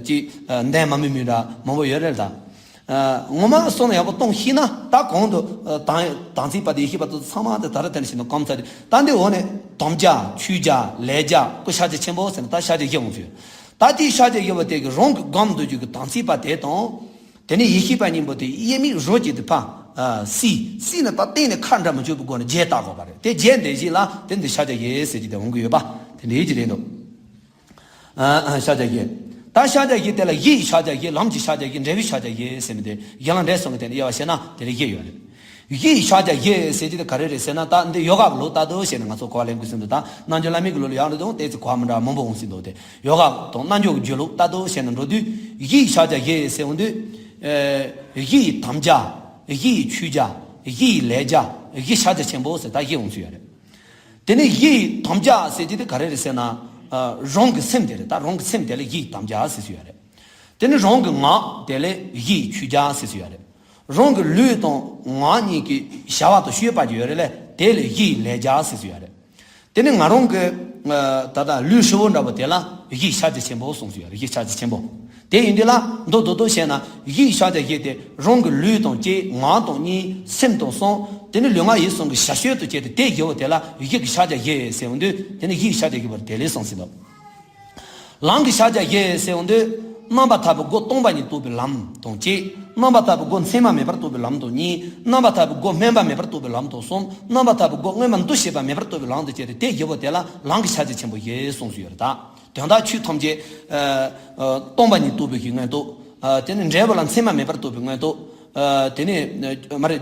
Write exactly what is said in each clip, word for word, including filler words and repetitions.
ཅིག་འདན་མ་མི་མི་འདྲ་མང་པོ་ཡོད་རེད་ད། ངོ་མ་སོང་ན་ཡག་པོ་གཏོང་ཤེས་ན་ད་གོང་དུ་དང་དང་ཚིག་པ་དེ་ཡེ་ཤེས་པ་དེ་ཚང་མ་དེ་ད་ར་དེ་ནས་བྱས་ན་གོམས་ཚར་ཏེ། ད་འདི་འོག་ནས་དམ་བཅའ་ཆོས་བཅའ་ལས་བཅའ་ཀུན་ཕྱག་རྒྱ་ཆེན་པོ་ཟེར་ན་ད་ཕྱག་རྒྱ་བཞི་འོང་ཚུལ། ད་དེའི་ཕྱག་རྒྱ་བཞི་པོ་དེ་གི་རང་གི་སྒོམ་འདོད་རྒྱུ་གི་དམ་ཚིག་པ་དེ་དང་། དེ་ནས་ཡེ་ཤེས་པ་གཉིས་པོ་དེ་དབྱེར་མེད་རོ་གཅིག་ཏུ་ཕར་བསྲེས། བསྲེས་ནས་ད་གཏན་ནས་ཁ་འདྲ་མི་འཆུག་པའི་སྒོ་ནས་རྒྱས་བཏབ་དགོས་པ་རེད། དེ་རྒྱས་འདེབས་གཞི་ལ་དེ་འདི་ཕྱག་རྒྱ་བཞི་ཟེར་གྱི་དེ་འོང་གི་ཡོད་པ་དེ་འདྲའི་གཅིག་རེད་འདུག་ཨ་ཨ་ཕྱག་རྒྱ་བཞི། ད་ཕྱག་རྒྱ་བཞི་དེ་ལ་གཞི་ཡི་ཕྱག་རྒྱ་བཞི། ལམ་གྱི་ཕྱག་རྒྱ་བཞི། འབྲས་བུའི་ཕྱག་རྒྱ་བཞི་ཟེར་མི་དེ་གཞན་ལ་འབྲས་གསུམ་གྱི་སྟེང་ནས་དབྱེ་བ་ཕྱེ་ན་དེ་ལ་བཞི་ཡོད་རེད། གཞི་ཡི་ཕྱག་རྒྱ་བཞི་ཟེར་གྱི་དེ་ག་རེ་རེད་ཟེར་ན། ད་འདི་ཡོ་ག་གི་ལུགས་ལྟར་དུ་བྱས་ནས་ང་ཚོ་གོ་བ་ལེན་དགོས་ཟིན་འདུག་ད་རྣལ་འབྱོར་བླ་མེད་ཀྱི་ལུགས་ལ་ཡང་རེ་དང་ཏོག་ཙམ་གོ་བ་མི་འདྲ་བ་མང་པོ་འོང་ཟིན་འདུག་དེ་ཡོ་ག་དང་རྣལ་འབྱོར་གྱི་རྒྱུད་ལུགས་ལྟར་དུ་བྱས་ནས་འགྲོ་དུས། གཞི་ཡི་ཕྱག་རྒྱ་བཞི་ཟེར་འོང་དུས། གཞི་ཡི་དམ་བཅའ། གཞི་ཡི་ཆོས་བཅའ། གཞི་ཡི་ལས་བཅའ། གཞི་ཕྱག་རྒྱ་ཆེན་པོ་ཟེར་ད་བཞི་འོང་ཚུལ་ཡོད་རེད། དེ་ནས་གཞི་ཡི་དམ་བཅའ་ཟེར་གྱི་དེ་ག་རེ་རེད་ཟེར་ན། རང་གི་སེམས་དེ་རེད། ད་རང་གི་སེམས་དེ་ལ་གཞི་ཡི་དམ་བཅའ་ཟེར་ཚུལ་ཡོད་རེད། དེ་ནས་རང་གི་ངག་དེ་ལ་གཞི་ཡི་ཆོས་བཅའ་ཟེར་ཚུལ་ཡོད་རེད། རང་གི་ལུས་དང་ངག་གཉིས་ཀྱི་བྱ་བ་དང་སྤྱོད་པ་ཅིག་ཡོད་རེད་ལ་དེ་ལ་གཞི་ཡི་ལས་བཅའ་ཟེར་ཚུལ་ཡོད་རེད། དེ་ནས་ང་རང་གི་ད་ལྟ་ལུས་ཧྲིལ་བོ་འདྲ་པོ་དེ་ལ་གཞི་ཡི་ཕྱག་རྒྱ་ཆེན་པོ་གསུངས་ཚུལ་ཡོད་རེད། གཞི་ཕྱག་རྒྱ་ཆེན་པོ། དེ་ཡིན་དུས་ལ་མདོར་བསྡུས་བཤད་ན་གཞི་ཡི་ཕྱག་རྒྱ་བཞི་དེ་རང་གི་ལུས་དང་གཅིག་ངག་དང་གཉིས་སེམས་དང་གསུམ། དེ་ནས་ལུས་ངག་ཡིད་གསུམ་གྱི་བྱ་སྤྱོད་དུ་བྱས་ཏེ་དེ་བཞི་པོ་དེ་ལ་གཞི་གི་ཕྱག་རྒྱ་བཞི་ཟེར་འོང་དུས་དེ་ནས་གཞི་ཡི་ཕྱག་རྒྱ་བཞི་པོ་དེ་ལས་གསུངས་ཟིན་འདུག་ལམ་གྱི་ཕྱག་རྒྱ་བཞི་ཟེར་འོང་དུས། རྣམ་པར་ཐར་པའི་སྒོ་སྟོང་པ་ཉིད་རྟོགས་པའི་ལམ་དང་གཅིག་རྣམ་པར་ཐར་པའི་སྒོ་མཚན་མ་མེད་པར་རྟོགས་པའི་ལམ་དང་གཉིས། རྣམ་པར་ཐར་པའི་སྒོ་སྨོན་པ་མེད་པར་རྟོགས་པའི་ལམ་དང་གསུམ། རྣམ་པར་ཐར་པའི་སྒོ་མངོན་པར་འདུ་ཤེས་པ་མེད་པར་རྟོགས་པའི་ལམ་དང་བཅས་ཏེ་དེ་བཞི་པོ་དེ་ལ་ལམ་གྱི་ཕྱག་རྒྱ་ཆེན་པོ་བཞི་གསུངས་སུ་ཡོད་རེད་ད། དོན་དག་ཆོས་ཐམས་ཅད་སྟོང་པ་ཉིད་རྟོགས་པའི་གི་མངོན་རྟོགས། དེ་ནི་འབྲས་བུ་ལ་མཚན་མ་མེད་པར་རྟོགས་པའི་མངོན་རྟོགས། དེ་ནི་མ་རེད།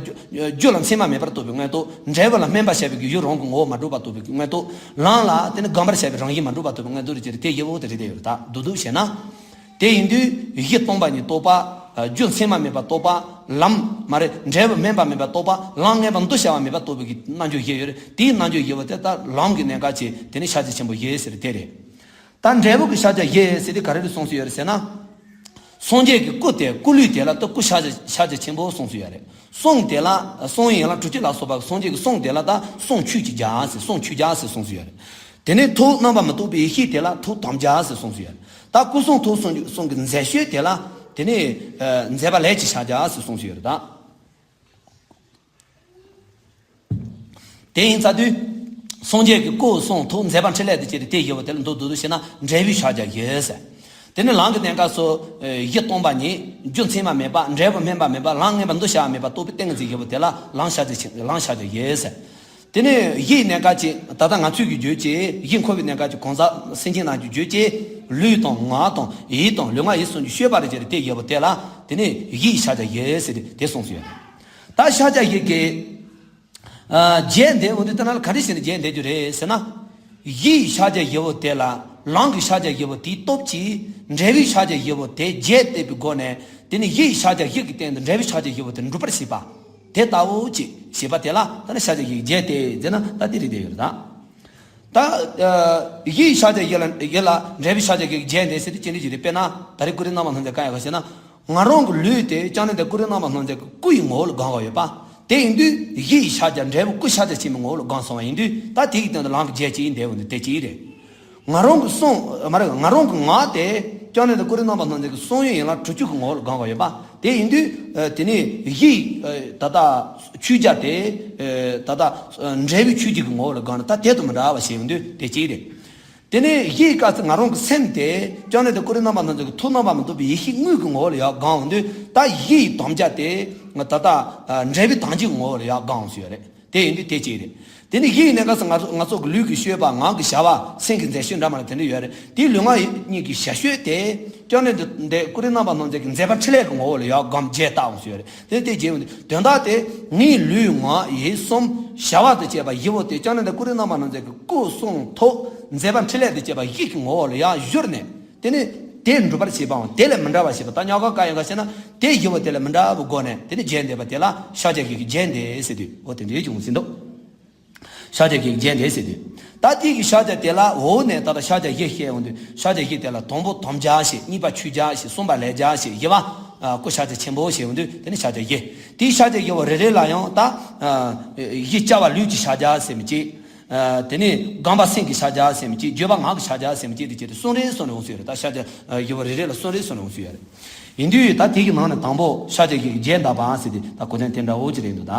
རྒྱུ་ལ་མཚན་མ་མེད་པར་རྟོགས་པའི་མངོན་རྟོགས། འབྲས་བུ་ལ་སྨོན་པར་བྱ་བའི་གི་ཡུལ་རང་གི་ངོ་བོ་མ་གྲུབ་པར་རྟོགས་པའི་གི་མངོན་རྟོགས། ལམ་ལ་དེ་ནི་བསྒོམ་པར་བྱ་བའི་རང་བཞིན་མ་གྲུབ་པར་རྟོགས་པའི་མངོན་རྟོགས་རེད་ཅེས་དེ་བཞི་པོ་དེ་རེད་དེ་ཡོད་རེད་ད། མདོར་བསྡུས་བྱས་ན། དེ་ཡིན་དུས་གཞི་སྟོང་པ་ཉིད་རྟོགས་པ། རྒྱུ་མཚན་མ་མེད་པར་རྟོགས་པ། ལམ་མ་རེད། འབྲས་བུ་སྨོན་པ་མེད་པར་རྟོགས་པ། ལམ་མངོན་པར་འདུ་བྱ་བ་མེད་པར་རྟོགས་པའི་གི་རྣལ་འབྱོར་བཞི་ཡོད་རེད། དེའི་རྣལ་འབྱོར་བཞི་པོ་དེ་ལྟར་ལམ་གྱི་གནད་འགག་ཆེ་དེ་ནི་ཕྱག་རྒྱ་ཆེན་པོ་བཞི་ཟེར་དེ་རེད། ད་འབྲས་བུ་གི་ཕྱག་རྒྱ་བཞི་ཟེར་དེ་ག་རེ་རེད་གསུངས་སུ་ཡོད་རེད་ཟེར་ན། སངས་རྒྱས་ཀྱི་སྐུ་དེ་སྐུ་ལུས་དེ་ལ་ད་སྐུ་ཕྱག་རྒྱ་ཕྱག་རྒྱ་ཆེན་པོ་གསུངས་སུ་ཡོད་རེད། གསུང་དེ་ལ་གསུང་ཡན་ལག་དྲུག་ཅུ་ལ་སོགས་པ་སངས་རྒྱས་ཀྱི་གསུང་དེ་ལ་ད་གསུང་ཆོས་ཀྱི་རྒྱ་ཟེར་གསུང་ཆོས་རྒྱ་ཟེར་གསུངས་སུ་ཡོད་རེད། དེ་ནས་ཐུགས་རྣམ་པར་མི་རྟོག་པའི་ཡེ་ཤེས་དེ་ལ་ཐུགས་དམ་རྒྱ་ཟེར་གསུངས་སུ་ཡོད་རེད། ད་སྐུ་གསུང་ཐུགས་གསུང་གསུང་གི་མཛད་སྤྱོད་དེ་ལ་དེ་ནས་མཛད་པ་ལས་ཀྱི་ཕྱག་རྒྱ་ཟེར་གསུངས་སུ་ཡོད་རེད་ད། དེ་ཡིན་ཚར་དུས། སངས་རྒྱས་ཀྱི་སྐུ་གསུང་ཐུགས་མཛད་པ་འཕྲིན་ལས་དང་བཅས་ཏེ་དེ་བཞི་པོ་དེ་ལ་མདོར་བསྡུས་བཤད་ན་འབྲས་བུའི་ཕྱག་རྒྱ་བཞི་ཟེར། དེ་ནི་ལམ་གྱི་གནད་འགག་སོགས་གཞི་སྟོང་པ་ཉིད། རྒྱུ་མཚན་མ་མེད་པ། འབྲས་བུ་སྨོན་པ་མེད་པ། ལམ་མངོན་པར་འདུ་བྱ་བ་མེད་པ་རྟོགས་པའི་ཏིང་ངེ་འཛིན་བཞི་པོ་དེ་ལ་ལམ་ཕྱག་རྒྱ་ཆེ་ལམ་ཕྱག་རྒྱ་བཞི་ཟེར། དེ་ནི་གཞིའི་གནད་འགག་ཅིག་ད་ལྟ་ང་ཚོས་ཀྱི་བརྗོད་ཀྱི་གཞི་འཁོར་བའི་གནད་འགག་ཅིག་གང་ཟག་སེམས་ཅན་རྣམས་ཀྱི་བརྗོད་ཀྱི་ལུས་དང་ངག་དང་ཡིད་དང་ལུས་ངག་ཡིད་གསུམ་གྱི་སྤྱོད་པ་རེ་བྱས་ཏེ་དེ་བཞི་པོ་དེ་ལ་དེ་ནི་གཞིའི་ཕྱག་རྒྱ་བཞི་ཟེར་ཏེ་དེ་གསུངས་སུ་ཡོད། ད་ཕྱག་རྒྱ་བཞི་གི་རྒྱས་འདེབས་འོང་དུས་དེ་ན་ག་འདྲ་བྱས་ནས་རྒྱས་འདེབས་རྒྱུ་རེད་ཟེར་ན། གཞིའི་ཕྱག་རྒྱ་བཞི་པོ་དེ་ལ་ལམ་གྱི་ཕྱག་རྒྱ་བཞི་པོ་དེའི་སྟོབས་ཀྱིས་འབྲས་བུའི་ཕྱག་རྒྱ་བཞི་པོ་དེ་རྒྱས་འདེབས་པའི་སྒོ་ནས་དེ་ནི་གཞིའི་ཕྱག་རྒྱ་བཞི་གི་སྟེང་དུ་འབྲས་བུའི་ཕྱག་རྒྱ་བཞི་པོ་དེ་འགྲུབ་པར་བྱེད་པ། དེ་ལྟ་བུ་ཅིག་བྱེད་པ་དེ་ལ་ད་ནི་ཕྱག་རྒྱ་བཞི་གི་རྒྱས་འདེབས་ཟེར་ན་ད་དེ་རིགས་དེ་ཡོད་རེད་ད། ད་གཞིའི་ཕྱག་རྒྱ་བཞི་ལ་བཞི་ལ་འབྲས་བུའི་ཕྱག་རྒྱ་བཞི་གི་རྒྱས་འདེབས་ཟེར་དུས་ཅི་འདྲ་ཞིག་རེད། དཔེར་ན་ད་རེས་ཀུན་རིག་རྣམ་པར་སྣང་མཛད་གང་ཡག་ག་ཞེ་ན། ང་རང་གི་ལུས་དེ་བཅོམ་ལྡན་འདས་ཀུན་རིག་རྣམ་པར་སྣང་མཛད་ཀྱི་སྐུ་ཡི་ངོ་བོ་ལ་བསྒོམས་པ་ཡོད་པ། དེ་ཡིན་དུས་གཞི་ཡི་ཕྱག་རྒྱ་འབྲས་བུ་སྐུ་ཕྱག་རྒྱ་ཆེན་པོའི་ངོ་བོ་ལ་བསྒོམས་སོང་བ་ཡིན་དུས་ད་དེ་ཡི་སྟེང་དུ་ལམ་གྱི་རྒྱས་ཅིག་ཡིན་བསྡད་འོང་དུས་དེ་ཅིག་རེད། ང་རང་གི་གསུང་མ་རེད། ང་རང་གི་ངག་དེ་བཅོམ་ལྡན་འདས་ཀུན་རིག་རྣམ་པར་སྣང་མཛད་ཀྱི་གསུང་ཡུལ་ཡན་ལག་དྲུག་ཅུ་གི་ངོ་བོ་ལ་བསྒོམས་པ་ཡོད་པ། དེ་ཡིན་དུས་དེ་ནི་གཞི་ད་ལྟ་ཆོས་རྒྱ་དེ་ད་ལྟ་འབྲས་བུའི་ཆོས་ཀྱི་ངོ་བོ་ལ་བསྒོམས་ན་ད་དེ་དང་མི་འདྲ་བ་ཞིག་ཡོང་དུས་དེ་ཅིག་རེད། དེ་ནས་གཞིའི་སྐབས་སུ་ང་རང་གི་སེམས་དེ་བཅོམ་ལྡན་འདས་ཀུན་རིག་རྣམ་པར་སྣང་མཛད་ཀྱི་ཐུགས་རྣམ་པར་མི་རྟོག་པའི་ཡེ་ཤེས་དངོས་ཀྱི་ངོ་བོ་ལ་ཡར་བསྒོམས་འོང་དུས་ད་གཞི་ཡི་དམ་བཅའ་དེ་ད་ལྟ་འབྲས་བུའི་དམ་བཅའི་ངོ་བོ་ལ་ཡར་བསྒོམས་སོང་ཡོད་རེད། དེ་ཡིན་དུས་དེ་གཅིག་རེད། དེ་ནས་གཞི་ཡི་གནས་སྐབས་སུ་ང་ཚོ་ང་ཚོ་གི་ལུས་ཀྱི་སྤྱོད་པ་ངག་གི་བྱ་བ་སེམས་ཀྱི་མཛད་སྤྱོད་འདྲ་མི་འདྲ་དེ་འདྲ་ཡོད་རེད། དེའི་ལུས་ངག་ཡིད་གཉིས་ཀྱི་བྱ་སྤྱོད་དེ་བཅོམ་ལྡན་འདས་ཀུན་རིག་རྣམ་པར་སྣང་མཛད་ཀྱི་མཛད་པ་འཕྲིན་ལས་ཀྱི་ངོ་བོ་ལ་ཡར་བསྒོམས་རྒྱས་བཏབ་འོང་སོང་ཡོད་རེད། དེ་ནས་དེ་རྗེས་འོང་དུས་དོན་དག་དེ་ངའི་ལུས་ངག་ཡིད་གསུམ་བྱ་བ་དང་བཅས་པ་བཞི་པོ་དེ་བཅོམ་ལྡན་འདས་ཀུན་རིག་རྣམ་པར་སྣང་མཛད་ཀྱི་སྐུ་གསུང་ཐུགས་མཛད་པ་འཕྲིན་ལས་དང་བཅས་པ་གཞི་གི་ངོ་བོ་ལ་ཡར་བཞུར་ནས་དེ་ནས་དེ་འགྲུབ་པར་བྱེད་པའམ་དེ་ལས་མི་འདྲ་བ་བྱེད་པ་ད་ཉག་ག་ག་ཡང་ག་ཞེ་ན་དེ་བཞི་པོ་དེ་ལས་མི་འདྲ་བའི་སྒོ་ནས་དེ་ནས་རྒྱས་འདེབས་པ་དེ་ལ་ཕྱག་རྒྱ་བཞི་གི་རྒྱས་འདེབས་ཟེར་དུས་འོ་དེ་འདྲའི་བྱུང་ཟིན་འདུག་ཕྱག་རྒྱ་བཞི་གི་རྒྱས་འདེབས་ཟེར་དུས་ད་དེ་གི་ཕྱག་རྒྱ་དེ་ལ་འོག་ནས་ད་ལྟ་ཕྱག་རྒྱ་བཞི་བཤད་འོང་དུས་ཕྱག་རྒྱ་བཞི་དེ་ལ་དང་པོ་དམ་བཅའ་བཤད། གཉིས་པ་ཆོས་རྒྱ་བཤད། གསུམ་པ་ལས་རྒྱ་བཤད། བཞི་པ་སྐུ་ཕྱག་རྒྱ་ཆེན་པོ་བཤད་འོང་དུས་དེ་ནི་ཕྱག་རྒྱ་བཞི། དེའི་ཕྱག་རྒྱ་བཞི་པོ་རེ་རེ་ལ་ཡང་ད་གཞི་རྩ་བ་ལུས་ཀྱི་ཕྱག་རྒྱ་ཟེར་མི་གཅིག་དེ་ནས་སྒོམ་པ་སེམས་ཀྱི་ཕྱག་རྒྱ་ཟེར་མི་གཅིག་བརྗོད་པ་ངག་གི་ཕྱག་རྒྱ་ཟེར་མི་གཅིག་དེ་བྱས་ཏེ་གསུམ་རེ་གསུམ་རེ་འོང་སྲིད་ཡོད་རེད། ད་ཕྱག་རྒྱ་བཞི་པོ་རེ་རེ་ལ་གསུམ་རེ་གསུམ་རེ་འོང་སྲིད་ཡོད་རེད། ཡིན་དུས་ད་དེ་གི་ནང་ནས་དང་པོ་ཕྱག་རྒྱ་བཞི་གི་རྒྱས་གདབ་པ་ཟེར་ཏེ་ད་གོ་དོན་དེ་འདྲ་བོ་ཅིག་རེད་འདུག་ད།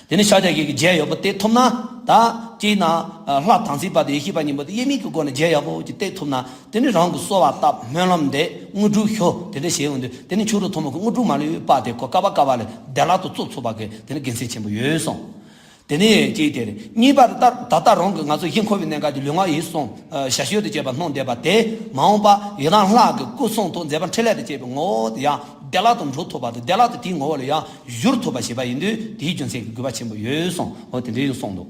དེ་ནས་ཕྱག་རྒྱ་བཞི་གི་རྒྱས་ཡག་པོ་གཏད་ཐུབ་ན། ད་གཅིག་ན་ལྷ་དམ་ཚིག་པ་དང་ཡེ་ཤེས་པ་གཉིས་པོ་དེ་དབྱེར་མེད་ཀྱི་སྒོ་ནས་རྒྱས་ཡག་པོ་ཅིག་གཏད་ཐུབ་ན། དེ་ནས་རང་གི་གསོལ་བ་བཏབ། སྨོན་ལམ་འདེབས། དངོས་གྲུབ་ཞུ། དེ་འདྲ་བྱས་ཡོང་དུས་དེ་ནས་ཆོས་རབ་ཐོག་མ་གི་དངོས་གྲུབ་མ་ལུས་པ་དེ་ཁོ་བསྐལ་པ་བསྐལ་པ་ལ་བདེ་བླག་ཏུ་སྩོལ་ཚུགས་པ་གི་དེ་ནས་དགེ་མཚན་ཆེན་པོ་ཡོད་གསུངས། དེ་ནས་གཅིག་དེ་རེད། གཉིས་པ་ད་ད་ལྟ་རང་གི་ང་ཚོ་གཞི་འཁོར་བའི་གནས་སྐབས་ཀྱི་ལུས་ངག་ཡིད་གསུམ་ཞར་བཞུགས་དང་བཅས་པ་སྣང་བསྡད་པ་དེ་མ་འོངས་པ་ཡི་དམ་ལྷ་གི་སྐུ་གསུང་ཐུགས་མཛད་པ་འཕྲིན་ལས་དང་བཅས་པའི་ངོ་བོ་དེ་ཡང་བདེ་བླག་ཏུ་འགྲུབ་ཐུབ་པ་དང་། བདེ་བླག་ཏུ་དེའི་ངོ་བོ་ལ་ཡང་བཞུགས་ཐུབ་པ་བྱེད་པ་ཡིན་དུས་དེའི་རྒྱུ་མཚན་གྱི་དགོས་པ་ཆེན་པོ་ཡོད་གསུངས། འོ་དེ་འདྲ་ཡང་གསུངས་འདུག་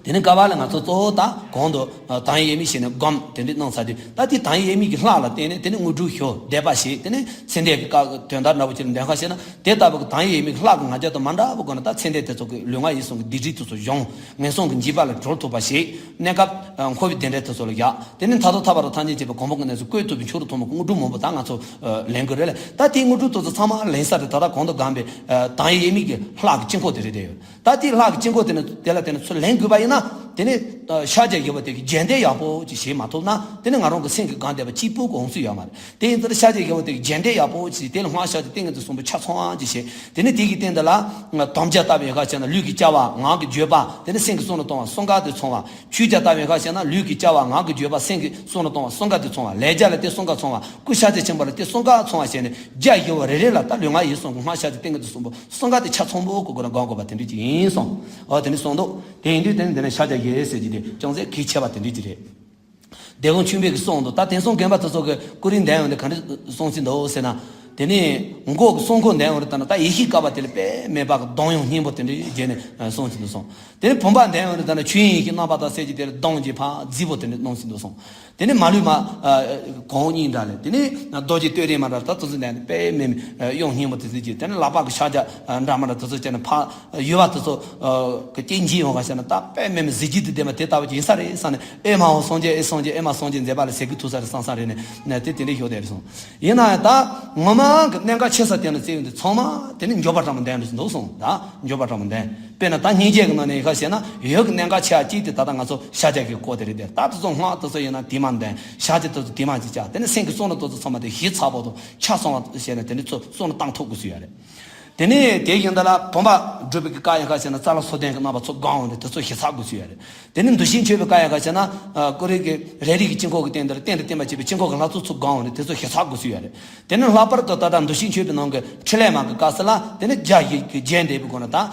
དེ་ནས་སྐབས་ལ་ང་ཚོ་གཙོ་བོ་ད་གོང་དུ་ཨ་དང་ཡེ་དབྱེར་མེད་བྱས་ནས་སྒོམ་དེ་འདྲ་གནང་ཚར་དུས། ད་དེ་དང་ཡེ་དབྱེར་མེད་ཀྱི་ལྷ་ལ་བརྟེན་ནས་དེ་ནས་དངོས་གྲུབ་ཞུ། བཟླས་པ་བྱེད། དེ་ནས་ཚེ་འདས་ཀྱི་བཀའ་དོན་དག་འདྲ་པོ་ཅིག་ལ་འདོན་ཁ་བྱས་ན། དེ་ལྟ་བུ་གི་དང་ཡེ་དབྱེར་མེད་ཀྱི་ལྷ་གི་ང་རྒྱལ་དང་མ་འདྲ་བ་སྒོ་ནས་ད་ཚེ་འདས་དེ་ཚོ་གི་ལུས་ངག་ཡིད་གསུམ་གྱི་སྡིག་སྒྲིབ་དེ་ཚོ་སྦྱོང་། ངན་སོང་གི་འཇིགས་པ་ལས་གྲོལ་ཐུབ་པ་བྱེད། གནས་སྐབས་ཨ་འཁོར་བའི་བདེ་འབྲས་དེ་ཚོ་ལ་བཞག་དེ་ནས་མཐར་ཐུག་ཐར་པ་དང་ཐམས་ཅད་མཁྱེན་པའི་གོ་འཕང་གི་གནས་སུ་བཀོད་ཐུབ་པའི་ཆོས་རབ་ཐོག་མ་གི་དངོས་གྲུབ་མང་པོ་ད་ང་ཚོ་ཨ་ལེན་དགོས་རེད་ལ། ད་དེའི་དངོས་གྲུབ་དེ་ཚོ་ཚང་མ་ལེན་ས་དེ་ད་ལྟ་གོང་དུ་སྒོམ་པའི་ཨ་དང་ཡེ་དབྱེར་མེད་ཀྱི་ལྷ་གི་དཀྱིལ་འཁོར་དེ་རེད་བསྡད་ཡོད། ད་དེའི་ལྷ་གི་དཀྱིལ་འཁོར་དེ་ནས་དེ་ལ་དེ་ནས་ཚུར་ལེན་དགོས་པ་ཡིན་ན། དེ་ནས་ཨ་ཕྱག་རྒྱ་བཞི་པོ་དེ་གི་རྒྱས་འདེབས་ཡག་པོ་ཅིག་བྱེད་མ་ཐུབ་ན། དེ་ནས་ང་རང་གི་སེམས་ཀྱི་སྒང་བསྡད་པ་གཅིག་པུ་གི་འོང་ཚུལ་ཡོད་མ་རེད། དེ་ཡིན་ཙང་ཕྱག་རྒྱ་བཞི་པོ་དེ་གི་རྒྱས་འདེབས་ཡག་པོ་ཅིག་དེ་ལ་སྔགས་ཕྱག་རྒྱ་ཏིང་ངེ་འཛིན་གསུམ་པོ་ཆ་ཚང་བ་ཅིག་བྱེད། དེ་ནས་དེ་གི་སྟེང་དེ་ལ་དམ་བཅའ་བཏབ་པའི་ཁ་ཕྱེ་ན་ལུས་ཀྱི་བྱ་བ། ངག་གི་བརྗོད་པ། དེ་ནས་སེམས་ཀྱི་གསུང་ལ་གཏོང་བ་གསུམ་ཀ་དེ་ཚང་བ། ཆོས་རྒྱ་ལྟ་བའི་ཁ་ཕྱེ་ན་ལུས་ཀྱི་བྱ་བ། ངག་གི་བརྗོད་པ། སེམས་ཀྱི་གསུང་ལ་གཏོང་བ་གསུམ་ཀ་དེ་ཚང་བ། ལས་རྒྱ་ལ་དེ་གསུམ་ཀ་ཚང་བ། སྐུ་ཕྱག་རྒྱ་ཆེན་པོ་ལ་དེ་གསུམ་ཀ་ཚང་བ་བྱས་ནས་རྒྱ་བཞི་པོ་རེ་རེ་ལ་ད་ལུས་ངག་ཡིད་གསུམ་གྱི་སྔགས་ཕྱག་རྒྱ་ཏིང་ངེ་འཛིན་གསུམ་པོ་གསུམ་ཀ་དེ་ཆ་ཚང་པོ་གི་སྒོ་ནས་སྒོམ་དགོས་པ་དེ་འདྲ་ཅིག་ཡིན་གསུངས། འོ་དེ་འདྲ་གསུངས་འདུག་དེ་ཡིན་དུས་དེ་ནི་འདི་ནས་ཕྱག་རྒྱ་བཞི་ཟེར་གྱི་དེ་ཅུང་ཟད་གལ་ཆེ་བ་དེ་འདྲ་ཅིག་རེད། སྡེ་དགོན་ཆོས་འཕེལ་གྱིས་གསུངས་འདུག་ད་དེང་སང་རྒན་པ་དེ་ཚོ་གི་སྐུ་རིམ་འདོན་ཡོང་དུས་ག་འདྲ་གསུང་གི་འདུག་ཟེར་ན། དེ་ནས་མགོ་གི་གསུང་འཁོར་འདོན་ཡོང་དུས་ད་ནི་ད་ཡེ་ཤེས་བསྐལ་པ་དེ་ལ་དཔེ་མེད་པ་གི་གདངས་དབྱངས་སྙན་པོ་དེ་འདྲ་བརྒྱབ་ནས་གསུང་གི་འདུག་གསུངས། དེ་ནས་བུམ་པ་འདོན་ཡོང་དུས་ད་ནི་ཆོས་དབྱིངས་ཀྱི་རྣམ་པ་དང་གསལ་བྱེད་དེ་ལ་གདངས་ཀྱི་ཕར་རྫིག་པོ་དེ་འདྲ་གནང་གི་འདུག་གསུངས། དེ་ནས་མ་ལུས་མ་གོང་འོག་གཉིས་འདྲ་ལས། དེ་ནས་རྡོ་རྗེ་སྟོད་རིམ་མ་འདྲ་ད་དེ་ཚོ་འདོན་ནས་དཔེ་མེད་དབྱངས་སྙན་པོ་དེ་ཚོ་བརྒྱབ། དེ་ནས་ལག་པ་གི་ཕྱག་རྒྱ་འདྲ་མ་འདྲ་དེ་ཚོ་བརྒྱབ་ནས་ཕར་ཡུ་བ་དེ་ཚོ་གི་སྐྱེ་འཇིག་ཡོང་བ་བྱས་ན་ད་དཔེ་མེད་མི་གཟི་བརྗིད་དེ་ལྡན་པ་དེ་ལྟ་བུ་ཅིག་ཡིན་ས་རེད་བསམ་ནས། ཨེ་མ་ཧོ་སངས་རྒྱས། ཨེ་སངས་རྒྱས། ཨེ་མ་སངས་རྒྱས་མཛད་པ་ལ་ཟས་གོས་ཐུག་ས་རེད་བསམ་ས་རེད་ནས་ནས་དེ་དེ་འདྲའི་ཞོག་དེ་རེད་གསུངས། ཡིན་ན་ཡང་ད་ངོ་མ་གི་གནད་འགག་ཆེ་ས་དེ་ནས་བརྩི་ཡོང་དུས་ཚང་མ་དེ་ནི་འབྱོར་པ་ཕྲ་མོ་འདོན་རེད་འདུག་གསུངས། ད་འབྱོར་པ་ཕྲ་མོ་འདོན། དཔེར་ན་ད་སྙིང་རྗེ་གི་ནང་ནས་ཡི་ཤ་བྱས་ན་ཡོད་གི་གནད་འགག་ཆེ་བ་གཅིག་དེ་ད་ལྟ་ང་ཚོ་ཕྱག་རྒྱ་གི་སྐོར་དེ་རེད་དེ། ད་དེ་ཚོ་སྔགས་དེ་ཚོ་ཡིན་ན་དེ་མ་འདོན། ཕྱག་རྒྱ་དེ་ཚོ་དེ་མ་ཅིག་བྱ། དེ་ནི་སེམས་ཀྱི་གསུང་ལ་དེ་ཚོ་ཚང་མ་དེ་ཞིབ་ཚགས་པོ་དང་ཆ་ཚང་བ་བྱས་ནས་དེ་འདྲའི་ཚོ་གསུང་ལ་བཏང་ཐུབ་དགོས་སུ་ཡོད་རེད། དེ་ནས་དེ་བཞིན་དུ་ལ་བུམ་པ་སྒྲུབ་པའི་གི་བཀའ་ཡང་ཁ་བྱས་ན་རྩ་ལ་སོ་ལྡན་གྱི་རྣམ་པ་ཚོ་གང་འོང་དེ་དེ་ཚོ་ཞིབ་ཚགས་དགོས་སུ་ཡོད་རེད། དེ་ནས་འདུ་ཤེས་འཆོལ་བའི་བཀའ་ཡང་ཁ་བྱས་ན་ཨ་ཀོ་རེ་གི་རེ་རེ་གི་དཀྱིལ་འཁོར་གྱི་སྟེང་དེར་རྟེན་དང་བརྟེན་པ་བྱས་པའི་དཀྱིལ་འཁོར་གྱི་ལྷ་ཚོགས་ཚུར་གང་འོང་དེ་དེ་ཚོ་ཞིབ་ཚགས་དགོས་སུ་ཡོད་རེད། དེ་ནས་ལྷག་པར་དུ་ད་ལྟ་འདུ་ཤེས་འཆོལ་བའི་ནང་གི་འཕྲིན་ལས་མ་གི་སྐབས་སུ་ལ་དེ་ནས་རྒྱ་ཡི་གི་རྒྱས་འདེབས་པའི་སྒོ་ནས་ད་ཨ་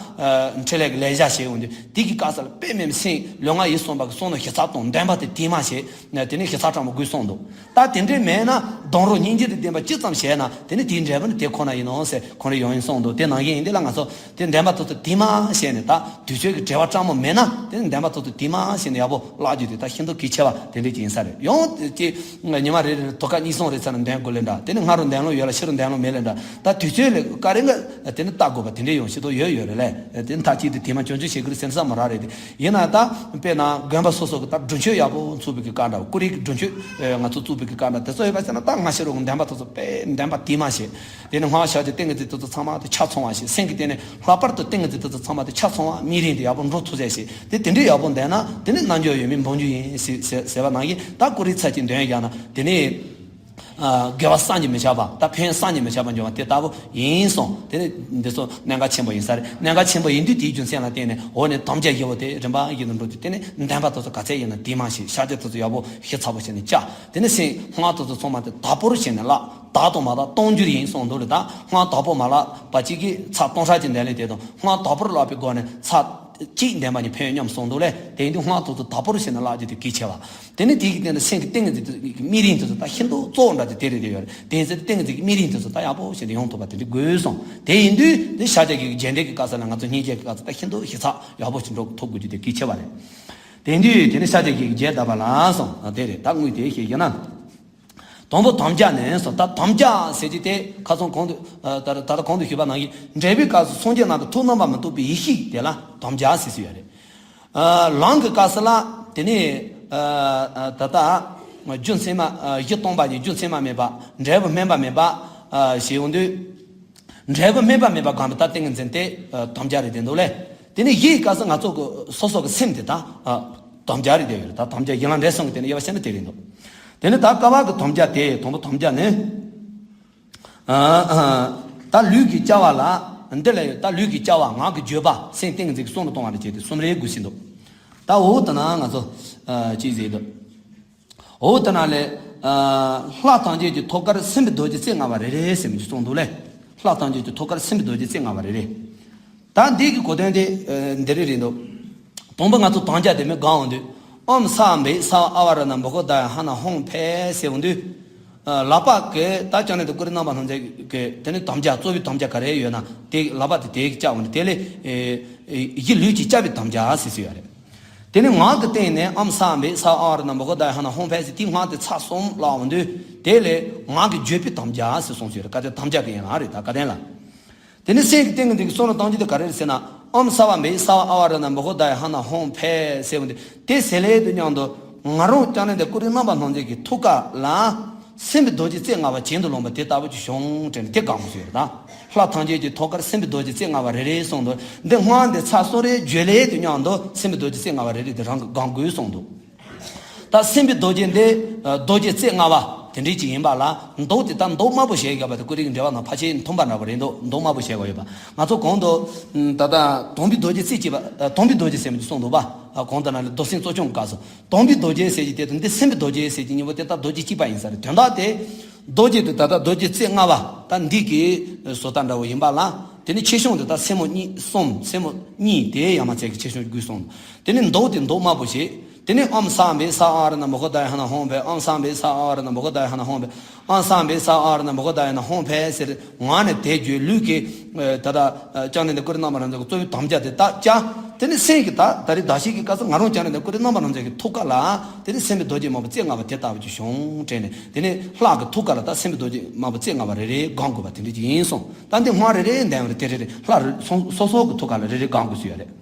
འཕྲིན་ལས་ཀྱི་ལས་བྱ་བྱེད་འོང་དུས་དེ་གི་སྐབས་སུ་ལ་དཔེ་མེད་སེམས་ལུས་ངག་ཡིད་གསུམ་པ་གི་གསུང་ལ་ཞིབ་ཚགས་དང་ལྡན་པ་དེ་དེ་མ་བྱས་ན་དེ་ནས་ཞིབ་ཚགས་ཕྲ་མོ་དགོས་གསུངས་འདུག་ད་དེ་འདྲའི་མེད་ན་སྡོང་རོ་སྙིང་རྗེ་དང་ལྡན་པ་ཅི་ཙམ་བྱས་ན་དེ་ནི་དེའི་འབྲས་བུ་ནི་དེ་ཁོ་ན་ཡིན་ནོ་ཟེར་ཁོང་རང་ཡང་ཡང་གསུངས་འདུག་དེ་ནང་བཞིན་ཡིན་དེ་ལ་ང་ཚོ་དེ་འདོན་པ་ཐོག་ཏུ་དེ་མ་བྱས་ནས་ད་དུས་ཚོད་ཀྱི་བྲེལ་བ་སྤྲང་མོ་མེད་ན་དེ་ནི་འདོན་པ་ཐོག་ཏུ་དེ་མ་བྱས་ནས་ཡག་པོ་བརླག་རྒྱུ་དེ་ད་ཤིན་ཏུ་གལ་ཆེ་བ་དེ་འདྲའི་ཅིག་ཡིན་ས་རེད། ཡང་ཅིག་ཉི་མ་རེ་རེ་དོ་ཁ་གཉིས་གསུམ་རེ་ཚར་ན་འདོན་དགོས་ལེ་འདྲ། དེ་ནི་སྔ་རུ་འདོན་ལོང་ཡོད་ལ་ཕྱི་རུ་འདོན་ལོང་མེད་ལེ་འདྲ། ད་དུས་ཚོད་ལས་ཀ་རེ་འགའ་དེ་ནི་ལྟ་དགོས་པ་དེ་འདྲའི་ཡང་ཤིན་ཏུ་ཡོད་ཡོད་རེད་ལེ། དེ་ནི་ཐག་གཅིག་ཏུ་དེ་མ་སྐྱོན་བརྗོད་བྱེད་ཀྱི་རེད་ཟེར་ས་མ་རག་རེད་དེ། ཡིན་ན་ད་དཔེར་ན་དགོན་པ་སོ་སོ་གི་ད་སྒྲུབ་མཆོད་ཡག་པོ་ཚུགས་པའི་གི་བཀའ་འདྲ་བོ་ཀུ་རེ་གི་སྒྲུབ་མཆོད་ཨེ་ང་ཚོ་བཙུགས་པའི་གི་བཀའ་འདྲ་དེ་ཚོ་ཡོད་པ་ཟེར་ན་ད་སྔ་ཕྱི་རུ་འདོན་པ་དེ་ཚོ་དཔེ་འདོན་པ་དེ་མ་བྱེད། དེ་ནི་སྔགས་ཕྱག་རྒྱ་ཏིང་ངེ་འཛིན་དེ་ཚོ་ཚང་མ་དེ་ཆ་ཚང་བ་བྱེད། སེམས་ཀྱི་སྟེང་ནས་ལྷག་པར་དུ་ཏིང་ངེ་འཛིན་དེ་ཚོ་ཚང་མ་དེ་ཆ་ཚང་བ་དམིགས་རིམ་དེ་ཡག་པོ་འགྲོ་ཐུབ་ཚད་བྱེད། དེ་དེ་འདྲའི་ཡག་པོ་འདོན་ན་དེ་ནི་རྣལ་འབྱོར་ཡོད་མིན་འབུམ་འཇུག་ཡིན་ཟེར་ཟེར་བ་ནང་བཞིན་ད་ཀུ་རེ་ཚར་གཅིག་འདོན་བཞག་ན་དེ་ནི་ཨ་དགེ་བ་བསམ་གྱིས་མི་ཁྱབ་པ་ད་ཕན་བསམ་གྱིས་མི་ཁྱབ་པ་འབྱུང་བ་དེ་ལྟ་བུ་ཡིན་གསུངས། དེ་ནི་འདི་ཚོ་གནད་འགག་ཆེན་པོ་ཡིན་ས་རེད། གནད་འགག་ཆེན་པོ་ཡིན་དུས་དེའི་རྒྱུ་མཚན་ལ་བརྟེན་ནས་འོག་ནས་དམ་བཅའ་བཞི་པོ་དེ་རིམ་པ་བཞིན་དུ་འགྲོ་དུས་དེ་ནི་འདོན་པ་དེ་ཚོ་ག་ཚད་ཡིན་ན་དེ་མ་བྱེད། ཕྱག་རྒྱ་དེ་ཚོ་ཡག་པོ་ཞིབ་ཚགས་པོ་བྱས་ནས་བཅའ། དེ་ནི་སེམས་སྔགས་དེ་ཚོ་ཚང་མ་དེ་དག་པོར་བྱས་ནས་བཀླག་དག་དང་མ་དག་སྟོང་འགྱུར་ཡིན་གསུངས་འདུག་ལ། ད་སྔགས་དག་པོ་མ་བཀླག་པ་གཅིག་གིས་ཚར་སྟོང་ཕྲག་གཅིག་འདོན་ལེ་དེ་དང་སྔགས་དག་པོར་བཀླག་པའི་སྒོ་ནས་ཚར་གཅིག་འདོན་པ་ནི་ཕན་ཡོན་མཉམ་གསུངས་འདུག་ལས། དེ་ཡིན་དུས་སྔགས་དེ་ཚོ་དག་པོར་བྱས་ནས་བཀླག་རྒྱུ་དེ་གལ་ཆེ་བ། དེ་ནི་དེའི་སྟེང་དུ་སེམས་ཀྱི་ཏིང་ངེ་འཛིན་དེ་དམིགས་རིམ་དེ་ཚོ་ད་ཤིན་ཏུ་གཙོ་བོ་འདྲ་དེ་དེ་རེད་དེ་ཡོད་རེད། དེ་ཡིན་ཚེ་ཏིང་ངེ་འཛིན་གྱི་དམིགས་རིམ་དེ་ཚོ་ད་ཡག་པོ་བྱས་ནས་ཡོང་ཐུབ་པ་དེ་འདྲ་དགོས་གསུངས། དེ་ཡིན་དུས་དེ་ཕྱག་རྒྱ་གི་རྒྱས་འདེབས་ཀྱི་སྐབས་སུ་ལ་ང་ཚོ་སྙིང་རྗེ་གི་སྐབས་སུ་ད་ཤིན་ཏུ་ཞིབ་ཚགས་ཡག་པོ་ཞིག་འགྲོ་ཐུབ་དགོས་རྒྱུ་དེ་གལ་ཆེ་བ་རེད། དེ་ཡིན་དུས་དེ་ནི་ཕྱག་རྒྱ་གི་རྒྱས་གདབ་པ་ལ་གསུངས། དེ་རེད། ད་དངོས་དེ་ཤེས་ཀྱི་ན། དང་པོ་དམ་བཅའ་ནས་སོ། ད་དམ་བཅའ་ཟེར་གྱི་དེ་ཁ་སང་གོང་དུ་ཨ་ད་ད་ལྟ་གོང་དུ་ཞུས་པ་ནང་བཞིན་འབྲེལ་བའི་སྐབས་སུ་སངས་རྒྱས་རྣམས་ཀྱི་ཐུགས་རྣམ་པར་མི་རྟོག་པའི་ཡེ་ཤེས་དེ་ལ་དམ་བཅའ་ཟེར་སྲོལ་ཡོད་རེད། ཨ་ལམ་གྱི་སྐབས་སུ་ལ་དེ་ནས་ཨ་ཨ་ད་ལྟ་རྒྱུ་མཚན་མ་ཨ་གཞི་སྟོང་པ་ཉིད་རྒྱུ་མཚན་མ་མེད་པ་འབྲས་བུ་སྨིན་པ་མེད་པ་ཨ་ཞེས་འོང་དུས། འབྲས་བུ་སྨིན་པ་མེད་པ་སྒོམ་པའི་ད་ཏིང་ངེ་འཛིན་དེ་ཨ་དམ་བཅའ་རེད་དེ་འདུག་ལས། དེ་ནས་གཞིའི་སྐབས་སུ་ང་ཚོ་གི་སོ་སོ་གི་སེམས་དེ་ད་ཨ་དམ་བཅའ་རེད་དེ་ཡོད་རེད། ད་དམ་བཅའ་ཡིད་ལ་འདྲེས་སོང་གི་དེ་ནས་དབྱེ་བ་ཕྱེ་ན་དེ་རེད་འདུག་དེ་ནས་ད་ཀ་བ་གི་དམ་བཅའ་དེ་དང་པོ་དམ་བཅའ་ནི། ཨ་ཨ་ད་ལུས་ཀྱི་བྱ་བ་ལ་འདི་ལ་ཡོད། ད་ལུས་ཀྱི་བྱ་བ་ངག་གི་བརྗོད་པ་སེམས་གཏིང་འཛིན་གྱི་གསུམ་ལ་གཏོང་བ་ལ་བྱེད་དེ་གསུམ་རེ་དགོས་ཟིན་འདུག་ད་འོ་ད་ན་ང་ཚོ་ཨ་ཅི་ཟེར་འདུག་འོ་ད་ན་ལས་ཨ་ལྷ་ཐམས་ཅད་ཀྱི་ཐུགས་ཀར་སེམས་དཔའི་རྡོ་རྗེ་རྩེ་ལྔ་པ་རེ་རེ་ཟེར་མི་ཅིག་གསུངས་འདུག་ལས། ལྷ་ཐམས་ཅད་ཀྱི་ཐུགས་ཀར་སེམས་དཔའི་རྡོ་རྗེ་རྩེ་ལྔ་པ་རེ་རེ། ད་འདི་གི་གོ་དོན་དེ་ཨ་འདི་རེ་རེད་འདུག་དང་པོ་ང་ཚོ་དམ་བཅའ་དེ་མི་གང་འོང་དུས། ཨོཾ་སརྦ་བྷཱུ་བྷེ་སརྦ་ཨ་བ་ར་ཎ་བྷ་གོ་དྷཱ་ཡ་ཧ་ན་ཧཱུྃ་ཕཊ་ཟེར་འོང་དུས། ཨ་ལག་པ་གི་ད་ཅང་ནེ་དང་ཀུ་རི་རྣམ་པར་སྣང་མཛད་ཀྱི་དེ་ནི་དམ་བཅའ་གཙོ་བོའི་དམ་བཅའ་ག་རེ་ཡོད་ན་དེ་ལག་པ་དེ་དེ་གི་བཅའ་འོང་དུས་དེ་ལས་ཨེ་ཨེ་གཞི་ལུས་ཀྱི་བཅའ་བའི་དམ་བཅའ་ཟེར་ཟེར་ཡོད་རེད། དེ་ནི་ངག་གི་སྟེང་ནས་ཨོཾ་སརྦ་བྷཱུ་བྷེ་སརྦ་ཨ་བ་ར་ཎ་བྷ་གོ་དྷཱ་ཡ་ཧ་ན་ཧཱུྃ་ཕཊ་ཟེར་དེའི་ངག་དེ་ཚར་གསུམ་ལ་འོང་དུས་དེ་ལས་ངག་གི་བརྗོད་པའི་དམ་བཅའ་ཟེར་གསུངས་ཟེར་ཡོད་རེད། ག་དེ་དམ་བཅའ་གི་ཡན་ལག་རེད། ད་ག་དེ་ལ། དེ་ནས་སེམས་ཀྱི་སྟེང་གི་འདི་གི་གསུང་རབ་གཏོང་རྒྱུ་དེ་ག་རེ་རེད་ཟེར་ན། ཨོཾ་སརྦ་བྷཱུ་བྷེ་སརྦ་ཨ་བ་ར་ཎ་བྷ་གོ་དྷཱ་ཡ་ཧ་ན་ཧཱུྃ་ཕཊ་ཟེར་བ་འདི་དེ་ཟེར་ལེ་དུ་མཉམ་དུ་ང་རང་ཅང་ནེ་དང་ཀུ་རི་རྣམ་པར་སྣང་མཛད་ཀྱི་ཐུགས་ཀ་ལ་སེམས་དཔའི་རྡོ་རྗེ་རྩེ་ལྔ་པ་བྱིན་དུ་རློམ་པ་དེ་ལྟ་བུ་ཅིག་བྱུང་དྲན་དེ་གང་གོ་ཟེར་ད། ལྷ་ཐམས་ཅད་ཀྱི་ཐུགས་ཀར་སེམས་དཔའི་རྡོ་རྗེ་རྩེ་ལྔ་པ་རེ་རེ་གསུངས་འདུག་འདི་སྔགས་འདི་ཚར་གསུམ་རེ་བརྗོད་ལེ་དུ་མཉམ་དུ་སེམས་དཔའི་རྡོ་རྗེ་རྩེ་ལྔ་པ་རེ་རེ་དེ་རང་གི་གང་དགོས་གསུངས་འདུག་ད་སེམས་དཔའི་རྡོ་རྗེ་འདི་རྡོ་རྗེ་རྩེ་ལྔ་པ་དེ་འདྲའི་ཅིག་ཡིན་པ་ལ་མདོ་དེ་ད་མདོ་དམར་པོ་ཞེས་བཞག་པ་དེ་ཀུན་རིག་འགྲེལ་པ་ནང་ཕལ་ཆེར་མཐུན་པ་འདྲ་པོ་རེད་འདུག་མདོ་དམར་པོ་ཞེས་པ་ཡོད་པ། ང་ཚོ་གོང་དུ་ད་ལྟ་དམ་པའི་རྡོ་རྗེ་རྩེ་གཅིག་པ་དམ་པའི་རྡོ་རྗེ་ཟེར་མི་དེ་གསུངས་འདུག་པ། གོང་དུ་ན་ལས་མདོ་སེམས་གཙོ་ཆུང་བཀའ་སོ། དམ་པའི་རྡོ་རྗེ་ཟེར་གྱི་དེ་དང་འདི་སེམས་དཔའི་རྡོ་རྗེ་ཟེར་གྱི་གཉིས་པོ་དེ་ད་རྡོ་རྗེ་གཅིག་པ་ཡིན་ས་རེད། དོན་དག་དེ་རྡོ་རྗེ་དེ་ད་ལྟ་རྡོ་རྗེ་རྩེ་ལྔ་པ་ད་འདི་གི་བཟོ་ལྟ་འདྲ་བོ་ཡིན་པ་ལ། དེ་ནི་ཆེ་ཆུང་དེ་ད་སེན་མོ་གཉིས་གསུམ་སེན་མོ་གཉིས་དེ་ཡ་མ་བྱས་ཀྱི་ཆེ་ཆུང་དགོས་གསུངས། དེ་ནི་མདོ་དེ་མདོ་དམར་པོ་ཞེས། དེ་ནི་ཨོཾ་སརྦ་བྷཱུ་བྷེ་སརྦ་ཨ་བ་ར་ཎ་བྷ་གོ་དྷཱ་ཡ་ཧ་ན་ཧཱུྃ་ཕཊ། ཨོཾ་སརྦ་བྷཱུ་བྷེ་སརྦ་ཨ་བ་ར་ཎ་བྷ་གོ་དྷཱ་ཡ་ཧ་ན་ཧཱུྃ་ཕཊ། ཨོཾ་སརྦ་བྷཱུ་བྷེ་སརྦ་ཨ་བ་ར་ཎ་བྷ་གོ་དྷཱ་ཡ་ན་ཧཱུྃ་ཕཊ་ཟེར་ངག་ནས་དེ་བརྗོད། ལུས་ཀྱིས་ཨ་ད་ལྟ་ཨ་ཅང་ནེ་དང་ཀུན་རིག་རྣམ་པར་སྣང་མཛད་ཀྱི་གཙོ་བོའི་དམ་བཅའ་དེ་ད་བཅའ། དེ་ནི་སེམས་ཀྱི་ད་ད་རེས་ད་ཞིག་གི་སྐབས་སུ་ང་རང་ཅང་ནེ་དང་ཀུན་རིག་རྣམ་པར་སྣང་མཛད་ཀྱི་ཐུགས་ཀ་ལ་དེ་ནི་སེམས་དཔའི་རྡོ་རྗེ་དམར་པོ་རྩེ་ལྔ་པ་དེ་ལྟ་བུ་ཅིག་བྱུང་དྲན་ནས། དེ་ནི་ལྷ་གི་ཐུགས་ཀ་ལ་ད་སེམས་དཔའི་རྡོ་རྗེ་དམར་པོ་རྩེ་ལྔ་པ་རེ་རེ་སྒོམ་དགོས་པ་དེ་འདྲ་ཅིག་ཡིན་གསུངས། ད་འདི་སྔགས་རེ་རེ་འདོན་པ་རེད། དེ་རེ་རེ་ལྷ་རེ་སོ་སོ་སོ་གི་ཐུགས་ཀ་ལ་རེ་རེ་སྒོམ་དགོས་ཟེར་ཡོད་རེད།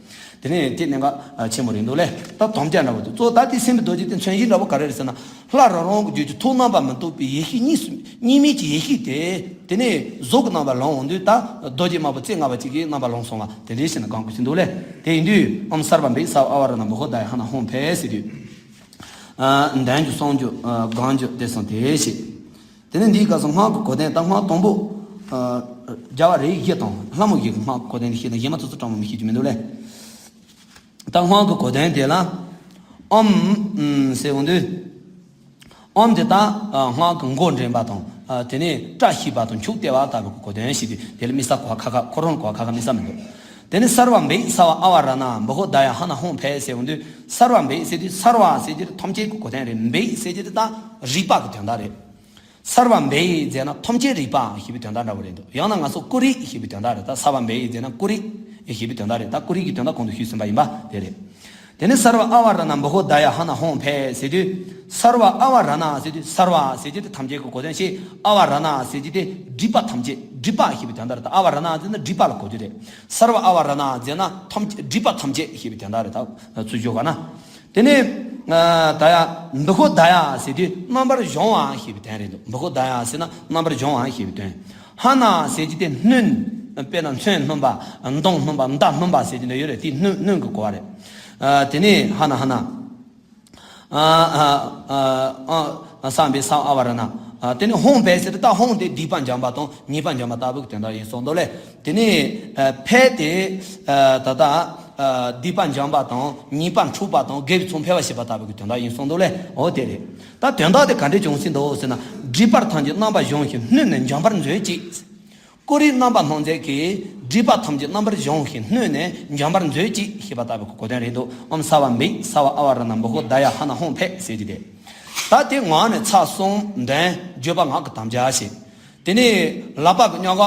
དེ་ནས་དེ་གནད་འགག་ཆེན་པོ་རེད་འདུག་ལས། ད་དམ་བཅའ་འདྲ་བོ་དེ་གཙོ་བོ་ད་དེ་སེམས་དཔའི་རྡོ་རྗེ་དེ་མཚོན་བྱེད་འདྲ་བོ་ག་རེ་རེད་ཟེར་ན། ལྷ་རང་རང་གི་རྒྱུད་ཀྱི་ཐུགས་རྣམ་པར་མི་རྟོག་པའི་ཡེ་ཤེས་གཉིས་སུ་གཉིས་མེད་ཀྱི་ཡེ་ཤེས་དེ་དེ་ནས་གཟུགས་ཀྱི་རྣམ་པ་ལ་འོང་དུས་ད་རྡོ་རྗེ་དམར་པོ་རྩེ་ལྔ་པ་ཅིག་གི་རྣམ་པ་ལ་སོང་བ་དེ་འདྲའི་ཞིག་ན་སྒོམ་དགོས་ཟེར་འདུག་ལས། དེ་ཡིན་དུས་ཨོཾ་སརྦ་བྷཱུ་བྷེ་སརྦ་ཨ་བ་ར་ཎ་བྷ་གོ་དྷཱ་ཡ་ཧ་ན་ཧཱུྃ་ཕཊ་ཟེར་དུས། ཨ་འདོན་རྒྱུ་གསུང་རྒྱུ་ཨ་སྒོམ་རྒྱུ་དེ་སོང་དེ་ཞིག་དེ་ནས་འདིའི་སྐབས་སུ་སྔགས་ཀྱི་གོ་དོན་ད་སྔགས་དང་པོ་ཨ་རྒྱལ་བ་རིགས་བཞི་དང་ལྷ་མོ་བཞི་གི་སྔགས་ཀྱི་གོ་དོན་དེ་ཤེས་ན་གཞན་མ་ཚོ་ཚོ་ཕྲ་མོ་མི་ཤེས་རྒྱུ་མི་འདུག་ལས། ད་སྔགས་ཀྱི་གོ་དོན་དེ་ལ་ཨོཾ་ཨུམ་ཟེར་འོང་དུས། ཨོཾ་དེ་ད་ཨ་སྔགས་ཀྱི་མགོ་འདྲེན་པ་དང་ཨ་དེ་ནས་སྐྲ་བཤིག་པ་དང་ཆུ་སྟེར་བ་ལྟ་བུའི་གོ་དོན་ཞིག་དེ་དེ་ལ་དམིགས་བསལ་གོ་བ་ཁ་ཁ་ཁོ་རང་གོ་བ་ཁ་ཁ་དམིགས་བསལ་མི་འདུག་དེ་ནས་སརྦ་བྷཱུ་སརྦ་ཨ་བ་ར་ཎ་བྷ་གོ་དྷཱ་ཡ་ཧ་ན་ཧཱུྃ་ཕཊ་ཟེར་འོང་དུས་སརྦ་བྷཱུ་ཟེར་དུས་སརྦ་ཟེར་གྱི་ཐམས་ཅད་ཀྱི་གོ་དོན་རེད། བྷཱུ་ཟེར་གྱི་དེ་ད་རིག་པ་གི་དོན་དག་རེད། སརྦ་བྷཱུ་ཟེར་ན་ཐམས་ཅད་རིག་པ་ཞེས་པའི་དོན་དག་འདྲ་བོ་རེད་འདུག་ཡང་ན་ང་ཚོ་ཀུན་རིག་ཞེས་པའི་དོན་དག་རེད། ད་སརྦ་བྷཱུ་ཟེར་ན་ཀུན་རིག་ཞེས་པའི་དོན་དག་རེད། ད་ཀུན་རིག་གི་དོན་དག་གོང་དུ་ཞུས་ཟིན་པ་ཡིན་པ་དེ་རེད། དེ་ནས་སརྦ་ཨ་བ་ར་ཎ་བྷ་གོ་དྷཱ་ཡ་ཧ་ན་ཧཱུྃ་ཕཊ་ཟེར་དུས་སརྦ་ཨ་བ་ར་ཎ་ཟེར་དུས་སརྦ་ཟེར་གྱི་དེ་ཐམས་ཅད་ཀྱི་གོ་དོན་ཞིག་ཨ་བ་ར་ཎ་ཟེར་གྱི་དེ་སྒྲིབ་པ་ཐམས་ཅད་སྒྲིབ་པ་ཞེས་པའི་དོན་དག་རེད། ད་ཨ་བ་ར་ཎ་ཟེར་ན་སྒྲིབ་པ་ལ་གོ་རྒྱུ་རེད། སརྦ་ཨ་བ་ར་ཎ་ཟེར་ན་ཐམས་ཅད་སྒྲིབ་པ་ཐམས་ཅད་ཞེས་པའི་དོན་དག་རེད། ད་ཚུར་ཞོག་ག་ན། དེ་ནས་ཨ་དྷཱ་ཡ་བྷ་གོ་དྷཱ་ཡ་ཟེར་དུས་རྣམ་པར་གཞོལ་བ་ཞེས་པའི་དོན་རེད་འདུག་བྷ་གོ་དྷཱ་ཡ་ཟེར་ན་རྣམ་པར་གཞོལ་བ་ཞེས་པའི་དོན། ཧ་ན་ཟེར་གྱི་དེ་སྣུན། དཔེར་ན་མཚོན་སྣུན་པ། མདངས་སྣུན་པ། མདའ་སྣུན་པ་ཟེར་གྱི་འདི་ཡོད་རེད། དེ་སྣུན་སྣུན་གྱི་གོ་བ་རེད། ཨ་དེ་ནས་ཧ་ན་ཧ་ན། ཨ་ཨ་ཨ་ཨ་སརྦ་བྷཱུ་སརྦ་ཨ་བ་ར་ཎ། ཨ་དེ་ནས་ཧཱུྃ་ཕཊ་ཟེར་དུས་ད་ཧཱུྃ་དེ་སྒྲིབ་པ་འཇོམས་པ་དང་ཉེས་པ་འཇོམས་པ་ལྟ་བུའི་དོན་དག་ཡིན་གསུངས་འདུག་ལས། དེ་ནས་ཨ་ཕཊ་དེ་ཨ་ད་ལྟ་ཨ་སྒྲིབ་པ་འཇོམས་པ་དང་ཉེས་པ་འཁྲུགས་པ་དང་དགེ་བའི་ཚོགས་འཕེལ་བར་བྱེད་པ་ལྟ་བུའི་དོན་དག་ཡིན་གསུངས་འདུག་ལས། འོ་དེ་རེད། ད་དོན་དག་དེ་ག་འདྲས་བྱུང་ཟིན་འདུག་ཟེར་ན། སྒྲིབ་པ་ཐམས་ཅད་རྣམ་པར་གཞོམ་ཞིང་སྣོད་ནི་འཇོམས་པར་མཛོད་ཅིག་ཀུན་རིག་རྣམ་པར་སྣང་མཛད་ཀྱིས་སྒྲིབ་པ་ཐམས་ཅད་རྣམ་པར་གཞོམ་ཞིང་སྣོད་ནི་འཇོམས་པར་མཛོད་ཅིག་ཞེས་པ་ལྟ་བུའི་གོ་དོན་རེད་འདུག་ཨོཾ་སརྦ་བྷཱུ་སརྦ་ཨ་བ་ར་ཎ་བྷ་གོ་དྷཱ་ཡ་ཧ་ན་ཧཱུྃ་ཕཊ་ཟེར་གྱི་དེ། ད་དེ་ངག་ནས་ཚར་གསུམ་འདོན། བརྗོད་པ་ངག་གི་དམ་བཅའ་བྱེད། དེ་ནས་ལག་པ་གི་སྙོམས་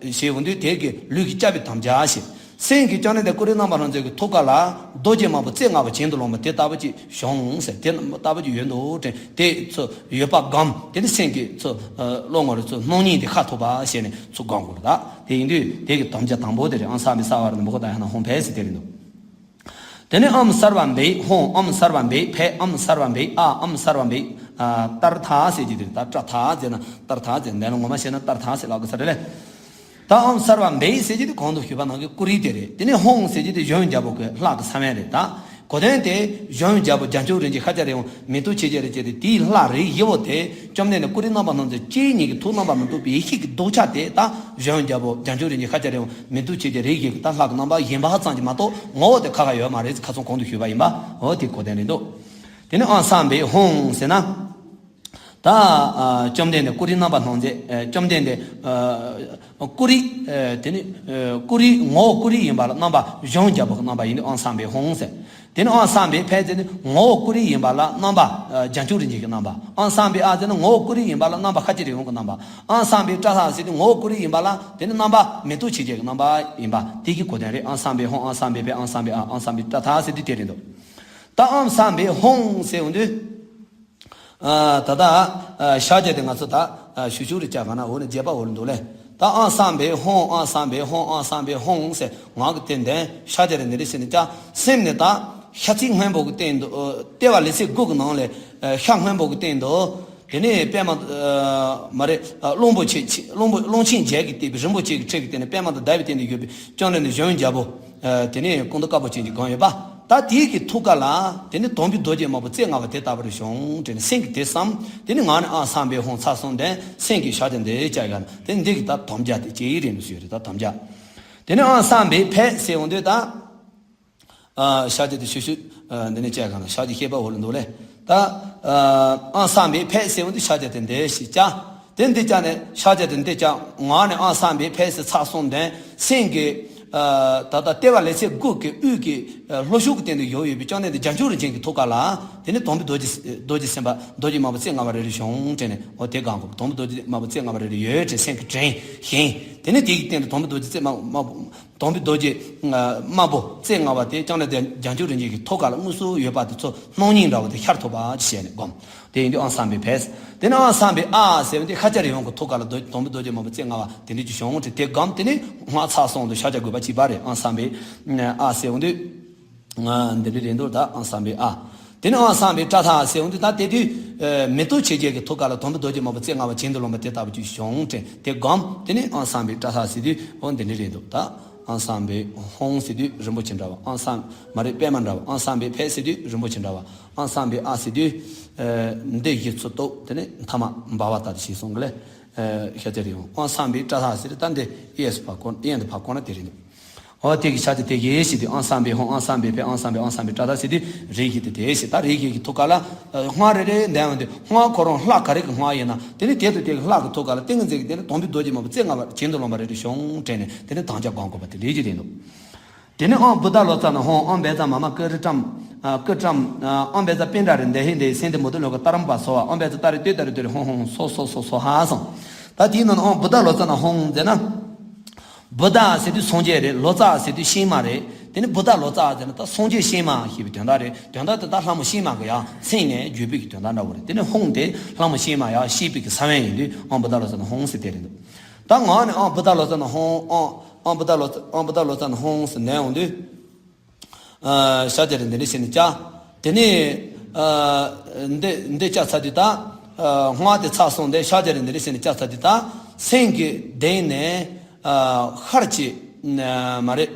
འཇུག་ཞེས་འོང་དུས་དེ་གི་ལུས་ཀྱི་བཅའ་བའི་དམ་བཅའ་བྱེད། སེམས་ཀྱི་ཅང་ནེ་དང་ཀུན་རིག་རྣམ་པར་སྣང་མཛད་ཀྱི་ཐུགས་ཀ་ལ་རྡོ་རྗེ་དམར་པོ་རྩེ་ལྔ་པ་བྱིན་དུ་རློམ་པ་དེ་ལྟ་བུ་ཅིག་བྱུང་ཟེར། དེ་ལྟ་བུ་ཅིག་ཡོད་འདུག་དྲན་དེ་ཚོ་ཡོད་པ་སྒོམ། དེ་ནི་སེམས་ཀྱི་ཚོ་བློ་ངོར་ཚོ་སྣང་བརྙན་དེ་ཤར་ཐུབ་པ་བྱས་ནས་ཚུར་སྒོམ་དགོས་རེད། ད་དེ་ཡིན་དུས་དེ་གི་དམ་བཅའ་དང་པོ་དེ་རེད། ཨོཾ་སརྦ་བྷཱུ་སརྦ་ཨ་བ་ར་ཎ་བྷ་གོ་དྷཱ་ཡ་ཧ་ན་ཧཱུྃ་ཕཊ་ཟེར་དེ་རེད་འདུག་དེ་ནས་ཨོཾ་སརྦ་བྷཱུ་ཧཱུྃ། ཨོཾ་སརྦ་བྷཱུ་ཕཊ། ཨོཾ་སརྦ་བྷཱུ་ཨ། ཨོཾ་སརྦ་བྷཱུ་ཨ་ཏར་ཐ་ཟེར་གྱི་དེ་རེད། ད་ཏྲ་ཐ་ཟེར་ན་ཏར་ཐ་ཟེར། འདི་ལ་ངོ་མ་བཤད་ན་ཏར་ཐ་ཟེར་ལབ་དགོས་ས་རེད་ལེ། ད་ཨོཾ་སརྦ་བྷེ་ཟེར་གྱི་དེ་གོང་དུ་ཞུས་པ་ནང་གི་ཀུ་རི་དེ་རེད། དེ་ནས་ཧཱུྃ་ཟེར་གྱི་དེ་གཞོན་ནུ་རྒྱལ་པོ་གི་ལྷ་གི་ས་བོན་རེད། ད་གོ་དོན་དེ་གཞོན་ནུ་རྒྱལ་པོ་རྒྱ་མཚོའི་རིན་ཆེན་ཤཱཀྱ་རི་བོ་མེ་ཏོག་ཆེ་ཆེ་རེད་ཅེས་དེ་དེའི་ལྷ་རིགས་བཞི་པོ་དེ་བཅོམ་ལྡན་འདས་ཀུ་རི་རྣམ་པར་སྣང་མཛད་སྤྱན་གཉིས་ཀྱི་ཐུགས་རྣམ་པར་མི་རྟོག་པའི་ཡེ་ཤེས་ཀྱི་ལྡོག་ཆ་དེ་ད་གཞོན་ནུ་རྒྱལ་པོ་རྒྱ་མཚོའི་རིན་ཆེན་ཤཱཀྱ་རི་བོ་མེ་ཏོག་ཆེ་ཆེ་རིགས་བཞི་གི་ད་ལྷ་གི་རྣམ་པ་ཡིན་པ་ཙམ་གྱིས་མ་གཏོགས་ངོ་བོ་དེ་ཁ་ཁ་ཡོད་མ་རེད། ཁ་སང་གོང་དུ་ཞུས་པ་ཡིན་པ། འོ་དེ་གོ་དོན་རེད་འདུག་དེ་ནས་ཨོཾ་སརྦ་བྷེ་ཧཱུྃ་ཟེར་ན། ད་ཨ་བཅོམ་ལྡན་འདས་ཀུ་རི་རྣམ་པར་སྣང་མཛད། ཨ་བཅོམ་ལྡན་འདས་ཨ་ཀུ་རི། ཨ་དེ་ནི་ཨ་ཀུ་རི་ངོ་བོ་ཀུ་རི་ཡིན་པ་ལ་རྣམ་པ་གཞོན་ནུ་རྒྱལ་པོ་གི་རྣམ་པ་ཡིན་དུས་ཨོཾ་སརྦ་བྷེ་ཧཱུྃ་ཟེར། དེ་ནི་ཨོཾ་སརྦ་བྷེ་ཕཊ་ཟེར་ནི་ངོ་བོ་ཀུ་རི་ཡིན་པ་ལ་རྣམ་པ་ཨ་རྒྱ་མཚོའི་རིན་ཆེན་གྱི་རྣམ་པ། ཨོཾ་སརྦ་བྷེ་ཨཱ་ཟེར་ནི་ངོ་བོ་ཀུ་རི་ཡིན་པ་ལ་རྣམ་པ་ཤཱཀྱ་རི་བོ་གི་རྣམ་པ། ཨོཾ་སརྦ་བྷེ་ཏྲཱ་ཐཱ་ཟེར་ནི་ངོ་བོ་ཀུ་རི་ཡིན་པ་ལ་དེ་ནི་རྣམ་པ་མེ་ཏོག་ཆེ་ཆེ་གི་རྣམ་པ་ཡིན་པ་དེ་གི་གོ་དོན་རེད། ཨོཾ་སརྦ་བྷེ་ཧཱུྃ། ཨོཾ་སརྦ་བྷེ་ཕཊ། ཨོཾ་སརྦ་བྷེ་ཨཱ། ཨོཾ་སརྦ་བྷེ་ཏྲཱ་ཐཱ་ཟེར་དུས་དེ་རེད་འདུག་ད་ཨོཾ་སརྦ་བྷེ་ཧཱུྃ་ཟེར་འོང་དུས། ཨ་ད་ལྟ་ཨ་ཤཱཀྱ་དེ་ང་ཚོ་ད་ཨ་ཞུ་ཞུ་རེ་བྱ་ག་ན་འོ་ན་རྒྱས་པ་འོ་རེ་འདུག་ལེ། ད་ཨོཾ་སརྦ་བྷེ་ཧཱུྃ། ཨོཾ་སརྦ་བྷེ་ཧཱུྃ། ཨོཾ་སརྦ་བྷེ་ཧཱུྃ་ཟེར་ངག་གི་སྟེང་དེ་ཤཱཀྱ་དེ་འདི་འདྲ་ཟེར་ནས་ཀྱང་སེམས་ནས་ད་ཤ་ཚིག་སྔོན་པོ་གི་སྟེང་དུ་ཨ་ལྟེ་བ་ལེ་ཚན་དགུ་གི་ནང་ལས་ཨ་ཤ་སྔོན་པོ་གི་སྟེང་དུ། དེ་ནས་པདྨ་ཨ་མ་རེད། ཨ་གླང་པོ་ཆེ་ཆེ་གླང་པོ་གླང་ཆེན་བརྒྱད་ཀྱིས་བཏེགས་པའི་རིན་པོ་ཆེ་གི་ཁྲི་གི་སྟེང་ནས་པདྨ་དང་ཟླ་བའི་སྟེང་དུ་ཡོད་པའི་བཅོམ་ལྡན་འདས་གཞོན་ནུ་རྒྱལ་པོ། ཨ་དེ་ནས་སྐུ་མདོག་དཀར་པོ་ཅན་གྱི་སྒང་ཡོད་པ། ད་དེའི་གི་ཐུགས་ཀ་ལ་དེ་ནས་དོམ་པའི་རྡོ་རྗེ་དམར་པོ་རྩེ་ལྔ་པ་དེ་ལྟ་བུ་རེ་བྱུང་དྲན་ནས་སེམས་ཀྱི་དེ་བསམ། དེ་ནས་ངག་ནས་ཨོཾ་སརྦ་བྷེ་ཧཱུྃ་ཚར་སོང་དེ་སེམས་ཀྱི་ཤཱཀྱ་འདི་བཅའ་ཡ་ན་དེ་འདི་གི་ད་དོམ་རྒྱག་དེ་ཅི་ཡི་རེད་ནས་ཞུས་རེད། ད་དོམ་རྒྱག་དེ་ནས་ཨོཾ་སརྦ་བྷེ་ཕཊ་ཟེར་འོང་དུས་ད། ཨ་ཤཱཀྱ་དེ་ཤུ་ཤུ། ཨ་འདི་ནས་བཅད་གང་ན་ཤཱཀྱ་བཤད་པ་འོ་ལ་འདུག་ལེ། ད་ཨ་ཨོཾ་སརྦ་བྷེ་ཕཊ་ཟེར་འོང་དུས་ཤཱཀྱ་དེ་འདི་ཞིག་བཅའ། དེ་འདི་བཅའ་ནས་ཤཱཀྱ་དེ་འདི་བཅའ། ངག་ནས་ཨོཾ་སརྦ་བྷེ་ཕཊ་ཟེར་ཚར་སོང་དེ་སེམས་ཀྱི་ཨ་ད་ལྟ་ལྟེ་བ་ལེ་ཚན་དགུ་གི་དབུས་ཀྱི་ཨ་ལྷོ་ཕྱོགས་ཀྱི་སྟེང་དུ་ཡོད་ཡོད་པའི་བཅོམ་ལྡན་འདས་རྒྱ་མཚོའི་རིན་ཆེན་གྱི་ཐུགས་ཀ་ལ་དེ་ནས་དོམ་པའི་རྡོ་རྗེ་རྡོ་རྗེ་སེམས་དཔའ་རྡོ་རྗེ་དམར་པོ་རྩེ་ལྔ་པ་རེ་རེ་བྱུང་དྲན་ནས་འོ་དེ་གང་གོ་དོམ་པའི་རྡོ་རྗེ་དམར་པོ་རྩེ་ལྔ་པ་རེ་རེ་ཡོད་དྲན་སེམས་ཀྱི་དྲན་ཞེན་དེ་ནས་དེ་གི་སྟེང་དུ་དོམ་པའི་རྡོ་རྗེ་རྩེ་དམར་པོ་དམར་པོ། དོམ་པའི་རྡོ་རྗེ་དམར་པོ་རྩེ་ལྔ་པ་དེ་བཅོམ་ལྡན་འདས་རྒྱ་མཚོའི་རིན་ཆེན་གྱི་ཐུགས་ཀ་ལ་དངོས་སུ་ཡོད་པ་དེ་ཚོ་སྣང་བརྙན་འདྲ་བོ་དེ་ཤར་ཐུབ་པ་ཞེས་ནས་བསྒོམ། དེ་ཡིན་དུས་ཨོཾ་སརྦ་བྷེ་ཕཊ། དེ་ནས་ཨོཾ་སརྦ་བྷེ་ཨཱ་ཟེར་བ་དེ་ཤཱཀྱ་རི་བོ་གི་ཐུགས་ཀ་ལ་རྡོ་དོམ་པའི་རྡོ་རྗེ་དམར་པོ་རྩེ་ལྔ་པ་དེ་འདྲ་ཅིག་བྱུང་དྲན་དེ་བསྒོམ། དེ་ནས་སྔགས་ཚར་སོང་དུས་ཤཱཀྱ་དགོས་པ་གཅིག་པ་རེད། ཨོཾ་སརྦ་བྷེ་ཨཱ་ཟེར་འོང་དུས། འདི་འདྲ་རེད་འདུག་ད་ཨོཾ་སརྦ་བྷེ་ཨཱ། དེ་ནས་ཨོཾ་སརྦ་བྷེ་ཏྲཱ་ཐཱ་ཟེར་འོང་དུས་ད་དེ་དུས་ཨ་མེ་ཏོག་ཆེ་ཆེ་གི་ཐུགས་ཀ་ལ་དོམ་པའི་རྡོ་རྗེ་དམར་པོ་རྩེ་ལྔ་པ་གྱེན་དུ་ལོངས་པ་དེ་ལྟ་བུ་ཅིག་བྱུང་དྲན་དེ་བསྒོམ། དེ་ནས་ཨོཾ་སརྦ་བྷེ་ཏྲཱ་ཐཱ་ཟེར་དུས་འོ་འདི་འདྲ་རེད་འདུག་ད་ཨོཾ་སརྦ་བྷེ་ཧཱུྃ་ཟེར་དུས་རིན་པོ་ཆེ་འདྲ་བ། ཨོཾ་སརྦ་མ་རེད་པད་མ་འདྲ་བ། ཨོཾ་སརྦ་བྷེ་ཕཊ་ཟེར་དུས་རིན་པོ་ཆེ་འདྲ་བ། ཨོཾ་སརྦ་བྷེ་ཨཱ་ཟེར་དུས་ཨ་འདི་བཞི་ཚུར་གཏུགས། དེ་ནས་མཐའ་མ་འབར་བ་ལྟ་བུ་ཞིག་གསུང་གི་ལེ། ཤཱཀྱ་རི་བོ། ཨོཾ་སརྦ་བྷེ་ཏྲཱ་ཐཱ་ཟེར་དུས་ད་འདི་གཡས་སུ་ཕར་བསྐོར་གཡོན་དུ་ཕར་བསྐོར་ན་དེ་རེད་འདུག་འོ་དེ་གི་ཤཱཀྱ་དེ་གི་ཞེས་དུས་ཨོཾ་སརྦ་བྷེ་ཧཱུྃ། ཨོཾ་སརྦ་བྷེ་ཕཊ། ཨོཾ་སརྦ་བྷེ་ཨོཾ་སརྦ་བྷེ་ཏྲཱ་ཐཱ་ཟེར་དུས་རིགས་བཞི་དེ་དེ་ཞེས་ད་རིགས་བཞི་གི་ཐུགས་ཀ་ལ་སྔགས་རེ་རེ་འདོན་འོང་དུས་སྔགས་ཁོ་རང་ལྷ་ག་རེ་གི་སྔགས་ཡིན་ན་དེ་ནི་དེ་དང་དེ་གི་ལྷ་གི་ཐུགས་ཀ་ལ་ཏིང་ངེ་འཛིན་གྱི་དེ་ནི་དོམ་པའི་རྡོ་རྗེ་དམར་པོ་རྩེ་ལྔ་པ་གྱེན་དུ་ལོངས་པ་རེ་རེ་བྱུང་དྲན་ནས་དེ་ནི་དམ་བཅའ་བསྒོམ་དགོས་པ་དེ་རིགས་བཞི་དེ་འདུག་དེ་ནས་ཨོཾ་བུདྡྷ་ལོ་ཙཱ་ན་ཧཱུྃ། ཨོཾ་བཛྲ་མ་མ་ཀུ་རུ་ཏྲཾ། ཨ་ཀུ་ཏྲཾ། ཨ་ཨོཾ་བཛྲ་པཎྜ་རེ་དྷ་ཧྲྀ་དྷ་ཧྲྀ་སིནྡྷུ་མདོ་ལོ་ཀ་ཏཱ་རམ་བ་སྭཱ་ཧཱ། ཨོཾ་བཛྲ་ཏཱ་རེ་ཏུཏྟཱ་རེ་ཧཱུྃ་ཧཱུྃ་སྭཱ་ཧཱ་སྭཱ་ཧཱ་གསུངས། ད་དེའི་ནང་ན་ཨོཾ་བུདྡྷ་ལོ་ཙཱ་ན་ཧཱུྃ་ཟེར་ན། བུདྡྷ་ཟེར་དུས་སངས་རྒྱས་རེད། ལོ་ཙཱ་ཟེར་དུས་གཤེད་མ་རེད། དེ་ནི་བུདྡྷ་ལོ་ཙཱ་ཟེར་ན་ད་སངས་རྒྱས་གཤེད་མ་ཞེས་པའི་དོན་དག་རེད། དོན་དག་དེ་ད་ལྷ་མོ་གཤེད་མ་གི་ཡང་མཚན་ནས་བརྗོད་པའི་གི་དོན་དག་འདྲ་བོ་རེད། དེ་ནི་ཧཱུྃ་དེ་ལྷ་མོ་གཤེད་མ་ཡང་གཤེད་པའི་གི་ས་བོན་ཡིན་དུས་ཨོཾ་བུདྡྷ་ལོ་ཙཱ་ན་ཧཱུྃ་ཟེར་དེ་རེད་འདུག་ད་ངག་ནས་ཨོཾ་བུདྡྷ་ལོ་ཙཱ་ན་ཧཱུྃ། ཨོཾ་ཨོཾ་བུདྡྷ་ལོ་ཙཱ་ཨོཾ་བུདྡྷ་ལོ་ཙཱ་ན་ཧཱུྃ་ཟེར་ནས་འོང་དུས། ཨ་ཤཱཀྱ་རེ་འདི་འདྲ་བྱས་ནས་བཅའ། དེ་ནས་ཨ་འདི་འདི་བཅའ་ཚར་དུས་ད་ཨ་སྔགས་དེ་ཚར་སོང་སྟེ་ཤཱཀྱ་རེ་འདི་འདྲ་བྱས་ནས་བཅའ་ཚར་དུས་ད་སེམས་ཀྱི་གདེང་ནས་ཨ་ཤར་གྱི་ཨ་མ་རེད།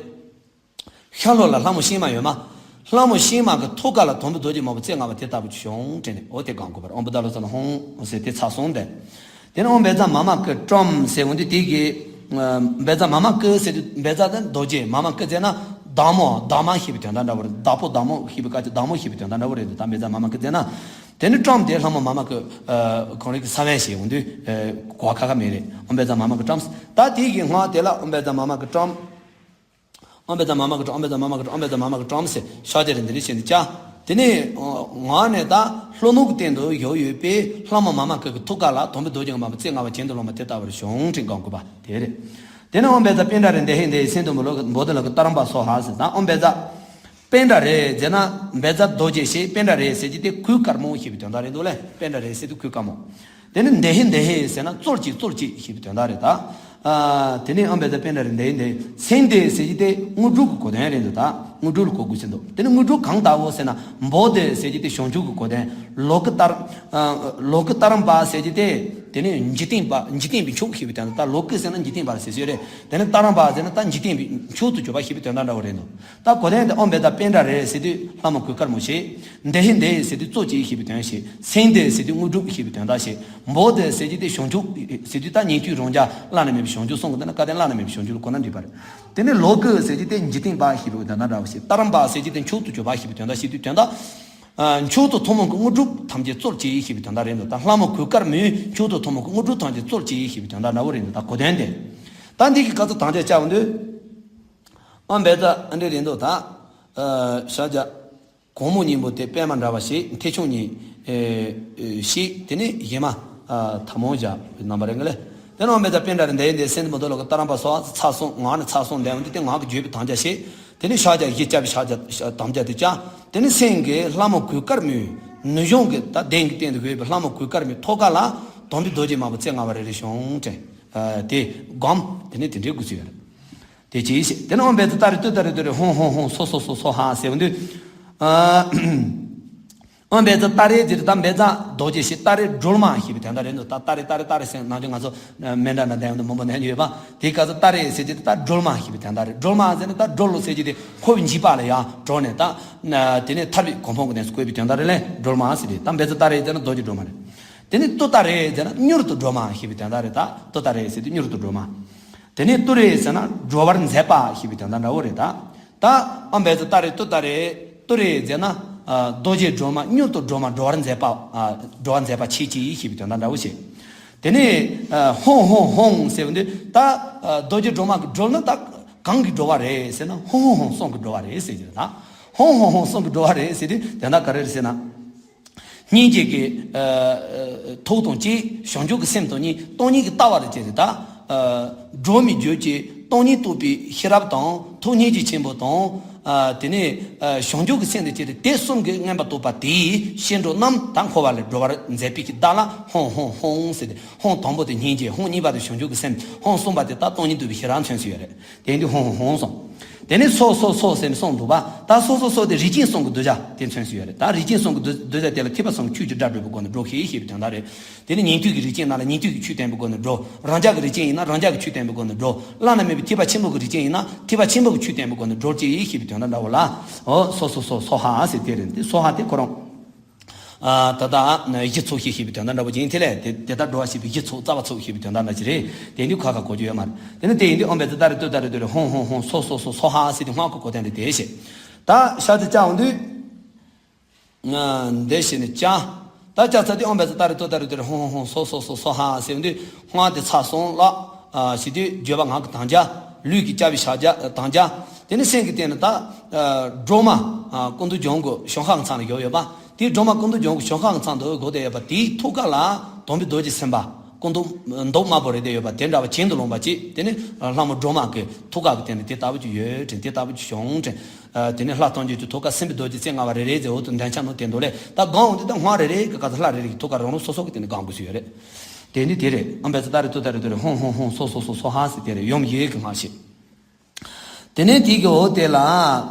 ཤར་ལྷོ་ལ་ལྷ་མོ་གཤེད་མ་ཡོད་མ། ལྷ་མོ་གཤེད་མ་གི་ཐུགས་ཀ་ལ་དོམ་པའི་རྡོ་རྗེ་དམར་པོ་རྩེ་ལྔ་པ་དེ་ལྟ་བུ་བྱུང་དྲན་ནས་འོ་དེ་སྒོམ་དགོས་པ་རེད། ཨོཾ་བུདྡྷ་ལོ་ཙཱ་ན་ཧཱུྃ་ཟེར་དེ་ཚར་སོང་སྟེ། དེ་ནས་ཨོཾ་བཛྲ་མ་མ་ཀུ་ཏྲཾ་ཟེར་འོང་དུས་དེ་གི་ཨ་བཛྲ་མ་མ་ཀུ་ཟེར་དུས་བཛྲ་དེ་རྡོ་རྗེ། མ་མ་ཀུ་ཟེར་ན་བདག་མོ་བདག་མ་ཞེས་པའི་དོན་དག་འདྲ་བོ་རེད། བདག་པོ་བདག་མོ་ཞེས་པའི་སྐད་ཆ་བདག་མོ་ཞེས་པའི་དོན་དག་འདྲ་བོ་རེད་འདུག་ད་བཛྲ་མ་མ་ཀུ་ཟེར་ན། དེ་ནི་ཏྲཾ་དེ་ལྷ་མོ་མ་མ་ཀུ་ཨ་གང་རེད་གི་ས་བོན་ཞེས་འོང་དུས་ཨ་གོ་ཁ་ཁ་མེད་རེད། ཨོཾ་བཛྲ་མ་མ་ཀུ་ཏྲཾ། ད་དེ་གི་སྔགས་དེ་ལ་ཨོཾ་བཛྲ་མ་མ་ཀུ་ཏྲཾ། ཨོཾ་བཛྲ་མ་མ་ཀུ་ཏྲཾ། ཨོཾ་བཛྲ་མ་མ་ཀུ་ཏྲཾ། ཨོཾ་བཛྲ་མ་མ་ཀུ་ཏྲཾ། ཨོཾ་བཛྲ་མ་མ་ཀུ་ཏྲཾ་ཟེར་ཤཱཀྱ་རེ་འདི་འདྲ་བྱས་ནས་བཅའ། དེ་ནས་ངག་ནས་ད་ལྷོ་ནུབ་ཀྱི་སྟེང་དུ་ཡོད་ཡོད་པའི་ལྷ་མོ་མ་མ་ཀུ་གི་ཐུགས་ཀ་ལ་དོམ་པའི་རྡོ་རྗེ་དམར་པོ་རྩེ་ལྔ་པ་གྱེན་དུ་ལོངས་པ་དེ་ལྟ་བུར་བྱུང་དྲན་སྒོམ་དགོས་པ་དེ་རེད། དེ་ནས་ཨོཾ་བཛྲ་པཎྜ་རེ་དྷ་ཧྲྀ་དྷ་ཧྲྀ་སིནྡྷུ་མདོ་ལོ་ཀ་ཏཱ་རམ་བ་སྭཱ་ཧཱ་ཟེར་དང་། ཨོཾ་བཛྲ་པཎྜ་རེ་ཟེར་ན་བཛྲ་རྡོ་རྗེ་ཞེས། པཎྜ་རེ་ཟེར་གྱི་དེ་གོས་དཀར་མོ་ཞེས་པའི་དོན་དག་རེད་འདུག་ལེ། པཎྜ་རེ་ཟེར་དུས་གོས་དཀར་མོ། དེ་ནི་དྷ་ཧྲྀ་དྷ་ཧྲྀ་ཟེར་ན་གཙོར་གྱིས་གཙོར་གྱིས་ཞེས་པའི་དོན་དག་རེད་ད། ཨ་དེ་ནི་ཨོཾ་བཛྲ་པཎྜ་རེ་དྷ་ཧྲྀ་དྷ་ཧྲྀ་སིནྡྷུ་ཟེར་གྱི་དེ་དངོས་གྲུབ་ཀྱི་གོ་དོན་རེད་འདུག་ད་དངོས་གྲུབ་ལ་གོ་དགོས་ཟེར་འདུག་དེ་ནི་དངོས་གྲུབ་གང་ལྟ་བུ་ཟེར་ན་བོ་དྷི་ཟེར་གྱི་དེ་བྱང་ཆུབ་ཀྱི་གོ་དོན། ལོ་ཀུ་ཏར་ཨ་ལོ་ཀུ་ཏཱ་རམ་བ་ཟེར་གྱི་དེ་ དེ་ནས་འཇིག་རྟེན་པ། འཇིག་རྟེན་པའི་མཆོག་ཞེས་པའི་དོན་དག་ད་ལོ་ཀི་ཟེར་ན་འཇིག་རྟེན་པ་ཟེར་ཞིག་རེད། དེ་ནས་ཏཱ་རམ་པ་ཟེར་ན་ད་འཇིག་རྟེན་པའི་མཆོག་ཏུ་གྱུར་པ་ཞེས་པའི་དོན་དག་འདྲ་བོ་རེད་འདུག་ད་གོ་དོན་དེ་ཨོཾ་བཛྲ་པཎྜ་རེ་ཟེར་དུས་ལྷ་མོ་གོས་དཀར་མོ་ཞེས། འདི་ཧེ་འདི་ཟེར་དུས་གཙོ་བྱས་ཞེས་པའི་དོན་ཞེས། སེང་འདི་ཟེར་དུས་དངོས་གྲུབ་ཞེས་པའི་དོན་དག་ཞེས། བོ་དྷི་ཟེར་གྱི་དེ་བྱང་ཆུབ་ཟེར་དུས་ད་ཉན་ཐོས་རང་རྒྱལ་བླ་ན་མེད་པའི་བྱང་ཆུབ་གསུང་གི་འདུག་ན་སྐལ་ལྡན་བླ་ན་མེད་པའི་བྱང་ཆུབ་ལ་གོ་ན་འགྲིག་པ་རེད། དེ་ནས་ལོ་ཀི་ཟེར་གྱི་དེ་འཇིག་རྟེན་པ་ཞེས་པའི་དོན་དག་འདྲ་བོ་ཞེས། ཏཱ་རམ་པ་ཟེར་གྱི་དེ་མཆོག་ཏུ་གྱུར་པ་ཞེས་པའི་དོན་དག་ཞེས་དུས་དོན་དག་ཨ། མཆོག་ཏུ་ཐུན་མོང་གི་དངོས་གྲུབ་ཐམས་ཅད་སྩོལ་བྱེད་ཞེས་པའི་དོན་དག་རེད་འདུག་ད་ལྷ་མོ་གོས་དཀར་མོས་མཆོག་ཏུ་ཐུན་མོང་གི་དངོས་གྲུབ་ཐམས་ཅད་སྩོལ་བྱེད་ཞེས་པའི་དོན་དག་འདྲ་བོ་རེད་འདུག་ད་གོ་དོན་དེ། ད་འདི་གི་སྐབས་སུ་དམ་བཅའ་བཅའ་འོང་དུས། ཨོཾ་བཛྲ་ཨ་འདྲ་རེད་འདུག་ད། ཨ། ཤཱཀྱ། གོང་མོ་སྙིང་པོ་དེ་པདྨ་འདྲ་བ་ཞིག་མཐེའུ་ཆུང་གཉིས། ཨེ། ཨེ། ཞིག་དེ་ནས་གཞན་མ། ཨ། ཐལ་མོ་སྦྱར་བའི་རྣམ་པ་རེད་ངེས་ལེ། དེ་ནས་ཨོཾ་བཛྲ་པཎྜ་རེ་འདི་ཡིན་ཏེ་སེམས་མི་འདུག་ལོ་ཀ་ཏཱ་རམ་པ་སོགས་ཚར་སོང་ངག་ནས་ཚར་སོང་ལས་འོང་དུས་དེ་ངག་གི་བརྗོད་པའི་དམ་བཅའ་བྱེད། དེ་ནས་ཕྱག་རྒྱ་བཞི་བཅའ་བའི་ཕྱག་རྒྱ་དམ་བཅའ་དེ་བཅའ། དེ་ནས་སེང་གེ་ལྷ་མོ་གོས་དཀར་མོའི་ནུ་གཞོང་གི་ད་གདན་གྱི་སྟེང་དུ་ཡོད་པའི་ལྷ་མོ་གོས་དཀར་མོའི་ཐོད་ཁ་ལ་དམ་པའི་རྡོ་རྗེ་དམར་པོ་རྩེ་ལྔ་པ་རེ་རེ་བྱུང་དྲན། ཨ། དེ་སྒོམ། དེ་ནས་དེ་འདྲའི་དགོས་ཚུལ་ཡོད་རེད། དེ་ཅི་ཞེས། དེ་ནས་ཨོཾ་བཛྲ་ཏཱ་རེ་ཏུཏྟཱ་རེ་ཏུ་རེ་ཧཱུྃ་ཧཱུྃ་ཧཱུྃ་སྭཱ་ཧཱ་སྭཱ་ཧཱ་ཟེར་བ་འདུག་ཨ། ཨོཾ་བཛྲ་ཏཱ་རེ་ཟེར་ད་བཛྲ་རྡོ་རྗེ་ཞེས་ཏཱ་རེ་སྒྲོལ་མ་ཞེས་པའི་དོན་དག་རེད་འདུག་ད་ཏཱ་རེ་ཏཱ་རེ་ཏཱ་རེ་ཟེར་ནང་དུ་ང་ཚོ་མཎྜལ་ནང་བསྡད་ཡོང་དུས་མང་པོ་ནས་ཡོད་པ། དེའི་སྐབས་སུ་ཏཱ་རེ་ཟེར་གྱི་དེ་ད་སྒྲོལ་མ་ཞེས་པའི་དོན་དག་རེད། སྒྲོལ་མ་ཟེར་ན་ད་སྒྲོལ་ལོ་ཟེར་གྱི་དེ་འཁོར་བའི་འཇིགས་པ་ལས་ཡར་གྲོལ་ནས་ད། དེ་ནས་ཐར་པའི་གོ་འཕང་གི་གནས་སུ་བཀོད་པའི་དོན་དག་རེད་ལས་སྒྲོལ་མ་ཟེར་ཏེ། ད་བཛྲ་ཏཱ་རེ་ཟེར་ན་རྡོ་རྗེ་སྒྲོལ་མ་རེད། དེ་ནས་ཏུཏྟཱ་རེ་ཟེར་ན་མྱུར་དུ་སྒྲོལ་མ་ཞེས་པའི་དོན་དག་རེད་ད། ཏུཏྟཱ་རེ་ཟེར་དུས་མྱུར་དུ་སྒྲོལ་མ། དེ་ནས་ཏུ་རེ་ཟེར་ན་སྒྲོལ་བར་མཛད་པ་ཞེས་པའི་དོན་དག་འདྲ་བོ་རེད་ད། ད་ཨོཾ་བཛྲ་ཏཱ་རེ་ཏུཏྟཱ་རེ། ཏུ་རེ་ཟེར་ན། ཨ། རྡོ་རྗེ་སྒྲོལ་མ་མྱུར་དུ་སྒྲོལ་མ་སྒྲོལ་བར་མཛད་པ། ཨ། སྒྲོལ་བར་མཛད་པ་ཆེ་ཆེ་ཞེས་པའི་དོན་དག་འདྲ་བོ་ཞིག་དེ་ནས། ཨ། ཧཱུྃ་ཧཱུྃ་ཧཱུྃ་ཟེར་བ་འདི་ད། ཨ། རྡོ་རྗེ་སྒྲོལ་མ་གི་སྒྲོལ་ན་ད་གང་གིས་སྒྲོལ་བ་རེད་ཟེར་ན་ཧཱུྃ་ཧཱུྃ་ཧཱུྃ་གསུམ་གྱིས་སྒྲོལ་བ་རེད་ཟེར་གྱི་རེད་ད། ཧཱུྃ་ཧཱུྃ་ཧཱུྃ་གསུམ་གྱིས་སྒྲོལ་བ་རེད་ཟེར་དུས་དོན་དག་ག་རེ་རེད་ཟེར་ན། སྙིང་རྗེ་གི། ཨ། ཨ། ཐུགས་དང་བཅས་བྱང་ཆུབ་ཀྱི་སེམས་དང་གཉིས་སྟོང་ཉིད་ཀྱི་ལྟ་བ་རེད་ཅེས་རེད་ད། ཨ། སྒྲོལ་མའི་རྒྱུད་ཀྱི་སྟོང་ཉིད་རྟོགས་པའི་ཤེས་རབ་དང་ཐུགས་སྙིང་རྗེ་ཆེན་པོ་དང་། ཨ། དེ་ནས། ཨ། བྱང་ཆུབ་ཀྱི་སེམས་དང་བཅས་ཏེ་དེ་གསུམ་གྱིས་མངོན་པར་རྟོགས་པ་དེས་བསྐྱེད་རིགས་རྣམས་ད་འཁོར་བ་ལས་སྒྲོལ་བར་མཛད་པའི་གི་བརྡ་ལ་ཧཱུྃ་ཧཱུྃ་ཧཱུྃ་ཟེར་ཏེ། ཧཱུྃ་དང་པོ་དེ་སྙིང་རྗེ། ཧཱུྃ་གཉིས་པ་དེ་བྱང་ཆུབ་ཀྱི་སེམས། ཧཱུྃ་གསུམ་པ་དེ་ད་སྟོང་ཉིད་རྟོགས་པའི་ཤེས་རབ་མཚོན་ཟིན་ཡོད་རེད། དེ་འདི་ཧཱུྃ་ཧཱུྃ་གསུམ། དེ་ནས་སྭཱ་ཧཱ་སྭཱ་ཧཱ་ཟེར་ནས་གསུམ་འདུག་པ། ད་སྭཱ་ཧཱ་སྭཱ་ཧཱ་དེ་རིགས་ཅན་གསུམ་གྱི་གདུལ་བྱ་དེ་མཚོན་ཟིན་ཡོད་རེད། ད་རིགས་ཅན་གསུམ་གྱི་གདུལ་གདུལ་བྱ་དེ་ལ་ཐེག་པ་གསུམ་གྱི་ཆོས་ཀྱི་སྒྲ་སྒྲོགས་པའི་སྒོ་ནས་སྒྲོལ་ཞེས་ཞེས་པའི་དོན་དག་རེད། དེ་ནི་ཉན་ཐོས་ཀྱི་རིགས་ཅན་རྣམས་ལ་ཉན་ཐོས་ཀྱི་ཆོས་བསྟན་པའི་སྒོ་ནས་སྒྲོལ། རང་ཅག་གི་རིགས་ཅན་ཡིན་ན་རང་ཅག་གི་ཆོས་བསྟན་པའི་སྒོ་ནས་སྒྲོལ། བླ་ན་མེད་པའི་ཐེག་པ་ཆེན་པོ་གི་རིགས་ཅན་ཡིན་ན་ཐེག་པ་ཆེན་པོ་གི་ཆོས་བསྟན་པའི་སྒོ་ནས་སྒྲོལ་ཅེས་ཞེས་པའི་དོན་དག་འདྲ་བོ་ལ། ཨོ་སྭཱ་ཧཱ་སྭཱ་ཧཱ་སྭཱ་ཧཱ་ཟེར་དེ་རེད། དེ་སྭཱ་ཧཱ་དེ་ཁོ་རང་། ཨ། ད་ལྟ་གཞི་ཚོགས་ཞེས་ཞེས་པའི་དོན་དག་འདྲ་པོ་ཅིག་ཡིན། དེ་ལས་དེ་དེ་ལྟར་འགྲོ་བ་ཞེས་པའི་གཞི་ཚོགས་རྩ་བ་ཚོགས་ཞེས་པའི་དོན་དག་འདྲ་ཅིག་རེད། དེ་འདི་ཁ་ཁ་གོ་རྒྱུ་ཡོད་མ་རེད། དེ་ནི་དེ་ཡིན་དུས་ཨོཾ་བཛྲ་ཏཱ་རེ་ཏུཏྟཱ་རེ་ཏུ་རེ་ཧཱུྃ་ཧཱུྃ་ཧཱུྃ་སྭཱ་སྭཱ་སྭཱ་སྭཱ་ཧཱ་ཟེར་དེ་སྔགས་ཀྱི་གོ་དོན་དེ་དེ་བཤད། ད་ཤ་དེ་བཅའ་འོང་དུས། ཨ། འདི་བཤད་ནས་བཅའ། ད་བཅའ་ཚར་དུས་ཨོཾ་བཛྲ་ཏཱ་རེ་ཏུཏྟཱ་རེ་ཏུ་རེ་ཧཱུྃ་ཧཱུྃ་ཧཱུྃ་སྭཱ་སྭཱ་སྭཱ་ཧཱ་ཟེར་དུས་སྔགས་དེ་ཚར་སོང་ལ། ཨ། ཞེས་དུས་བརྗོད་པ་ངག་གི་དམ་བཅའ། ལུས་ཀྱིས་བཅའ་བའི་ཕྱག་རྒྱ་དམ་བཅའ། དེ་ནི་སེམས་ཀྱི་སྟེང་ནས་ད། ཨ། སྒྲོལ་མ། ཨ། སྐུ་མདོག་ལྗང་གུ་ཞིང་ཁམས་ཀྱི་མཚམས་ལ་ཡོད་ཡོད་པ། དེའི་སྒྲོལ་མ་སྐུ་མདོག་ལྗང་གུ་ཞིང་ཁམས་ཀྱི་མཚམས་དུ་བསྒོར་ཏེ་ཡོད་པ་དེའི་ཐུགས་ཀ་ལ་དམ་པའི་རྡོ་རྗེ་སེམས་དཔའ་སྐུ་མདོག་མདོག་དམར་པོ་རེད་དེ་ཡོད་པ་དེ་འདྲ་བ་གྱེན་དུ་ལོངས་པ་ཅིག་དེ་ནི་ལྷ་མོ་སྒྲོལ་མ་གི་ཐུགས་ཀ་གི་སྟེང་ནས་དེ་ལྟ་བུ་ཅིག་ཡོད་དྲན། དེ་ལྟ་བུ་ཅིག་བྱུང་དྲན། ཨ། དེ་ནི་ལྷ་ཐམས་ཅད་ཀྱི་ཐུགས་ཀ་སེམས་དཔའི་རྡོ་རྗེ་རྩེ་ལྔ་པ་རེ་རེ་ཟེར་འོག་ཏུ་མདུན་ཆ་ནང་དེ་འདུག་ལས། ད་སྒོམ་འོང་དུས་ད་སྔགས་རེ་རེ་གི་སྐབས་སུ་ལྷ་རེ་རེ་གི་ཐུགས་ཀ་རང་རང་སོ་སོ་གི་སྟེང་ནས་སྒོམ་དགོས་ཀྱི་ཡོད་རེད། དེ་འདི་དེ་རེད། ཨོཾ་བཛྲ་ཏཱ་རེ་ཏུཏྟཱ་རེ་ཏུ་རེ་ཧཱུྃ་ཧཱུྃ་ཧཱུྃ་སྭཱ་སྭཱ་སྭཱ་ཧཱ་ཟེར་དེ་རེད། ཡུམ་ཡེ་གི་སྔགས་ཤིག་དེ་ནས་དེ་གི་འོག་དེ་ལ།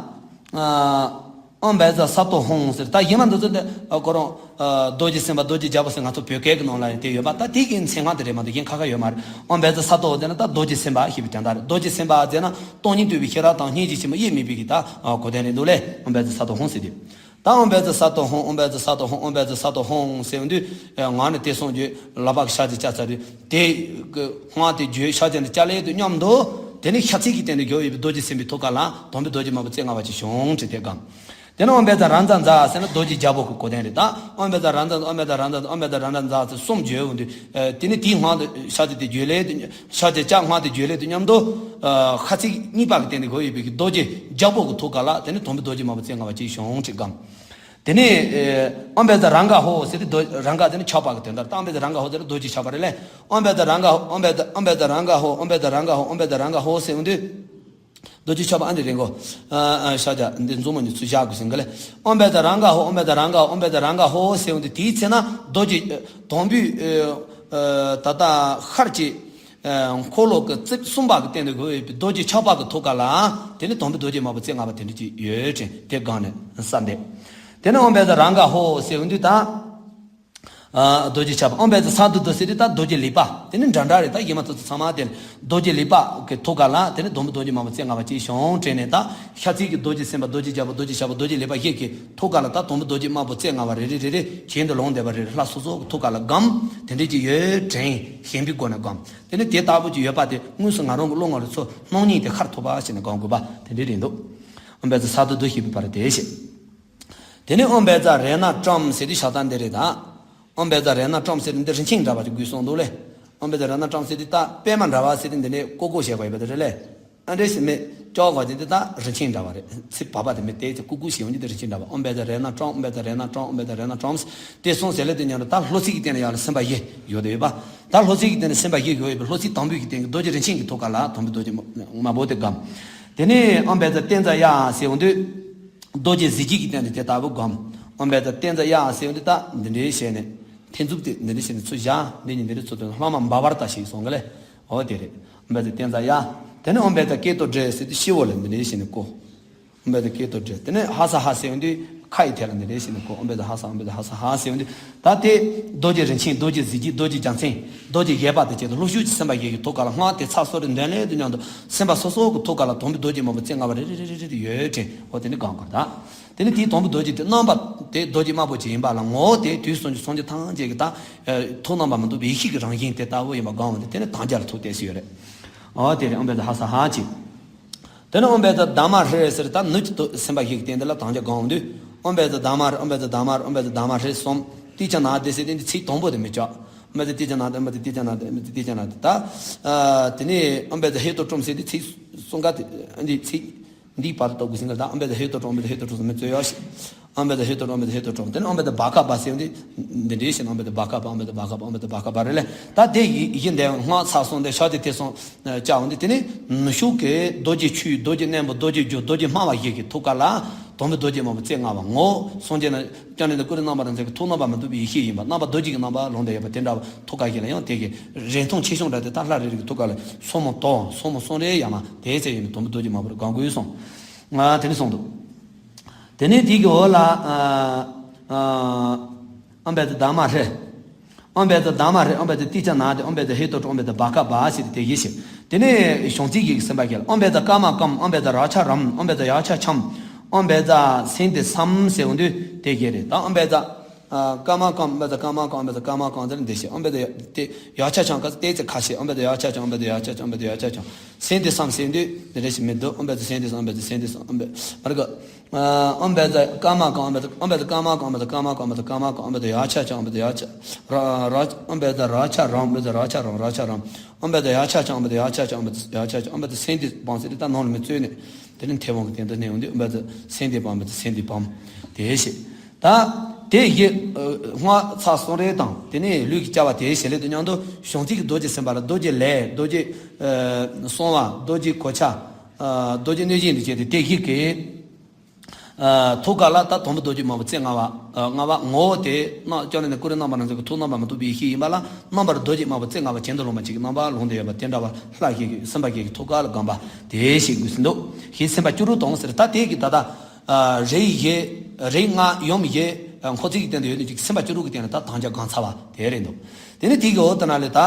ཨ། ཨོཾ་བཛྲ་སཏྭ་ཧཱུྃ་ཟེར། ད་ཡིན་ན་འདི་ཚོ་འདི་ཁོ་རང་། ཨ། རྡོ་རྗེ་སེམས་དཔའ་རྡོ་རྗེ་རྒྱལ་པོ་ཟེར་ང་ཚོ་བོད་སྐད་ཀྱི་ནང་ལ་ཡང་དེ་ཡོད་པ། ད་དེ་གི་མཚན་སྔགས་དེ་རེད་མ་གཏོགས་གཞན་ཁ་ཁ་ཡོད་མ་རེད། ཨོཾ་བཛྲ་སཏྭ་ཟེར་ན་ད་རྡོ་རྗེ་སེམས་དཔའ་ཞེས་པའི་དོན་དག་རེད། རྡོ་རྗེ་སེམས་དཔའ་ཟེར་ན་སྟོང་ཉིད་རྟོགས་པའི་ཤེས་རབ་དང་སྙིང་རྗེ་ཆེན་པོ་དབྱེར་མེད་པའི་གི་ད་གོ་དོན་རེད་འདུག་ལས། ཨོཾ་བཛྲ་སཏྭ་ཧཱུྃ་ཟེར་དེ། ད་ཨོཾ་བཛྲ་སཏྭ་ཧཱུྃ། ཨོཾ་བཛྲ་སཏྭ་ཧཱུྃ། ཨོཾ་བཛྲ་སཏྭ་ཧཱུྃ་ཟེར་འོང་དུས། ཨ། ངག་ནས་དེ་གསུང་བརྗོད། ལག་པ་གིས་ཕྱག་རྒྱ་བཅའ་ཚར་དུས་དེ་གི་སྔགས་དེ་བརྗོད། ཕྱག་རྒྱ་དེ་བཅའ་ལས་དུས་མཉམ་དུ་དེ་ནི་ཤ་ཚིག་གི་སྟེང་དུ་བཞུགས་ཡོད་པའི་རྡོ་རྗེ་སེམས་དཔའི་ཐུགས་ཀ་ལ་དམ་པའི་རྡོ་རྗེ་དམར་པོ་རྩེ་ལྔ་པ་ཅིག་བྱུང་དྲན་དེ་སྒོམ། དེ་ནས་ཨོཾ་བཛྲ་རཱ་ཛ་ཛ་ཟེར་ན་རྡོ་རྗེ་རྒྱལ་པོ་གི་གོ་དོན་རེད། ད་ཨོཾ་བཛྲ་རཱ་ཛ་ཛ། ཨོཾ་བཛྲ་རཱ་ཛ་ཛ། ཨོཾ་བཛྲ་རཱ་ཛ་ཛ་ཟེར་གསུམ་བརྗོད་འོང་དུས། ཨ། དེ་ནི་དེའི་སྔགས་དེ་ཤ་ཚིག་དེ་བརྗོད་ལས་དུས། ཤ་ཚིག་ཅག་སྔགས་དེ་བརྗོད་ལས་དུས་མཉམ་དུ། ཨ། ཤ་ཚིག་གཉིས་པ་གི་སྟེང་དུ་བཞུགས་ཡོད་པའི་གི་རྡོ་རྗེ་རྒྱལ་པོ་གི་ཐུགས་ཀ་ལ་དེ་ནི་དམ་པའི་རྡོ་རྗེ་དམར་པོ་རྩེ་ལྔ་པ་ཅིག་བྱུང་དྲན་སྒོམ། དེ་ནས། ཨ། ཨོཾ་བཛྲ་རཱ་ག་ཧོ་ཟེར་དུས་རྡོ་རཱ་ག་ཟེར་ན་ཆགས་པ་གི་དོན་དག་རེད། ད་ཨོཾ་བཛྲ་རཱ་ག་ཧོ་ཟེར་ན་རྡོ་རྗེ་ཆགས་པ་རེད་ལས། ཨོཾ་བཛྲ་རཱ་ག་ཧོ། ཨོཾ་བཛྲ། ཨོཾ་བཛྲ་རཱ་ག་ཧོ། ཨོཾ་བཛྲ་རཱ་ག་ཧོ། ཨོཾ་བཛྲ་རཱ་ག་ཧོ་ཟེར་འོང་དུས། རྡོ་རྗེ་ཆགས་པ་ཨ་འདི་རེད་གོ། ཨ། ཨ། ཤ་ཚིག་འདི་མཛུབ་མོ་གཉིས་ཚུར་བཞག་དགོས་ཟེར་གི་ལས། ཨོཾ་བཛྲ་རཱ་ག་ཧོ། ཨོཾ་བཛྲ་རཱ་ག་ཧོ། ཨོཾ་བཛྲ་རཱ་ག་ཧོ་ཟེར་འོང་དུས་དེའི་ཚེ་ན་རྡོ་རྗེ། ཨ། དམ་པའི། ཨ། ད་ལྟ་ཤར་གྱི། ཨ། འཁོར་ལོ་གི་རྩིབས་གསུམ་པ་གི་སྟེང་དུ་བཞུགས་ཡོད་པའི་རྡོ་རྗེ་ཆགས་པ་གི་ཐུགས་ཀ་ལ་དེ་ནི་དམ་པའི་རྡོ་རྗེ་དམར་པོ་རྩེ་ལྔ་པ་དེ་འདྲ་ཅིག་ཡོད་དྲན་དེ་སྒོམ་ནས་བསམ་དེ། དེ་ནས་ཨོཾ་བཛྲ་རཱ་ག་ཧོ་ཟེར་འོང་དུས་ད། རྡོ་རྗེ་ཆགས་པ། ཨོཾ་བཛྲ་སཱ་དྷུ་ཏོ་ཟེར་དུས་ད་རྡོ་རྗེ་ལེགས་པ། དེ་ནི་འདྲ་འདྲ་རེད། ད་ཡིན་མ་ཐུབ་ཚང་མ་དེ་རྡོ་རྗེ་ལེགས་པ་གི་ཐུགས་ཀ་ལ་དེ་ནི་དང་པོ་རྡོ་རྗེ་དམར་པོ་རྩེ་ལྔ་པ་ཅིག་བྱུང་དྲན་ནས། ད་ཤར་ཚད་ཀྱི་རྡོ་རྗེ་སེམས་དཔའ། རྡོ་རྗེ་རྒྱལ་པོ། རྡོ་རྗེ་ཞབས་པད། རྡོ་རྗེ་ལེགས་པ་བཞི་གི་ཐུགས་ཀ་ལ་ད་དང་པོ་རྡོ་རྗེ་དམར་པོ་རྩེ་ལྔ་པ་རེ་རེ་རེ་རེ་གྱེན་དུ་ལོངས་བསྡད་པ་རེ་རེ་ལྷ་སོ་སོ་གི་ཐུགས་ཀ་ལ་སྒོམ། དེ་འདྲས་ཀྱི་ཡོད་དྲན། ཞེན་པའི་སྒོ་ནས་སྒོམ། དེ་ནི་དེ་ལྟ་བུ་ཅིག་ཡོད་པ་དེ་དངོས་སུ་ང་རང་གི་བློ་ངོར་ཚོར། སྣང་བརྙན་དེ་ཤར་ཐུབ་པ་ཞིག་ནས་སྒོམ་དགོས་པ་དེ་འདྲས་རེད་འདུག། ཨོཾ་བཛྲ་སཱ་དྷུ་ཏོ་ཞེས་པའི་བར་དེ་བྱས། དེ་ནས་ཨོཾ་བཛྲ་རཏྣ་ཀྲོཾ་ཟེར་དུས་ཤ་སྟག་འདི་རེད་ད། ཨོཾ་བཛྲ་རཏྣ་ཀྲོཾ་ཟེར་དུས་འདི་རིན་ཆེན་འདྲ་བ་ཅིག་དགོས་གསུངས་འདུག་ལེ། ཨོཾ་བཛྲ་རཏྣ་ཀྲོཾ་ཟེར་དུས་ད་པད་མ་འདྲ་བ་ཟེར་དུས་འདི་ནས་ཀོ་ཀོ་བྱས་པ་ཡོད་པ་དེ་རེད་ལེ། ཨ་འདྲས་ཞིག་མེད། ཅོག་གོ་དེ་འདི་ད་རིན་ཆེན་འདྲ་བ་རེད། ཚིག་བབ་པ་དེ་མེད། དེ་ཚེ་ཀུ་ཀུ་ཞེས་འོང་གི་དེ་རིན་ཆེན་འདྲ་བ། ཨོཾ་བཛྲ་རཏྣ་ཀྲོཾ། ཨོཾ་བཛྲ་རཏྣ་ཀྲོཾ། ཨོཾ་བཛྲ་རཏྣ་ཀྲོཾ། དེ་གསུངས་ཟེར་ལེ། དེ་ཉམས་ལ་ད་ལྷོ་ཚིག་གི་སྟེང་ལ་ཡར་ལ་སེམས་དཔའ་བཞི་ཡོད་དེ་ཡོད་པ། ད་ལྷོ་ཚིག་གི་སྟེང་ལ་སེམས་དཔའ་བཞི་ཡོད་ཡོད་པའི་ལྷོ་ཚིག་དང་པོའི་གི་སྟེང་གི་རྡོ་རྗེ་རིན་ཆེན་གྱི་ཐུགས་ཀ་ལ་དང་པོའི་རྡོ་རྗེ་དམར་པོ་དེ་སྒོམ། དེ་ནས་ཨོཾ་བཛྲ་ཏདྱ་ཟེར་འོང་དུས་རྡོ་རྗེ་གཟི་བརྗིད་ཀྱི་སྟེང་དུ་དེ་ལྟ་བུ་སྒོམ། ཨོཾ་བཛྲ་ཏདྱ་ཟེར་འོང་དུས་ད་འདི་འདྲའི་བྱས་ནས་མཐེབ་མཛུབ་དེ་འདི་འདྲའི་བྱས་ནས་ཚུར་བཞག། འདི་གཉིས་འདི་འདྲའི་ཚུར་བཏོན། ལྷག་མ་འབར་བར་ལྟ་ཞེས་གསུངས་གི་ལེ། འོ་དེ་རེད། ཨོཾ་བཛྲ་ཏདྱ། དེ་ནས་ཨོཾ་བཛྲ་ཀེ་ཏོ་བཛྲ་ཟེར་དུས་སྤྱི་བོ་ལ་འདི་འདྲའི་བྱས་ནས་བཀོད། ཨོཾ་བཛྲ་ཀེ་ཏོ་བཛྲ། དེ་ནས་ཧ་ས་ཧ་ཟེར་འོང་དུས་ཁ་ཡི་ཐད་ལ་འདི་འདྲའི་བྱས་ནས་བཀོད། ཨོཾ་བཛྲ་ཧ་ས། ཨོཾ་བཛྲ་ཧ་ས་ཧ་ཟེར་འོང་དུས་ད་དེ་རྡོ་རྗེ་རིན་ཆེན། རྡོ་རྗེ་གཟི་བརྗིད། རྡོ་རྗེ་རྒྱལ་མཚན། རྡོ་རྗེ་བཞད་པ་དང་བཅས་ཏེ་ལྷོ་ཕྱོགས་ཀྱི་སེམས་དཔའ་བཞི་ཡི་ཐུགས་ཀ་ལ་སྔགས་དེ་ཚར་སོ་རེ་འདོན་ལེ་དུས་མཉམ་དུ་སེམས་པ་སོ་སོ་གི་ཐུགས་ཀ་ལ་དང་པོའི་རྡོ་རྗེ་དམར་པོ་རྩེ་ལྔ་པ་རེ་རེ་རེ་རེ་རེ་ཡོད་དྲན། འོ་དེ་ནི་སྒོམ་དགོས་རེད་ད། དེ་ནི་དེའི་དང་པོའི་རྡོ་རྗེ་དེ་རྣམ་པ་དེ་རྡོ་རྗེ་དམར་པོ་ཅིག་ཡིན་པ་ལ་ངོ་བོ་དེ་དུས་གསུམ་གྱི་སངས་རྒྱས་ཐམས་ཅད་ཀྱི་ད་ཐུགས་རྣམ་པར་མི་འདུ་བའི་ཡེ་ཤེས་ཀྱི་རང་བཞིན་དེ་ལྟ་བུ་ཡིན་པ་སྒོམ་པ་དེ་དེ་ནི་དམ་བཅའ་ལ་ཐུག་བསྡད་སྲིད་ཡོད་རེད། འོ་དེ་རེད། ཨོཾ་བཛྲ་ཧ་ས་ཧ་ཅིག། དེ་ནས་ཨོཾ་བཛྲ་དྷརྨ་ཧྲཱིཿ་ཟེར། ད་ནུབ་ཀྱི་སེམས་དཔའ་བཞི་གི་སྟེང་དེ་ལ་དམ་བཅའ་སྒོམ་འོང་དུས། ཨོཾ་བཛྲ་དྷརྨ་ཧྲཱིཿ། ཨོཾ་བཛྲ་དྷརྨ་ཧྲཱིཿ། ཨོཾ་བཛྲ་དྷརྨ་ཧྲཱིཿ་གསུམ། ཏདྱ་ནཱ་དྷཱིཿ་ཟེར་དེ་འདི་ཚིག་དང་པོ་དེ་མི་ཆགས། ཨོཾ་བཛྲ་ཏདྱ་ནཱ་དྷཱིཿ། ཨོཾ་བཛྲ་ཏདྱ་ནཱ་དྷཱིཿ། ཨོཾ་བཛྲ་ཏདྱ་ནཱ་དྷཱིཿ། ད་དེ་ནས་ཨོཾ་བཛྲ་ཧེ་ཏོ་ཀྲོཾ་ཟེར་དེ་ཚིག་གསུམ་ཀ་དེ་འདི་ཚིག་འདིའི་བར་དུ་གཏོགས་དགོས་ཟིན་ག་ད་ཨོཾ་བཛྲ་ཧེ་ཏོ་ཀྲོཾ། ཨོཾ་བཛྲ་ཧེ་ཏོ་ཀྲོཾ་ཟེར་མི་རྩོད་ཡོད་ཤིག། ཨོཾ་བཛྲ་ཧེ་ཏོ་ཀྲོཾ། ཨོཾ་བཛྲ་ཧེ་ཏོ་ཀྲོཾ། དེ་ནས་ཨོཾ་བཛྲ་བྷ་ག་བྷ་ཟེར་འོང་དུས་འདི་འདྲའི་བྱས་ནས་ཨོཾ་བཛྲ་བྷ་ག་བྷ། ཨོཾ་བཛྲ་བྷ་ག་བྷ། ཨོཾ་བཛྲ་བྷ་ག་བྷ་རེད་ལེ། ད་དེ་ཡི་ཡི་འདས་སྔགས་ཚར་སོང་དེ་ཤོག་དེ་དེ་སོང་། བཅའ་འོང་དུས་དེ་ནི་ནུབ་ཕྱོགས་ཀྱི་རྡོ་རྗེ་ཆོས། རྡོ་རྗེ་རྣོན་པོ། རྡོ་རྗེ་རྒྱུ། རྡོ་རྗེ་སྨྲ་བ་བཞི་གི་ཐུགས་ཀ་ལ་དང་པོའི་རྡོ་རྗེ་དམར་པོ་རྩེ་ལྔ་པ་ངོ་བོ་སངས་རྒྱས་ན་སྐྱབས་གནས་དང་ཀུན་རིག་རྣམ་པར་རང་མཚན་གྱི་ཐུགས་རྣམ་པར་མི་འདུ་བའི་ཡེ་ཤེས་ཡིན་པ། རྣམ་པ་རྡོ་རྗེ་གི་རྣམ་པ་ལོངས་བསྡད་ཡོད་པ་དེ་འདྲ་བ་ཐུགས་ཀ་བཞི་ལ་ཡང་དེ་གི་རིང་ཐུང་ཆེ་ཆུང་འདྲ་དེ་ད་ལྷ་རེ་རེ་གི་ཐུགས་ཀ་ལ་སོར་མོ་དོ་སོར་མོ་གསུམ་རེ་ཡར་མར་དེའི་ཚེ་ཡིན་ནི་དང་པོའི་རྡོ་རྗེ་དམར་པོ་རེ་སྒོམ་དགོས་གསུངས། ང་དེ་ནི་གསུངས་འདུག། དེ་ནས་དེ་གི་འོག་ལ་ཨ་ཨ་ཨོཾ་བཛྲ་དྷརྨ་ཧྲཱིཿ། ཨོཾ་བཛྲ་དྷརྨ་ཧྲཱིཿ། ཨོཾ་བཛྲ་ཏདྱ་ནཱ་དྷཱིཿ། ཨོཾ་བཛྲ་ཧེ་ཏོ་ཀྲོཾ། ཨོཾ་བཛྲ་བྷ་ག་བྷ་ཟེར་དེ་བཞི་བྱས། དེ་ནས་བྱང་རྩེ་གི་སེམས་དཔའ་བརྒྱད་ལ། ཨོཾ་བཛྲ་ཀ་མ་ཀཾ། ཨོཾ་བཛྲ་རཀྵ་རཾ། ཨོཾ་བཛྲ་ཡཀྵ་ཁྱཾ། ཨོཾ་བཛྲ་སན་ཏི་སཾ་ཟེར་འོང་དུས་དེ་བཞི་རེད་ད། ཨོཾ་བཛྲ་ཨ་ཀ་མ་ཀཾ། ཨོཾ་བཛྲ་ཀ་མ་ཀཾ། ཨོཾ་བཛྲ་ཀ་མ་ཀཾ་ཟེར་འདི་བྱས། ཨོཾ་བཛྲ་ཏདྱ་ཡཀྵ་ཁྱཾ་ཀ་ཏདྱ་ཁ་བྱས། ཨོཾ་བཛྲ་ཡཀྵ་ཁྱཾ། ཨོཾ་བཛྲ་ཡཀྵ་ཁྱཾ། ཨོཾ་བཛྲ་ཡཀྵ་ཁྱཾ། སན་ཏི་སཾ་ཟེར་འོང་དུས་འདི་འདྲ་ཞིག་མི་འདུག། ཨོཾ་བཛྲ་སན་ཏི་སཾ། ཨོཾ་བཛྲ་སན་ཏི་སཾ། ཨོཾ་བཛྲ་མ་རེད་ག། ཨོཾ་བཛྲ་ཀ་མ་ཀཾ། ཨོཾ་བཛྲ་ཀ་མ་ཀཾ། ཨོཾ་བཛྲ་ཀ་མ་ཀཾ། ཨོཾ་བཛྲ་ཀ་མ་ཀཾ། ཨོཾ་བཛྲ་ཡཀྵ་ཁྱཾ། ཨོཾ་བཛྲ་ཡཀྵ་ར་ར། ཨོཾ་བཛྲ་རཀྵ་རཾ། ཨོཾ་བཛྲ་རཀྵ་རཾ། རཀྵ་རཾ། ཨོཾ་བཛྲ་ཡཀྵ་ཁྱཾ། ཨོཾ་བཛྲ་ཡཀྵ་ཁྱཾ། ཨོཾ་བཛྲ་ཡཀྵ་ཁྱཾ། ཨོཾ་བཛྲ་སན་ཏི་སཾ་ཟེར་དེ་ད་ནང་ལ་མི་རྩོད་ནས་དེ་ནི་མཐེ་བོང་གི་སྟེང་དུ་མནན་འོང་དུས་ཨོཾ་བཛྲ་སན་ཏི་སཾ། ཨོཾ་བཛྲ་སན་ཏི་སཾ་དེ་བྱས། ད་དེ་བཞི་སྔགས་ཚར་སོང་རེད་དང་། དེ་ནས་ལུས་ཀྱི་བཅའ་བ་དེ་བྱས་ལེ་དུས་མཉམ་དུ་བྱང་རྩེ་གི་རྡོ་རྗེ་སེམས་དཔའ་ལ་རྡོ་རྗེ་ལས། རྡོ་རྗེ་གསང་བ། རྡོ་རྗེ་གོ་ཆ། རྡོ་རྗེ་གནོད་སྦྱིན་དུ་བྱས་ཏེ་དེ་བཞི་གི་ཐུགས་ཀ་ལ་ད་དང་པོ་རྡོ་རྗེ་དམར་པོ་རྩེ་ལྔ་པ། ལྔ་པ་ངོ་བོ་དེ་རྣམ་སྐྱབས་གནས་ནས་ཀུན་རིག་རྣམ་པར་རང་མཚན་གྱི་ཐུགས་རྣམ་པར་མི་རྟོག་པའི་ཡེ་ཤེས་ཡིན་པ་ལ་རྣམ་པར་རྡོ་རྗེ་དམར་པོ་རྩེ་ལྔ་པ་གྱེན་དུ་ལོངས་པ་ཅིག་གི་རྣམ་པ་ལོངས་བསྡད་ཡོད་པ་དེ་འདྲ་བ་ལྷ་བཞི་གི་སེམས་དཔའ་བརྒྱད་ཀྱི་ཐུགས་ཀ་ལ་སྒོམ་པ་དེ་བྱེད་དགོས་ཟིན་འདུག། ཞེས་སེམས་དཔའ་བཅུ་དྲུག་དང་ཟེར། ད་དེ་གི་ད་ལྟ་རིགས་བཞི་རིགས་ལྔ་ཡུམ་བཞི་འཁོར་ཚིག་གི་སྟེང་དུ་ཡོད་ནི་ཅིག་སེམས་དཔའ་བཅུ་དྲུག་གི་སྟེང་ལ་ད་དམ་བཅའ་སྒོམ་ཚར་བ་དེ་རེད་འདུག། དེ་ནི་དེ་གི་འོག་ཏུ་ན་ལས་ད་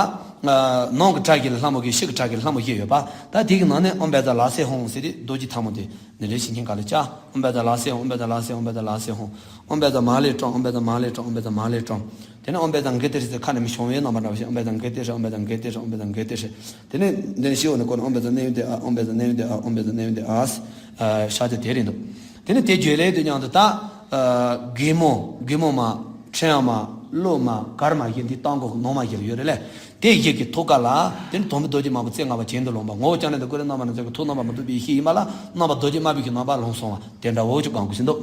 ནང་གི་གྲྭ་བཞི་ལ་ལྷ་མོ་བཞི། ཕྱི་གི་གྲྭ་བཞི་ལ་ལྷ་མོ་བཞི་ཡོད་པ། ད་དེ་གི་ནང་ནས་ཨོཾ་བཛྲ་ལ་སེ་ཧཱུྃ་ཟེར་ཏེ་རྡོ་རྗེ་ཐལ་མོ་དེ་འདི་འདྲའི་བྱིན་ཆེན་ག་ལ་བཅའ། ཨོཾ་བཛྲ་ལ་སེ་ཧཱུྃ། ཨོཾ་བཛྲ་ལ་སེ་ཧཱུྃ། ཨོཾ་བཛྲ་ལ་སེ་ཧཱུྃ། ཨོཾ་བཛྲ་མ་ཧཱ་ལེ་ཀྲོཾ། ཨོཾ་བཛྲ་མ་ཧཱ་ལེ་ཀྲོཾ། ཨོཾ་བཛྲ་མ་ཧཱ་ལེ་ཀྲོཾ། དེ་ནས་ཨོཾ་བཛྲ་གྷི་ཏེ་ཧྲཱིཿ་ཟེར་ཁ་ནས་མི་ཤོང་བའི་རྣམ་པ་འདྲ་བ་ཞིག། ཨོཾ་བཛྲ་གྷི་ཏེ་ཧྲཱིཿ། ཨོཾ་བཛྲ་གྷི་ཏེ་ཧྲཱིཿ། ཨོཾ་བཛྲ་གྷི་ཏེ་ཧྲཱིཿ། དེ་ནས་འདི་ནས་ཤི་འོ་ནས་ཀོ་ནས་ཨོཾ་བཛྲ་ནེ་ཝི་དེ་ཨ། ཨོཾ་བཛྲ་ནེ་ཝི་དེ་ཨ། ཨོཾ་བཛྲ་ནེ་ཝི་དེ་ཨ། ཤ་ཅ་དེ་རེད་འདུག། དེ་ནས་དེ་བརྗོད་ལས་དུ་མཉམ་དུ་ད་གད་མོ་གད་མོ་མ། ཕྲེང་བ་མ། གློ་མ། གར་མ་བཞི་འདི་སྟོང་གོ་ནང་མ་བཞི་ལ་ཡོད་རེད་ལེ། དེ་བཞི་གི་ཐུགས་ཀ་ལ་དེ་ནི་དང་པོ་རྡོ་རྗེ་དམར་པོ་རྩེ་ལྔ་པ་གྱེན་དུ་ལོངས་པ། ངོ་བོ་སྐྱབས་གནས་དང་ཀུན་རིག་རྣམ་པར་རང་མཚན་གྱི་ཐུགས་རྣམ་པར་མི་རྟོག་པའི་ཡེ་ཤེས་ཡིན་པ་ལ་རྣམ་པ་རྡོ་རྗེ་དམར་པོའི་གི་རྣམ་པ་ལོངས་སོང་བ་དེ་འདྲ་བོ་ཅིག་སྒོམ་དགོས་ཟིན་འདུག།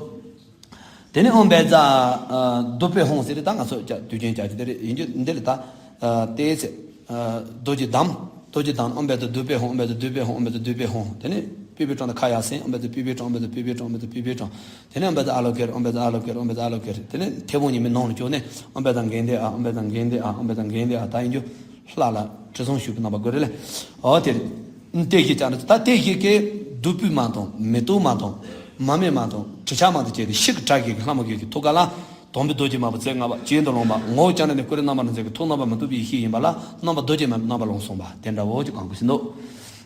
དེ་ནས་ཨོཾ་བཛྲ་ཨ་དུད་འགྲོའི་ཧཱུྃ་ཟེར་ཏེ་ད་ང་ཚོ་ཅག་དུས་རྒྱུན་ཅག་ཅིག་དེ་རེད། ཡིན་རྒྱུ་འདི་ལ་ད་ཨ་ཏེ་ཚེ་ཨ་རྡོ་རྗེ་བསྡམས། རྡོ་རྗེ་བསྡམས། ཨོཾ་བཛྲ་དུད་འགྲོའི་ཧཱུྃ། ཨོཾ་བཛྲ་དུད་འགྲོའི་ཧཱུྃ། ཨོཾ་བཛྲ་དུད་འགྲོའི་ཧཱུྃ། དེ་ནས་པུས་པའི་བྲང་དུ་ཁ་ཡར་སེན། ཨོཾ་བཛྲ་པུས་པའི་བྲང་། ཨོཾ་བཛྲ་པུས་པའི་བྲང་། ཨོཾ་བཛྲ་པུས་པའི་བྲང་། དེ་ནས་ཨོཾ་བཛྲ་ཨཱ་ལོ་ཀེ་ར། ཨོཾ་བཛྲ་ཨཱ་ལོ་ཀེ་ར། ཨོཾ་བཛྲ་ཨཱ་ལོ་ཀེ་ར། དེ་ནས་མཐེ་བོང་གཉིས་མའི་ནང་ལ་བཅུག་ནས་ཨོཾ་བཛྲ་གྷནྟེ་ཨཱཿ། ཨོཾ་བཛྲ་གྷནྟེ་ཨཱཿ། ཨོཾ་བཛྲ་གྷནྟེ་ཨཱཿ། ད་ཡིན་རྒྱུ་ལྷ་ལ་དྲི་བསུང་ཞུ་བའི་རྣམ་པ་དགོས་རེད་ལེ། ཨོ་དེ་རེད། དེ་བཞི་ཅག་ནི་ད་དེ་བཞི་གིས་བདུག་སྤོས་མ་དང་། མེ་ཏོག་མ་དང་། མར་མེ་མ་དང་། དྲི་ཆབ་མ་དང་བཅས་ཏེ་ཕྱི་གི་གྲྭ་བཞི་གི་ལྷ་མོ་བཞི་གི་ཐུགས་ཀ་ལ་ དང་པོའི་རྡོ་རྗེ་དམར་པོ་རྩེ་ལྔ་པ་གྱེན་དུ་ལོངས་པ། ངོ་བོ་སྐྱབས་གནས་ནས་ཀུན་རིག་རྣམ་པར་སྣང་མཛད་ཀྱི་ཐུགས་རྣམ་པར་མི་རྟོག་པའི་ཡེ་ཤེས་ཡིན་པ་ལ་རྣམ་པ་རྡོ་རྗེ་མ་རྣམ་པ་ལོངས་གསུངས་པ་དེ་འདྲ་བོ་ཅིག་གང་གོ་ཟིན་འདུག་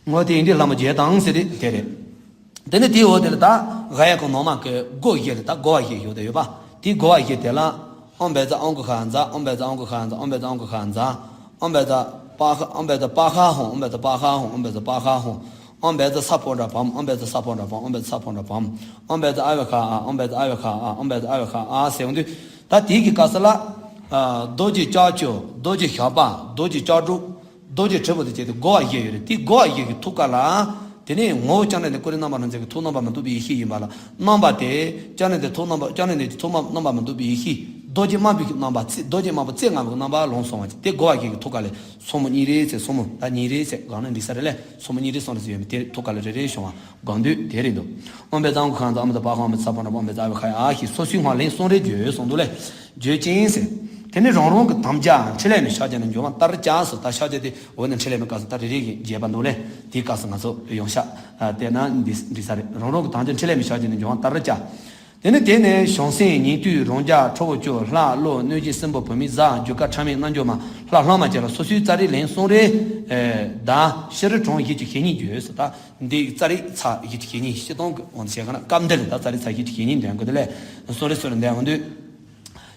ངོ་དེ་ཡིན་དུས་ལྷག་མ་བརྒྱད་དང་ཟེར་ཏེ་དེ་རེད། དེ་ནས་དེའི་འོག་དེ་ལ་ད་ག་ཡ་གོ་ནོ་མ་གི་སྒོ་བཞི་རེད། ད་སྒོ་བ་བཞི་ཡོད་དེ་ཡོད་པ། དེའི་སྒོ་བ་བཞི་དེ་ལ་ཨོཾ་བཛྲ་ཨཾ་ཀུ་ཤ་ཛ། ཨོཾ་བཛྲ་ཨཾ་ཀུ་ཤ་ཛ། ཨོཾ་བཛྲ་ཨཾ་ཀུ་ཤ་ཛ། ཨོཾ་བཛྲ་པ་ཧ། ཨོཾ་བཛྲ་པ་ཧ་ཧོཾ། ཨོཾ་བཛྲ་པ་ཧ་ཧོཾ། ཨོཾ་བཛྲ་པ་ཧ་ཧོཾ། ཨོཾ་བཛྲ་ས་པོ་ཌ་བཾ། ཨོཾ་བཛྲ་ས་པོ་ཌ་བཾ། ཨོཾ་བཛྲ་ས་པོ་ཌ་བཾ། ཨོཾ་བཛྲ་ཨ་བྷ་ཤ་ཨ། ཨོཾ་བཛྲ་ཨ་བྷ་ཤ་ཨ། ཨོཾ་བཛྲ་ཨ་བྷ་ཤ་ཨ་ཟེར་འོང་དུས། ད་དེའི་གི་སྐབས་སུ་ལ། རྡོ་རྗེ་ལྕགས་ཀྱུ། རྡོ་རྗེ་ཞགས་པ། རྡོ་རྗེ་ལྕགས་སྒྲོག་རྡོ་རྗེ་དྲིལ་བུ་དང་བཅས་ཏེ་སྒོ་བ་བཞི་ཡོད་རེད། དེ་སྒོ་བ་བཞི་གི་ཐུགས་ཀ་ལ། དེ་ནས་ངོ་བོ་སྐྱབས་གནས་ནས་ཀུན་རིག་རྣམ་པར་སྣང་མཛད་ཀྱི་ཐུགས་རྣམ་པར་མི་རྟོག་པའི་ཡེ་ཤེས་ཡིན་པ་ལ་རྣམ་པ་དེ། སྐྱབས་གནས་དེ་ཐུགས་རྣམ་པ། སྐྱབས་གནས་དེ་ཐུགས་རྣམ་པར་མི་རྟོག་པའི་ཡེ་ཤེས་རྡོ་རྗེ་དམར་པོའི་རྣམ་པ་རྩེ། རྡོ་རྗེ་དམར་པོ་རྩེ་ལྔ་པོའི་རྣམ་པ་ལོངས་སོང་བ་ཅིག་དེ་སྒོ་བ་བཞི་གི་ཐུགས་ཀ་ལས་སོར་མོ་གཉིས་རེ་ཚེ། སོར་མོ་ད་གཉིས་རེ་ཚེ་གང་ན་འདི་ས་རེ་ལས་སོར་མོ་གཉིས་རེ་སོང་རེ་ཚེ་ཡོད་མི་དེ་ཐུགས་ཀ་ལས་རེ་རེ་བྱུང་བ། དགོངས་འདུས་དེ་རེད་འདུག་ཨོཾ་བཛྲ་ཨཾ་ཀུ་ཤ་ཛ། ཨོཾ་བཛྲ་པ་ཧ་ཧོཾ། ཨོཾ་བཛྲ་ས་པོ་ཌ་བཾ། ཨོཾ་བཛྲ་ཨ་བྷ་ཤ་ཡ་ཨ་ཞེས་སོ་སོའི་སྔགས་ལན་གསུམ་རེ་བརྗོད་གསུངས་འདུག་ལེ། བརྗོད་ཅིང་ཟེར། དེ་ནས་རང་རང་གི་དམ་བཅའ་འཕྲིན་ལས་མའི་ཕྱག་རྒྱ་ནས་འབྱུང་བ་ལྟར་བྱ་ཟེར། ད་ཕྱག་རྒྱ་དེ་འོ་ན་འཕྲིན་ལས་མའི་སྐབས་སུ་ད་རེ་རེ་བཞིན་རྒྱས་པ་འདུག་ལེ། དེའི་སྐབས་སུ་ང་ཚོ་ཡོངས་ཤག་ཨ་བལྟས་ན་འདི་འདི་ས་རེད། རང་རང་གི་དམ་བཅའ་འཕྲིན་ལས་མའི་ཕྱག་རྒྱ་ནས་འབྱུང་བ་ལྟར་བྱ། དེ་ནས་དེ་ནས་བྱང་སེམས་ཉན་ཐོས་རང་རྒྱལ་ཁྲོ་བོ་སྐྱོབ་ལྷ་ཀླུ་གནོད་སྦྱིན་སྲིན་པོ་བུད་མེད་གཟའ་རྒྱུ་སྐར་ཕྲ་མེན་རྣལ་འབྱོར་མ་ལྷ་ལྷག་མ་བཅས་ལ་སོ་སོའི་ཙཱ་རི་ལན་གསུམ་རེ་ད་ཕྱི་རོལ་གྲངས་བཞི་བཅུ་ཞེ་གཉིས་བརྗོད་ཟེར། ད་འདི་ཙཱ་རི་ཚར་བཞི་བཅུ་ཞེ་གཉིས་སྤྱིར་བཏང་གི་འོང་བྱས་ག་ན་སྐབས་འདི་ལ་ད་ཙཱ་རི་ཚར་བཞི་བཅུ་ཞེ་གཉིས་འདོན་དགོས་དེ་ལས་གསུམ་རེ་གསུམ་རེ་འདོན་འོང་དུས།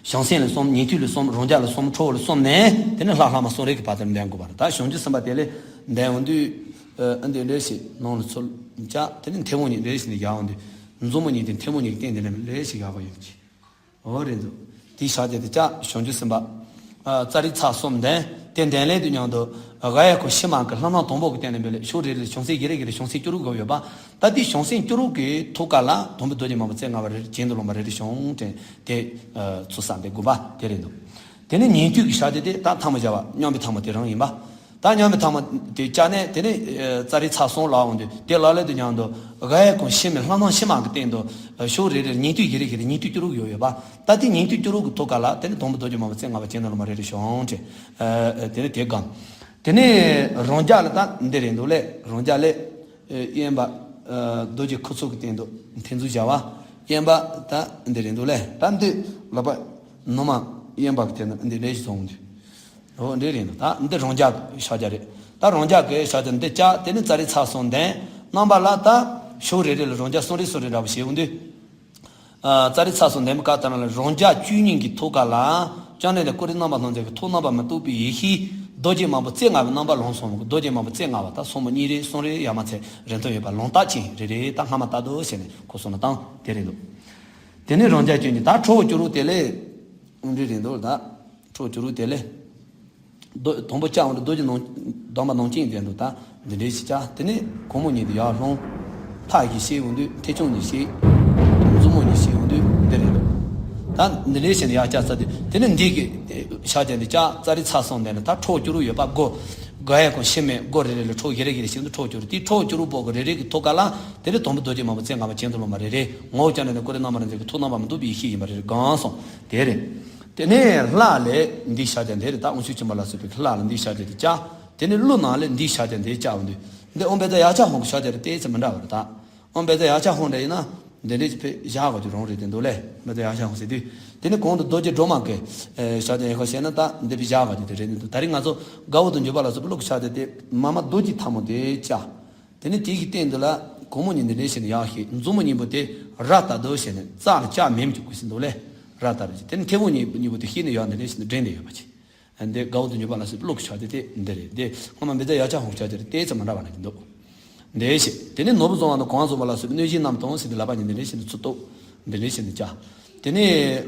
བྱང་སེམས་ལ་གསུམ། ཉན་ཐོས་ལ་གསུམ། རང་རྒྱལ་ལ་གསུམ། ཁྲོ་བོ་ལ་གསུམ་ནས་དེ་ནས་ལྷ་ལྷག་མ་གསུམ་རེ་གི་བར་དུ་འདོན་དགོས་པ་རེད། ད་བྱང་ཆུབ་སེམས་དཔའ་དེ་ལས་འདོན་འོང་དུས། ཨ་འདི་འདྲ་ཞིག་ནང་ལ་ཚུར་བཅར། དེ་ནས་མཐེ་བོང་གཉིས་འདྲ་ཞིག་ནས་བཞག་འོང་དུས། མཛུབ་མོ་གཉིས་དེ་མཐེ་བོང་གཉིས་ཀྱི་སྟེང་དེ་ནས་འདྲ་ཞིག་བཞག་པ་ཡོད་ཀྱི། འོ་རེད་འདུག་དེའི་ཕྱག་རྒྱ་དེ་བཅག་བྱང་ཆུབ་སེམས་དཔའ། ཨ་ཙཱ་རི་ཚར་གསུམ་འདོན། དེ་འདོན་ལན་དུ་མཉམ་དུ་ག་ཡ་ཁོ་ཕྱི་མ་གི་ལྷ་སྣང་དང་པོ་གི་སྟེང་ནས་འབད་ལས་ཕྱོགས་རེ་རེ་ལ་བྱང་སེམས་བཞི་རེ་བཞི་རེ་བྱང་སེམས་བཅུ་དྲུག་གོ་ཡོད་པ། ད་དེ་བྱང་སེམས་བཅུ་དྲུག་གི་ཐུགས་ཀ་ལ་དང་པོའི་རྡོ་རྗེ་དམར་པོ་རྩེ་ལྔ་པ་རེ་རེ་གྱེན་དུ་ལོངས་པ་རེ་རེ་བྱུང་དྲན་དེ་ཚུར་བསམ་པའི་དགོངས་པ་དེ་རེད་འདུག་དེ་ནས་ཉན་ཐོས་ཀྱི་ཕྱག་རྒྱ་དེ་ད་ཐལ་མོ་སྦྱར་བ་མཉམ་པའི་ཐལ་མོ་དེ་རང་ཡིན་པ། ད་མཉམ་པའི་ཐལ་མོ་དེ་བཅག་ནས་དེ་ནས་ཨ་ཙཱ་རི་ཚར་གསུམ་ལ་འོང་དུས་དེ་ལ་ལས་དུ་མཉམ་དུ་ག་ཡ་གོང་ཕྱི་མའི་ལྷ་སྣང་ཕྱི་མ་གི་སྟེང་དུ་ཨ་ཕྱོགས་རེ་རེར་ཉན་ཐོས་བཞི་རེ་བཞི་རེ་ཉན་ཐོས་བཅུ་དྲུག་ཡོད་ཡོད་པ། ད་དེ་ཉན་ཐོས་བཅུ་དྲུག་གི་ཐུགས་ཀ་ལ་དེ་ནས་དང་པོ་རྡོ་རྗེ་དམར་པོ་རྩེ་ལྔ་པ་གྱེན་དུ་ལོངས་པ་རེ་རེ་བྱུང་དྲན། ཨ་དེ་ནས་དེ་སྒོམ། དེ་ནས་རང་རྒྱལ་ལ་ད་འདི་རེད་འདུག་ལས། རང་རྒྱལ་ལས་ཨ་གཡོན་པ་ཨ་རྡོ་རྗེ་ཁུ་ཚུར་གྱི་སྟེང་དུ་མཐེབ་མཛུབ་སྦྱར་བ། གཡོན་པ་ད་འདི་རེད་འདུག་ལས། ད་འདི་ལག་པ་ནུ་མ་གཡོན་པ་གི་སྟེང་དུ་འདི་འདྲ་ཞིག་བཟུང་འདུག་འོ་འདི་རེད་འདུག་ད་འདི་རང་རྒྱལ་གྱི་ཕྱག་རྒྱ་རེད། ད་རང་རྒྱལ་གྱི་ཕྱག་རྒྱ་འདི་བཅག་དེ་ནས་ཙཱ་རི་ཚར་གསུམ་འདོན། རྣམ་པ་ལ་ད་ཕྱོགས་རེ་རེ་ལ་རང་རྒྱལ་གསུམ་རེ་གསུམ་རེ་འདྲ་པོ་བྱས་འོང་དུས། ཨ་ཙཱ་རི་ཚར་གསུམ་འདོན་པའི་སྐབས་དེ་ནང་ལ་རང་རྒྱལ་བཅུ་གཉིས་ཀྱི་ཐུགས་ཀ་ལ་སྐྱབས་གནས་ནས་ཀུན་རིག་རྣམ་པར་སྣང་མཛད་ཀྱི་ཐུགས་རྣམ་པར་མི་རྟོག་པའི་ཡེ་ཤེས་རྡོ་རྗེ་དམར་པོ་རྩེ་ལྔ་པའི་རྣམ་པ་ལོངས་སོང་བ། རྡོ་རྗེ་དམར་པོ་རྩེ་ལྔ་པ་ད་སོར་མོ་གཉིས་རེ་གསུམ་རེ་ཡར་མར་ཚེ་རིང་ཐུང་ཡོད་པ་ལོངས་རྟགས་ཅན་རེ་རེ་ད་སྔ་མ་ལྟར་དུ་བྱས་ནས་ཁོ་སོང་ན་བཏང་དེ་རེད་འདུག་དེ་ནས་རང་རྒྱལ་བཅུ་གཉིས་ད་ཁྲོ་བོ་བཅུ་དྲུག་དེ་ལས་འདི་རེད་འདུག་ད། ཁྲོ་བོ་བཅུ་དྲུག་དེ་ལས། རྡོ་དང་པོ་བཅག་འོང་དུས་རྡོ་རྗེ་ནང་དམ་པ་ནང་བསྐྱེད་དེ་འདུག་ད་འདི་འདྲའི་ཞིག་བཅག་དེ་ནས་གུང་མོ་གཉིས་དེ་ཡར་ལྷུང་། ཐག་གིས་བཤེད་འོང་དུས་མཐེ་ཆུང་གཉིས་བཤེད། མཛུབ་མོ་གཉིས་བཤེད་འོང་དུས་འདི་རེད་འདུག་ད་འདི་འདྲའི་ཞིག་ནས་ཡར་བཅག་ཚར་དུས་དེ་ནས་འདི་གི་ཕྱག་རྒྱ་འདི་བཅག་ཙཱ་རི་ཚར་གསུམ་འདི་ནས་ད་ཁྲོ་བོ་བཅུ་དྲུག་ཡོད་པ་སྒོ། ག་ཡ་གོང་ཕྱི་མའི་སྒོ་རེ་རེ་ལ་ཁྲོ་བོ་བཞི་རེ་བཞི་རེ་བྱས་འདུག་ཁྲོ་བོ་བཅུ་དྲུག་དེ་ཁྲོ་བོ་བཅུ་དྲུག་པོ་གི་རེ་རེ་གི་ཐུགས་ཀ་ལ་དེ་ནས་དང་པོ་རྡོ་རྗེ་དམར་པོ་རྩེ་ལྔ་པ་གྱེན་དུ་ལོངས་པ་རེ་རེ་ངོ་བོ་སྐྱབས་གནས་ནས་ཀུན་རིག་རྣམ་པར་སྣང་མཛད་ཀྱི་ཐུགས་རྣམ་པར་མི་རྟོག་པའི་ཡེ་ཤེས་ཡིན་པ་རེ་རེ་གང་སོང་དེ་རེད། དེ་ནས་ལྷ་ལས་འདིའི་ཕྱག་རྒྱ་འདི་རེད། ད་དབང་ཕྱུག་ཆེན་པོ་ལ་སོགས་པའི་ལྷ་ལ་འདིའི་ཕྱག་རྒྱ་དེ་བཅག་དེ་ནས་ཀླུ་ནང་ལས་འདིའི་ཕྱག་རྒྱ་འདི་བཅག་འོང་དུས་འདི་ཨོཾ་བཛྲ་ཡཀྵ་ཧཱུྃ་གི་ཕྱག་རྒྱ་རེད། དེ་ཚེ་མི་འདྲ་བ་རེད་ད། ཨོཾ་བཛྲ་ཡཀྵ་ཧཱུྃ་འདྲ་ཡིན་ན་འདི་འདྲའི་ཕྱག་རྒྱ་དེ་རང་རེད་དེ་འདུག་ལས། ཨོཾ་བཛྲ་ཡཀྵ་ཧཱུྃ་ཟེར་དུས་དེ་ནས་གོང་དུ་རྡོ་རྗེ་སྒྲོལ་མ་གི་ཕྱག་རྒྱ་ཡག་པོ་བཤད་ན་ད་འདི་ཕྱག་རྒྱ་དེ་རེད་འདུག་ད་རེས་ང་ཚོ་དགའ་བོ་དང་འགྱུར་བ་ལ་སོགས་པའི་ཀླུ་གི་ཕྱག་རྒྱ་དེ་མ་མ་རྡོ་རྗེ་ཐལ་མོ་དེ་བཅག་དེ་ནས་དེ་གི་སྟེང་དུ་ལ་གུང་མོ་གཉིས་འདི་འདྲའི་བྱས་ནས་ཡར་བཤེད། མཛུབ་མོ་གཉིས་པོ་དེ་ར་ལྟར་དུ་བྱས་ནས་རྩ་ལ་ལྕགས་མེ་བཅུག་དགོས་ཟེར་འདུག་ལས། ར་ལྟར་བྱས། དེ་ནས་མཐེ་བོང་གཉིས་པོ་དེ་བཤེད་ནས་ཡར་འདི་འདྲའི་བྱས་ནས་བསྒྲེངས་ཏེ་ཡོད་པ་ཅིག་འདི་དགའ་བོ་དང་འགྱུར་བ་ལ་སོགས་པའི་ཀླུ་གི་ཕྱག་རྒྱ་དེ་འདི་རེད། འདི་སྔོན་མ་ཨོཾ་བཛྲ་ཡཀྵ་ཧཱུྃ་ཕྱག་རྒྱ་རེད། དེ་ཚེ་མི་འདྲ་བ་ན་འདི་འདུག་འདི་བྱས། དེ་ནས་ནོར་བུ་བཟང་བ་དང་གོང་བཟང་པོ་ལ་སོགས་པའི་གནོད་སྦྱིན་རྣམས་དང་ཟེར་ཏེ་ལག་པ་གཉིས་འདི་འདྲའི་བྱས་ནས་ཚུར་གཏུབ། འདི་འདྲའི་བྱས་ནས་བཅག་དེ་ནས་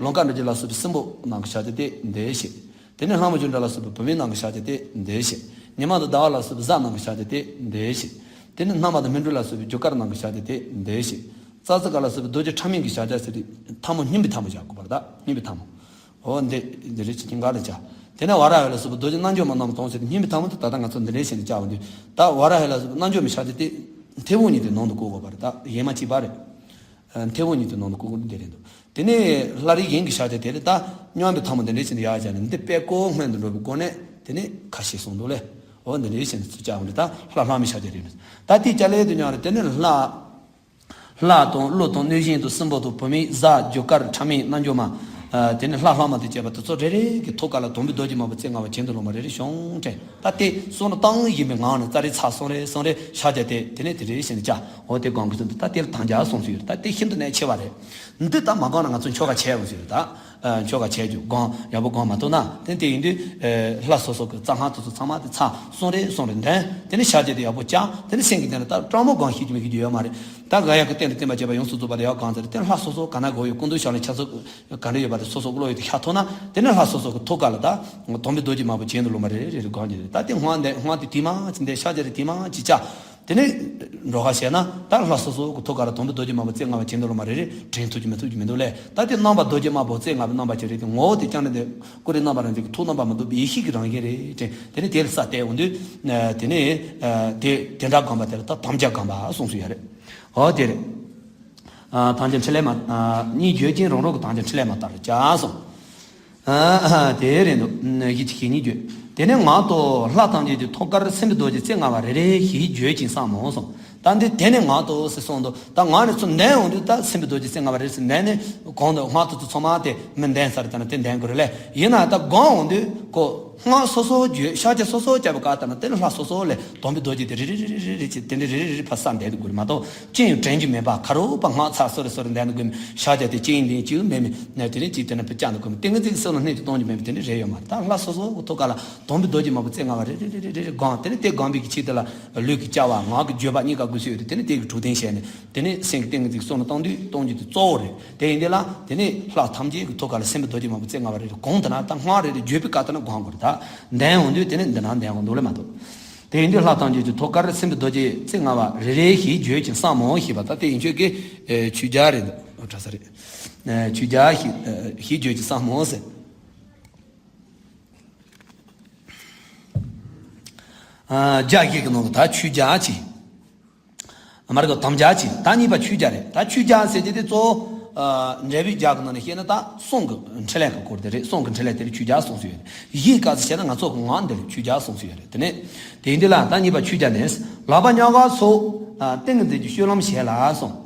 ལང་ཀ་འདྲ་ཅིག་ལ་སོགས་པའི་སྲིན་པོ་རྣམས་ཀྱི་ཕྱག་རྒྱ་དེ་འདི་བྱས། དེ་ནས་ལྷ་མོ་བཅུ་འདྲ་ལ་སོགས་པའི་བུད་མེད་རྣམས་ཀྱི་ཕྱག་རྒྱ་དེ་འདི་བྱས། ཉི་མ་དང་ཟླ་བ་ལ་སོགས་པའི་གཟའ་རྣམས་ཀྱི་ཕྱག་རྒྱ་དེ་འདི་བྱས། དེ་ནས་སྣར་མ་དང་སྨན་ཕྲུག་ལ་སོགས་པའི་རྒྱུ་སྐར་རྣམས་ཀྱི་ཕྱག་རྒྱ་དེ་འདི་བྱས། ཙ་ཙི་ཀ་ལ་སོགས་པའི་རྡོ་རྗེ་ཕྲ་མེན་གྱི་ཕྱག་རྒྱ་ཟེར་ཏེ་ཐལ་མོ་སྙིམ་པའི་ཐལ་མོ་བཞག་དགོས་པ་རེད་ད། སྙིམ་པའི་ཐལ་མོ། འོ་འདི་འདི་རེད་ཅེས་ཀྱང་ག་ལ་བྱ། དེ་ནས་ཝ་ར་ཧི་ལ་སོགས་པའི་རྡོ་རྗེ་རྣལ་འབྱོར་མ་རྣམས་དང་ཟེར་ཏེ་སྙིམ་པའི་ཐལ་མོ་དེ་ད་ལྟ་ང་ཚོ་འདི་འདྲའི་བྱས་ནས་བཅག་པ་འདུག་ད་ཝ་ར་ཧི་ལ་སོགས་པའི་རྣལ་འབྱོར་མའི་ཕྱག་རྒྱ་དེ་མཐེ་བོང་གཉིས་དེ་ནང་དུ་བཀུག་དགོས་པ་རེད་ད། གཞན་མ་གཅིག་པ་རེད། མཐེ་བོང་གཉིས་དེ་ནང་དུ་བཀུག་དགོས་འདི་རེད་འདུག་དེ་ནས་ལྷ་རིགས་གཞན་གྱི་ཕྱག་རྒྱ་དེ་རེད་ད། སྙིམ་པའི་ཐལ་མོ་འདི་འདྲའི་བྱས་ནས་ཡར་བཞག་ནས་འདི་པད་ཀོ་སྔོན་དུ་འགྲོ་བའི་སྒོ་ནས་དེ་ནས་ཁ་ཕྱེ་གསུངས་འདུག་ལས། འོ་འདི་འདྲའི་བྱས་ནས་ཚུར་བཅག་པ་འདི་ད་ལྷ་ལྷག་མའི་ཕྱག་རྒྱ་རེད། ད་དེའི་ཅ་ལག་དེ་ཉག་རེད། དེ་ནས་ལྷ། ལྷ་དང་ཀླུ་དང་གནོད་སྦྱིན་དང་སྲིན་པོ་དང་བུད་མེད་གཟའ་རྒྱུ་སྐར་ཕྲ་མེན་རྣལ་འབྱོར་མ། དེ་ནས་ལྷ་ལྷག་མ་དང་བཅས་པ་དེ་ཚོ་རེ་རེ་གི་ཐོག་ཁ་ལ་དོམ་པའི་རྡོ་རྗེ་མ་བུ་རྩེ་ལྔ་པ་གྱེན་དུ་ལོག་མ་རེ་རེ་ཤོང་དྲན། ད་དེ་སོང་ན་བཏང་ཡིན་པའི་ངང་ནས་ཙ་རེ་ཚ་སོང་རེ་སོང་རེ་ཤ་རྒྱ་དེ་དེ་ནས་དེ་རེ་བཞིན་དུ་བཅའ། འོ་དེ་སྒང་གི་ཚུལ་དུ་ད་དེ་ལ་དམ་བཅའ་གསུངས་སུ་ཡོད། ད་དེ་ཤིན་ཏུ་གནད་ཆེ་བ་རེད། འདི་ད་མ་སྒང་ན་ང་ཚོ་འཆོལ་ཁ་བྱས་འོང་ཟེར། ད་འཆོལ་ཁ་བྱས་རྒྱུ་སྒང་ཡག་པོ་སྒང་མ་ཐུབ་ན་དེ་དེ་ཡིན་དུས་ལྷ་སོ་སོ་གི་རྩྭ་སྔགས་དེ་ཚོ་ཚང་མ་དེ་ཚ་སོང་རེ་སོང་རེ་འདོན། དེ་ནས་ཤ་རྒྱ་དེ་ཡག་པོ་བཅའ། དེ་ནས་སེང་གེ་དེ་ལ་ད་སྤྲང་མོ་སྒང་ཤེས་ཀྱི་མེད་ཀྱི་རྒྱུ་ཡོད་མ་རེད། ད་ག་ཡག་གི་རྟེན་དུ་བརྟེན་པ་བྱས་པ་ཡོངས་སུ་རྫོགས་པ་དེ་ཡག་གང་ཟེར་དེ་ལྷ་སོ་སོ་ག་ན་གོ་ཡོད། སྐུ་མདུན་ཤོག་ལ་ཆ་ཚུགས། ག་འདྲ་ཡོད་པ་དེ་སོ་སོ་བློ་ཡོད་དེ་ཤ་ཐོག་ན་དེ་ནས་ལྷ་སོ་སོ་གི་ཐོག་ཁ་ལ་ད་དོམ་པའི་རྡོ་རྗེ་མ་བུ་གྱེན་དུ་ལོག་མ་རེ་རེ་རེ་སྒང་གྱི་རེད། ད་དེ་སྔགས་འདི་སྔགས་དེ་དེ་མ་ཅི་འདི་ཤ་རྒྱ་རེ་དེ་མ་ཅི་བཅའ། དེ་ནས་འགྲོ་ཁ་བྱས་ན་ད་ལྷ་སོ་སོ་གི་ཐོག་ཁ་ལ་དོམ་པའི་རྡོ་རྗེ་མ་བུ་རྩེ་ལྔ་པ་གྱེན་དུ་ལོག་མ་རེ་རེ་དྲན་ཐུབ་ཀྱི་མི་ཐུབ་ཀྱི་མི་འདུག་ལས། ད་དེ་རྣམ་པ་རྡོ་རྗེ་དམར་པོ་རྩེ་ལྔ་པའི་རྣམ་པ་ཅིག་རེད། དེ་ངོ་བོ་དེ་ཀྱང་ནི་དེ་ཀུ་རེ་རྣམ་པ་རང་བཞིན་གྱི་ཐུགས་རྣམ་པ་མི་འདུག་པའི་ཡེ་ཤེས་ཀྱི་རང་བཞིན་རེད་དྲན། དེ་ནས་དེ་ལ་ས་བལྟས་འོང་དུས་དེ་ནས་དེ་དེ་འདྲ་སྒང་པ་དེ་ལ་ད་དམ་བཅའ་སྒང་པ་གསུངས་སུ་ཡོད་རེད། འོ་དེ་རེད། ཨ། དམ་བཅའ་འཕྲིན་ལས་མ། ཨ། གཉིས་བརྗོད་ཅིང་རང་རང་གི་དམ་བཅའ་འཕྲིན་ལས་མ་ལྟར་བྱ་གསུངས། ཨ། དེ་རེད་འདུག་གཞི་གཅིག་གིས་གཉིས་བརྗོད། དེ་ནས་ངག་ཏུ་ལྷ་ཐམས་ཅད་ཀྱི་ཐོག་ཁར་སྲིན་པོའི་རྡོ་རྗེ་རྩེ་ལྔ་པ་རེ་རེ་བཞིན་བརྗོད་ཅིང་བསམ་མོ་གསུངས། ད་འདི་དེ་ནས་ངག་ཏུ་ཟེར་གསུངས་འདུག་ད་ངག་ནས་ཚུར་འདོན་འོང་དུས་ད་སྲིན་པོའི་རྡོ་རྗེ་རྩེ་ལྔ་པ་རེ་རེ་ཟེར་འདོན་ནས་གོང་དུ་སྔགས་ཏོ་ཚོ་ཚང་མ་དེ་མི་འདོན་ས་རེད། ད་ནི་དེ་འདོན་དགོས་རེད་ལས། ཡིན་ན་ད་སྒོམ་འོང་དུས་ཁོ། སྔགས་སོ་སོ་བརྗོད། ཤ་རྒྱ་སོ་སོ་བརྒྱབ་པ་ག་ལྟར་ན་དེ་ནི་ལྷ་སོ་སོ་ལས་དོམ་པའི་རྡོ་རྗེ་དེ་རེ་རེ་རེ་རེ་རེ་བྱས་དེ་འདྲ་རེ་རེ་རེ་ཕར་ས་འདས་དུ་དགོས་མ་གཏོགས་ཅི་ཡང་དྲན་རྒྱུ་མེད་པ། ཁ་རོག་པ་སྔགས་ཚ་སོ་རེ་སོ་རེ་འདས་དུ་དགོས་མེད། ཤ་རྒྱ་དེ་ཅི་ཡང་འདི་ཅི་ཡང་མེད་མེད་ན་དེ་རེ་ཅི་དེ་ན་ཕར་བཅར་དུ་དགོས་མེད། ཏིང་ངེ་འཛིན་གྱི་སེམས་ལ་སྣེ་ཅིག་གཏོང་རྒྱུ་མེད་མེད་དེ་འདྲ་རེ་ཡོད་མ་རེད། ད་ལྷ་སོ་སོ་གི་ཐོག་ཁ་ལ་དོམ་པའི་རྡོ་རྗེ་དམར་པོ་རྩེ་ལྔ་པ་རེ་རེ་རེ་རེ་རེ་སྒོམ། དེ་ནི་དེ་སྒོམ་པའི་གི་ཆེད་དུ་ལ་ལུས་ཀྱི་བཅའ་བ་ངག་གི་བརྗོད་པ་གཉིས་ཀ་དགོས་སུ་ཡོད་དེ། དེ་ནི་དེ་གི་གྲུབ་དོན་བཤད་ནས་དེ་ནི་སེམས་ཀྱི་ཏིང་ངེ་འཛིན་གྱི་སེམས་ལ་གཏོང་དུས་གཏོང་རྒྱུ་དེ་གཙོ་བོ་རེད། དེ་ཡིན་དེ་ལ་དེ་ནས་ལྷ་ཐམས་ཅད་ཀྱི་ཐོག་ཁ་ལ་སྲིན་པོའི་རྡོ་རྗེ་དམར་པོ་རྩེ་ལྔ་པ་རེ་རེ་གོང་དུ་ན་ད་སྔགས་རེ་རེ་བརྗོད་པའི་བཀའ་ལྟར་ན་གོང་དགོས་རེད། ད་འདོན་འོང་དུས་དེ་ནས་འདི་ན་འདོན་དགོས་འདུག་ལེ་མ་གཏོགས། དེ་ཡིན་དུས་ལྷ་ཐམས་ཅད་ཀྱི་ཐོག་ཁར་སྲིན་པོའི་རྡོ་རྗེ་རྩེ་ལྔ་པ་རེ་རེ་བཞིན་བརྗོད་ཅིང་བསམ་མོ་ཞེས་པ་ད་དེ་ཡིན་ཆོས་ཀྱི་ཆོས་རྒྱལ་རེད་འདུག་དྲ་ས་རེད། ཆོས་རྒྱལ་བཞིན་བརྗོད་ཅིང་བསམ་མོ་ཟེར། རྒྱ་བཞི་གི་ནང་གི་ད་ཆོས་རྒྱལ་གྱི། མར་གི་དམ་བཅའ་གཅིག་ད་གཉིས་པ་ཆོས་རྒྱལ་རེད། ད་ཆོས་རྒྱལ་ཟེར་གྱི་དེ་གཙོ་བོ། འགྲེལ་པའི་རྒྱལ་གི་ནང་ནས་བཤད་ན་ད་གསུང་གི་འཕྲིན་ལས་ཀྱི་སྐོར་དེ་རེད། གསུང་གི་འཕྲིན་ལས་དེ་རེད་ཆོས་རྒྱལ་གསུངས་སུ་ཡོད་རེད། གཞི་སྐབས་སུ་བཤད་ན་ང་ཚོ་གི་ངག་འདི་རེད་ཆོས་རྒྱལ་གསུངས་སུ་ཡོད་རེད། དེ་ནས་དེ་ཡིན་དུས་ལ་ད་གཉིས་པ་ཆོས་རྒྱལ་ནས་ལག་པ་ཉག་ག་སོགས་ཏིང་ངེ་འཛིན་གྱི་སྤྱོད་ལམ་བྱེད་ལ་གསུངས།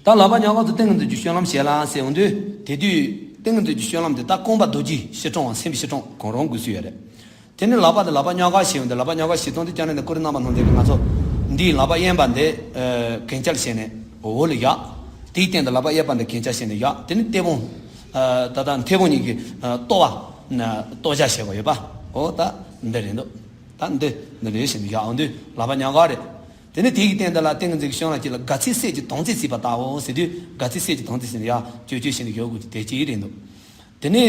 ད་ལག་པ་ཉག་ག་སོགས་ཏིང་ངེ་འཛིན་གྱི་སྤྱོད་ལམ་བྱེད་ལ་ཟེར་འོང་དུས་དེ་དུས་ཏིང་ངེ་འཛིན་གྱི་སྤྱོད་ལམ་དེ་ད་རྐང་པ་རྡོ་རྗེ་བཞི་སྲུང་བ་སེམས་བཞི་སྲུང་གང་རུང་དགོས་སུ་ཡོད་རེད། དེ་ནི་ལག་པ་དང་ལག་པ་ཉག་ག་ཞེས་འོང་དུས་ལག་པ་ཉག་ག་ཞེས་སྟོན་དུས་ཀྱང་ནི་ཀུ་རེ་རྣམ་པ་སྣང་མཛད་ཀྱི་ང་ཚོ་འདིའི་ལག་པ་གཡས་པ་འདི་གན་རྐྱལ་བྱས་ནས་འོག་ལ་བཞག་དེའི་སྟེང་དུ་ལག་པ་གཡས་པ་འདི་གན་རྐྱལ་བྱས་ནས་བཞག་དེ་ནི་མཐེ་བོང་། ད་ལྟ་མཐེ་བོང་གཉིས་ཀྱི་ལྟོ་བ། ལྟོ་བྱ་བྱས་པ་ཡོད་པ། འོ་ད་འདི་རེད་འདུག་ད་འདི་འདི་རེད་ཞེས་ནས་བཞག་འོང་དུས་ལག་པ་ཉག་ག་རེད། དེ་ནས་དེ་གི་སྟེང་དེ་ལ་ཏིང་ངེ་འཛིན་གྱི་སྤྱོད་ལམ་གཅིག་ལ་དགའ་ཚིག་གསེར་གྱི་དོང་ཙེ་བརྩིགས་པ་ལྟ་བུ་ཟེར་དུས་དགའ་ཚིག་གསེར་གྱི་དོང་ཙེ་ཟེར་ནས་ཡ་ཅོ་ཅོ་ཞེས་ནས་ཡོད་དགོས་ཀྱི་དེ་གཅིག་རེད་འདུག་དེ་ནས་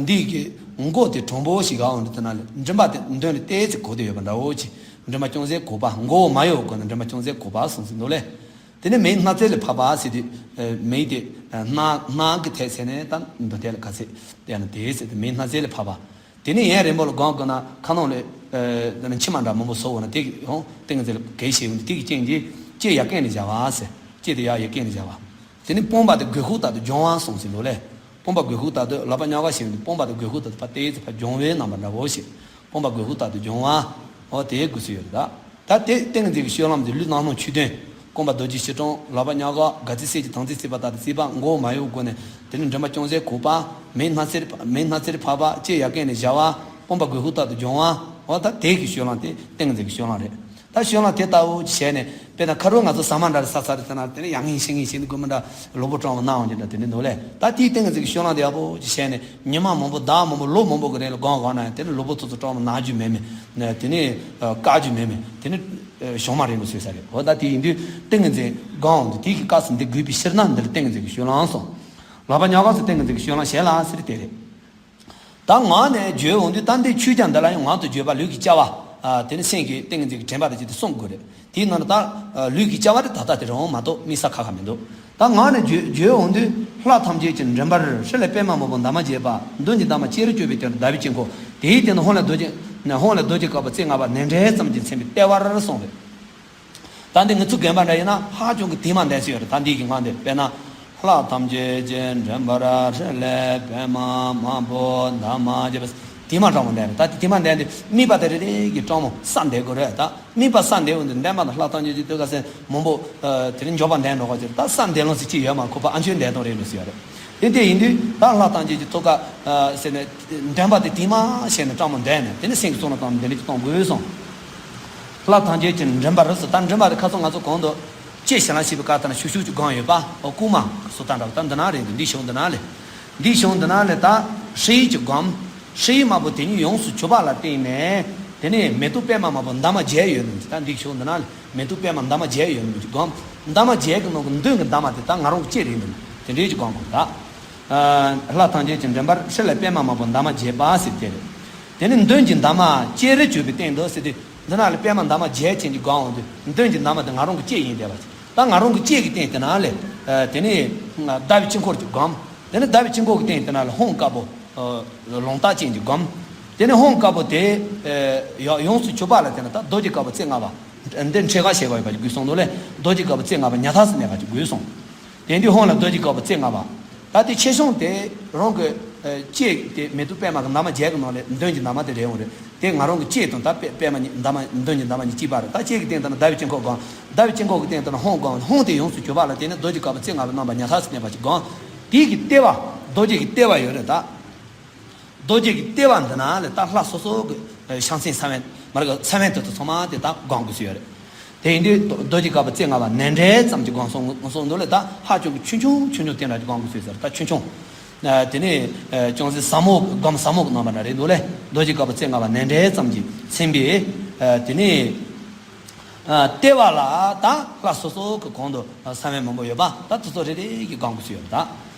འདི་གི་མགོ་དེ་དྲང་པོ་ཞིག་ག་འོང་དུས་དེ་ན་ལས་མགྲིན་པ་དེ་མདུན་ལ་ཏོག་ཙམ་གོག་སྟེ་ཡོད་པ་འདྲ་བོ་ཅིག་མགྲིན་པ་ཅུང་ཟད་གོག་པ། མགོ་བོ་མ་གཡོགས་གོང་ནས་མགྲིན་པ་ཅུང་ཟད་གོག་པ་གསུངས་ཟིན་འདུག་ལས། དེ་ནས་མིག་སྣ་རྩེ་ལ་ཕབ་པ་ཟེར་དུས་མིག་དེ་སྣ་སྣ་གི་ཐད་ཟེར་ནས་ད་མདུན་ཐད་ལ་ག་ཚད་བལྟས་ན་དེ་ཟེར་དུས་མིག་སྣ་རྩེ་ལ་ཕབ་པ། དེ་ནས་ཡུན་རིང་པོ་ལ་སྒོམ་དགོས་ན་ཁ་ནང་ལ་ཨ་མཆི་མ་འདྲ་མང་པོ་བཟོ་དགོས་ན་དེ་གི་ཡང་ཏིང་ངེ་འཛིན་ལ་གལ་ཆེ་བ་འདི་དེ་གི་རྐྱེན་གྱིས་ལྕེ་ཡ་གན་ནས་བཞག་པ་ཟེར། ལྕེ་དེ་ཡ་ཡ་གན་ནས་བཞག་པ། དེ་ནས་སྤངས་པ་དེ་དགོས་ཤུགས་ལྟར་དུ་སྦྱོང་བ་གསུངས་ཟིན་འདུག་ལས། སྤངས་པ་དགོས་ཤུགས་ལྟར་དུ་ལག་པ་ཉག་ག་ཞེས་པ་འདི་སྤངས་པ་དེ་དགོས་ཤུགས་ལྟར་དུ་ཕར་ཏོག་ཙམ་ཕར་སྦྱོང་བའི་རྣམ་པ་འདྲ་བོ་ཞིག་སྤངས་པ་དགོས་ཤུགས་ལྟར་དུ་སྦྱོང་བ། འོ་དེ་དགོས་སུ་ཡོད་རེད་ད། ད་དེ་ཏིང་ངེ་འཛིན་གྱི་སྤྱོད་ལམ་དེ་ལུས་རྣམ་སྣང་ཆོས་བདུན། སྐོམ་པ་རྡོ་རྗེ་ཕྱི་དྲང་། ལག་པ་ཉག་ག་དགའ་ཚིག་གསེར་གྱི་དོང་ཙེ་བརྩིགས་པ་ལྟར་དུ་བརྩིགས་པ། མགོ་བོ་མ་གཡོགས་སྒོ་ནས་དེ་ནས་མགྲིན་པ་ཅུང་ཟད་གོག་པ། མིག་སྣ་རྩེར་མིག་སྣ་རྩེར་ཕབ་པ། ལྕེ་ཡ་གན་ནས་བཞག་པ། སྤངས་པ་དགོས་ཤུགས་ལྟར་དུ་སྦྱོང་བ། འོ་ད་དེ་གི་སྤྱོད་ལམ་དེ་ཏིང་ངེ་འཛིན་གྱི་སྤྱོད་ལམ་རེད། ད་སྤྱོད་ལམ་དེ་ལྟ་བུ་བྱས་ནས་དཔེར་ན་ཁ་རོག་ང་ཚོ་ཟ་མ་འདྲ་རེ་ཟ་ཚར་དེ་ན་དེ་ནས་ཡ་ངན་ཤི་ངན་ཤི་འདི་དགོས་མི་འདྲ་ལུས་པོ་སྐྲག་པ་ན་འོང་གི་འདྲ་དེ་འདྲ་འདུག་ལས། ད་དེའི་ཏིང་ངེ་འཛིན་གྱི་སྤྱོད་ལམ་དེ་ཡག་པོ་ཅིག་བྱས་ནས་ཉི་མ་མང་པོ་ཟླ་མང་པོ་ལོ་མང་པོ་གི་རིང་ལ་སྒོམ་སྒོམ་ན་ཡང་དེ་ནས་ལུས་པོ་ཚོ་ཚོ་སྐྲག་པ་ན་རྒྱུ་མེད་མེད། དེ་ནས་བཀག་རྒྱུ་མེད་མེད། དེ་ནས་ཨ་གཞུང་མ་རིང་པོ་བཟོས་ས་རེད། འོ་ད་དེ་ཡིན་དུས་ཏིང་ངེ་འཛིན་སྒང་འོང་དུས་དེ་གི་སྐབས་སུ་འདི་དགོས་པའི་ཕྱིར་ན་འདི་ལ་ཏིང་ངེ་འཛིན་གྱི་སྤྱོད་ལམ་སོང་། ལག་པ་ཉག་ག་སོགས་ཏིང་ངེ་འཛིན་གྱི་སྤྱོད་ལམ་བྱེད་ལ་ཟེར་དེ་རེད། ད་ངག་ནས་བརྗོད་འོང་དུས་ད་འདི་ཆོས་ཀྱང་འདི་ལ་ཡང་ངག་ཏུ་བརྗོད་པ་ལུས་ཀྱི་བཅའ་བ། ཨ་དེ་ནི་སེམས་ཀྱི་ཏིང་ངེ་འཛིན་གྱི་དྲན་པ་དང་བཅས་ཏེ་གསུམ་དགོས་རེད། དེའི་ནང་ན་ད་ལུས་ཀྱི་བཅའ་བ་དེ་ད་ལྟ་དེ་རང་མ་གཏོགས་དམིགས་བསལ་ཁ་ཁ་མི་འདུག་ད་ངག་ནས་བརྗོད་བརྗོད་འོང་དུས་ལྷ་ཐམས་ཅད་ཀྱི་མགྲིན་པར་ཧྲཱི་ལས་པདྨ་མང་པོ་འདབ་མ་བརྒྱད་པ་མདུན་གྱི་འདབ་མ་ཅེ་རུ་ཅོ་པའི་སྟེང་དུ་ཟླ་བའི་དཀྱིལ་འཁོར་དེའི་སྟེང་དུ་ཧཱུྃ་ལས་རྡོ་རྗེ་ཧཱུྃ་ལས་རྡོ་རྗེ་དཀར་པོ་རྩེ་ལྔ་པ་ནས་འབྲས་ཙམ་གྱིས་མཚན་པའི་ལྟེ་བར་གསུངས་རེད། ད་འདི་ངེད་ཚོ་རྒན་པ་འདྲ་ཡིན་ན་ཧ་ཅང་གི་དེ་མ་འདས་སུ་ཡོད་རེད། ད་འདི་གི་ངག་འདི་དཔེར་ན། ལྷ་ཐམས་ཅད་ཀྱི་མགྲིན་པར་ཧྲཱི་ལས་པདྨ་མང་པོ་འདབ་མ་བརྒྱད་པ། དེ་མ་འདྲ་བོ་འདས་རེད། ད་དེ་དེ་མ་འདས་འདི་དམིགས་པ་དེ་རེ་རེ་གི་སྤྲང་མོ་ས་འདས་དགོས་རེད། ད་དམིགས་པ་ས་འདས་འོང་དུས་འདས་མ་དང་ལྷ་ཐམས་ཅད་ཀྱི་ལྟེ་བ་སེམས་མང་པོ་དེ་རིང་མགྱོགས་པ་འདས་འགྲོ་ག་ཅེས་ད་ས་འདས་ལོང་ཟེར་གྱི་ཡོད་མ་ཁོ་པ་ཨ་མཆོད་འདས་གཏོང་རེད་ལོ་ཟེར་ཡོད་རེད། དེ་དེ་ཡིན་དུས་ད་ལྷ་ཐམས་ཅད་ཀྱི་ཐུགས་ཀ་ཟེར་ནས་འདྲེན་པ་དེ་དེ་མ་བྱས་ནས་སྤྲང་མོ་འདྲེན་ནས་དེ་ནས་སེམས་ཀྱི་གཙུག་ལག་ཁང་འདི་འདྲ་ཅིག་གཏོང་དགོས་སོང་། ལྷ་ཐམས་ཅད་ཀྱི་འདྲེན་པར་ཟེར། ད་འདྲེན་པ་དེ་ཁ་སང་ང་ཚོ་གོང་དུ་ལྕེ་ཞལ་ལ་ཞེས་པའི་བཀའ་ལྟར་ན་ཤུག་ཤུག་ཅིག་སྒོམ་ཡོད་པ། ཨོ་ཀུ་མ་སུ་ཏ་འདྲ་བ་ད་འདི་ན་རེད། འདི་ཤོག་འདི་ན་ལས། འདི་ཤོག་འདི་ན་ལས་ད་ཧྲཱི་ཡིག་ཅིག་སྒོམ། ཧྲཱི་ཡིག་དམར་པོ་དེ་ཉིད་ཡོངས་སུ་གྱུར་པ་ལ་བརྟེན་ནས་དེ་ནས་མེ་ཏོག་པདྨ་དམར་པོ་འདབ་མ་བརྒྱད་ཡོད་ནི། ད་འདི་ཤོག་འདི་ན་ལས་མེ་ཏོག་པདྨ་འདབ་མ་བརྒྱད་ཡོད་ནི་ཅིག་སྒོམ། འདབ་མ་བརྒྱད་ཀྱི་ནང་གི་མདུན་གྱི་འདབ་མ་དེ་ད་ང་རང་གི་ལྕེ་རེད་འདུག་དེ་འདྲའི་ཅིག་སྒོམ་དགོས་ད། ལྷ་ཐམས་ཅད་ཀྱི་འདྲེན་པར་ཧྲཱི་ལས་པདྨ་དམར་པོ་འདབ་མ་བརྒྱད་པ་ཟེར་དེ་རེད། དེ་ནས་མདུན་གྱི་འདབ་མ་ལྕེ་རེ་གྱུར་པའི་སྟེང་དུ་ཟེར་དུས་འདི་ན་ལས་པདྨ་འདབ་མ་བརྒྱད་ཅན་གྱི་སྒོམ་འོང་དུས་མདུན་གྱི་འདབ་མ་དེ་ང་རང་གི་ལྕེ་ཡིན་བསྡད་པ་ཅིག་ད་ང་རང་གི་ལྕེ་གི་སྟེང་དེ་ན་ལས་དེ་ནས་ཟླ་བའི་དཀྱིལ་འཁོར་གྱི་སྒོམ། དེ་ནས་ཟླ་བའི་དཀྱིལ་འཁོར་གྱི་སྟེང་དེ་ན་ལས་ཧཱུྃ་དཀར་པོ་ལོང་བཏགས་ཅན་གྱི་སྒོམ། དེ་ནས་ཧཱུྃ་དཀར་པོ་དེ་ཡོངས་སུ་གྱུར་པ་ལ་དེ་ན་ད་རྡོ་རྗེ་དཀར་པོ་རྩེ་ལྔ་པ། འདི་འཕྲད་ག་བྱེད་པ་ཡོད་པ་ཅིག་དགོས་སོང་དུས་ལས་རྡོ་རྗེ་དཀར་པོ་རྩེ་ལྔ་པ་ཉག་ཐག་སུ་གནས་པ་ཅིག་དགོས་སོང་། དེ་དུས་ཧཱུྃ་ལ་རྡོ་རྗེ་དཀར་པོ་རྩེ་ལྔ་པ། ད་དེ་ཆེ་ཆུང་དེ་རང་གི་ལྕེ་དེ་མེ་ཏོག་པདྨ་གི་འདབ་མ་བརྒྱད་ཀྱི་ནང་ལས་མདུན་གྱི་འདབ་མ་དེ་རེད་འོང་རེད། དེ་ང་རང་གི་ལྕེ་དང་ད་པད་པདྨ་གཉིས་འདབ་མ་མདུན་གྱི་འདབ་མ་གཉིས་གཅིག་པ་རེད། ད་ལྕེ་གི་སྟེང་དུ་ན་ཟླ་བའི་དཀྱིལ་འཁོར་སྒོམ། ཟླ་བའི་དཀྱིལ་འཁོར་གྱི་སྟེང་དུ་ན་ཧཱུྃ་སྒོམ། ཧཱུྃ་དེ་ཡོངས་སུ་གྱུར་པ་ལ་བརྟེན་ནས་རྡོ་རྗེ་དཀར་པོ་རྩེ་ལྔ་པའི་རྣམ་པ་ཉག་ཐག་སུ་གནས་པ་ཅིག་སྒོམ། དེ་གི་ལྟེ་བ་རྡོ་རྗེ་གི་ལྟེ་བ་ཡོད་རེད་ད། རྡོ་རྗེ་གི་ལྟེ་བ་འདི་ན་ལས་ད་ལྷ་སོ་སོ་གི་ཨ་བྱང་སེམས་ས་བོན་མར་གི་ས་བོན་དེ་ཚོ་ཚང་མ་དེ་ད་སྒོམ་དགོས་སུ་ཡོད་རེད། དེ་ཡིན་དུས་རྡོ་རྗེ་དཀར་པོ་རྩེ་ལྔ་པ་ནན་ཏན་ཙམ་གྱིས་སྒོམ་སོང་སོང་འདུག་ལས། ད་ཧ་ཅང་གི་ཆུང་ཆུང་ཆུང་ཆུང་དེ་འདྲ་གྱིས་སྒོམ་དགོས་སུ་ཡོད་ཟེར། ད་ཆུང་ཆུང་ཨ་དེ་ནས་ཨ་ཅུང་ཟད་ཟབ་མོ་སྒོམ་ཟབ་མོ་གི་རྣམ་པ་འདྲ་རེད་འདུག་ལས། རྡོ་རྗེ་དཀར་པོ་རྩེ་ལྔ་པ་ནན་ཏན་ཙམ་གྱིས་ཚིམ་པས་ཨ་དེ་ནས། ལྟེ་བ་ལ་ད་ལྷ་སོ་སོ་གི་གོང་དུ་ས་བོན་མང་པོ་ཡོད་པ་ད་དེ་ཚོ་རེ་རེ་གིས་སྒོམ་དགོས་སུ་ཡོད་ད།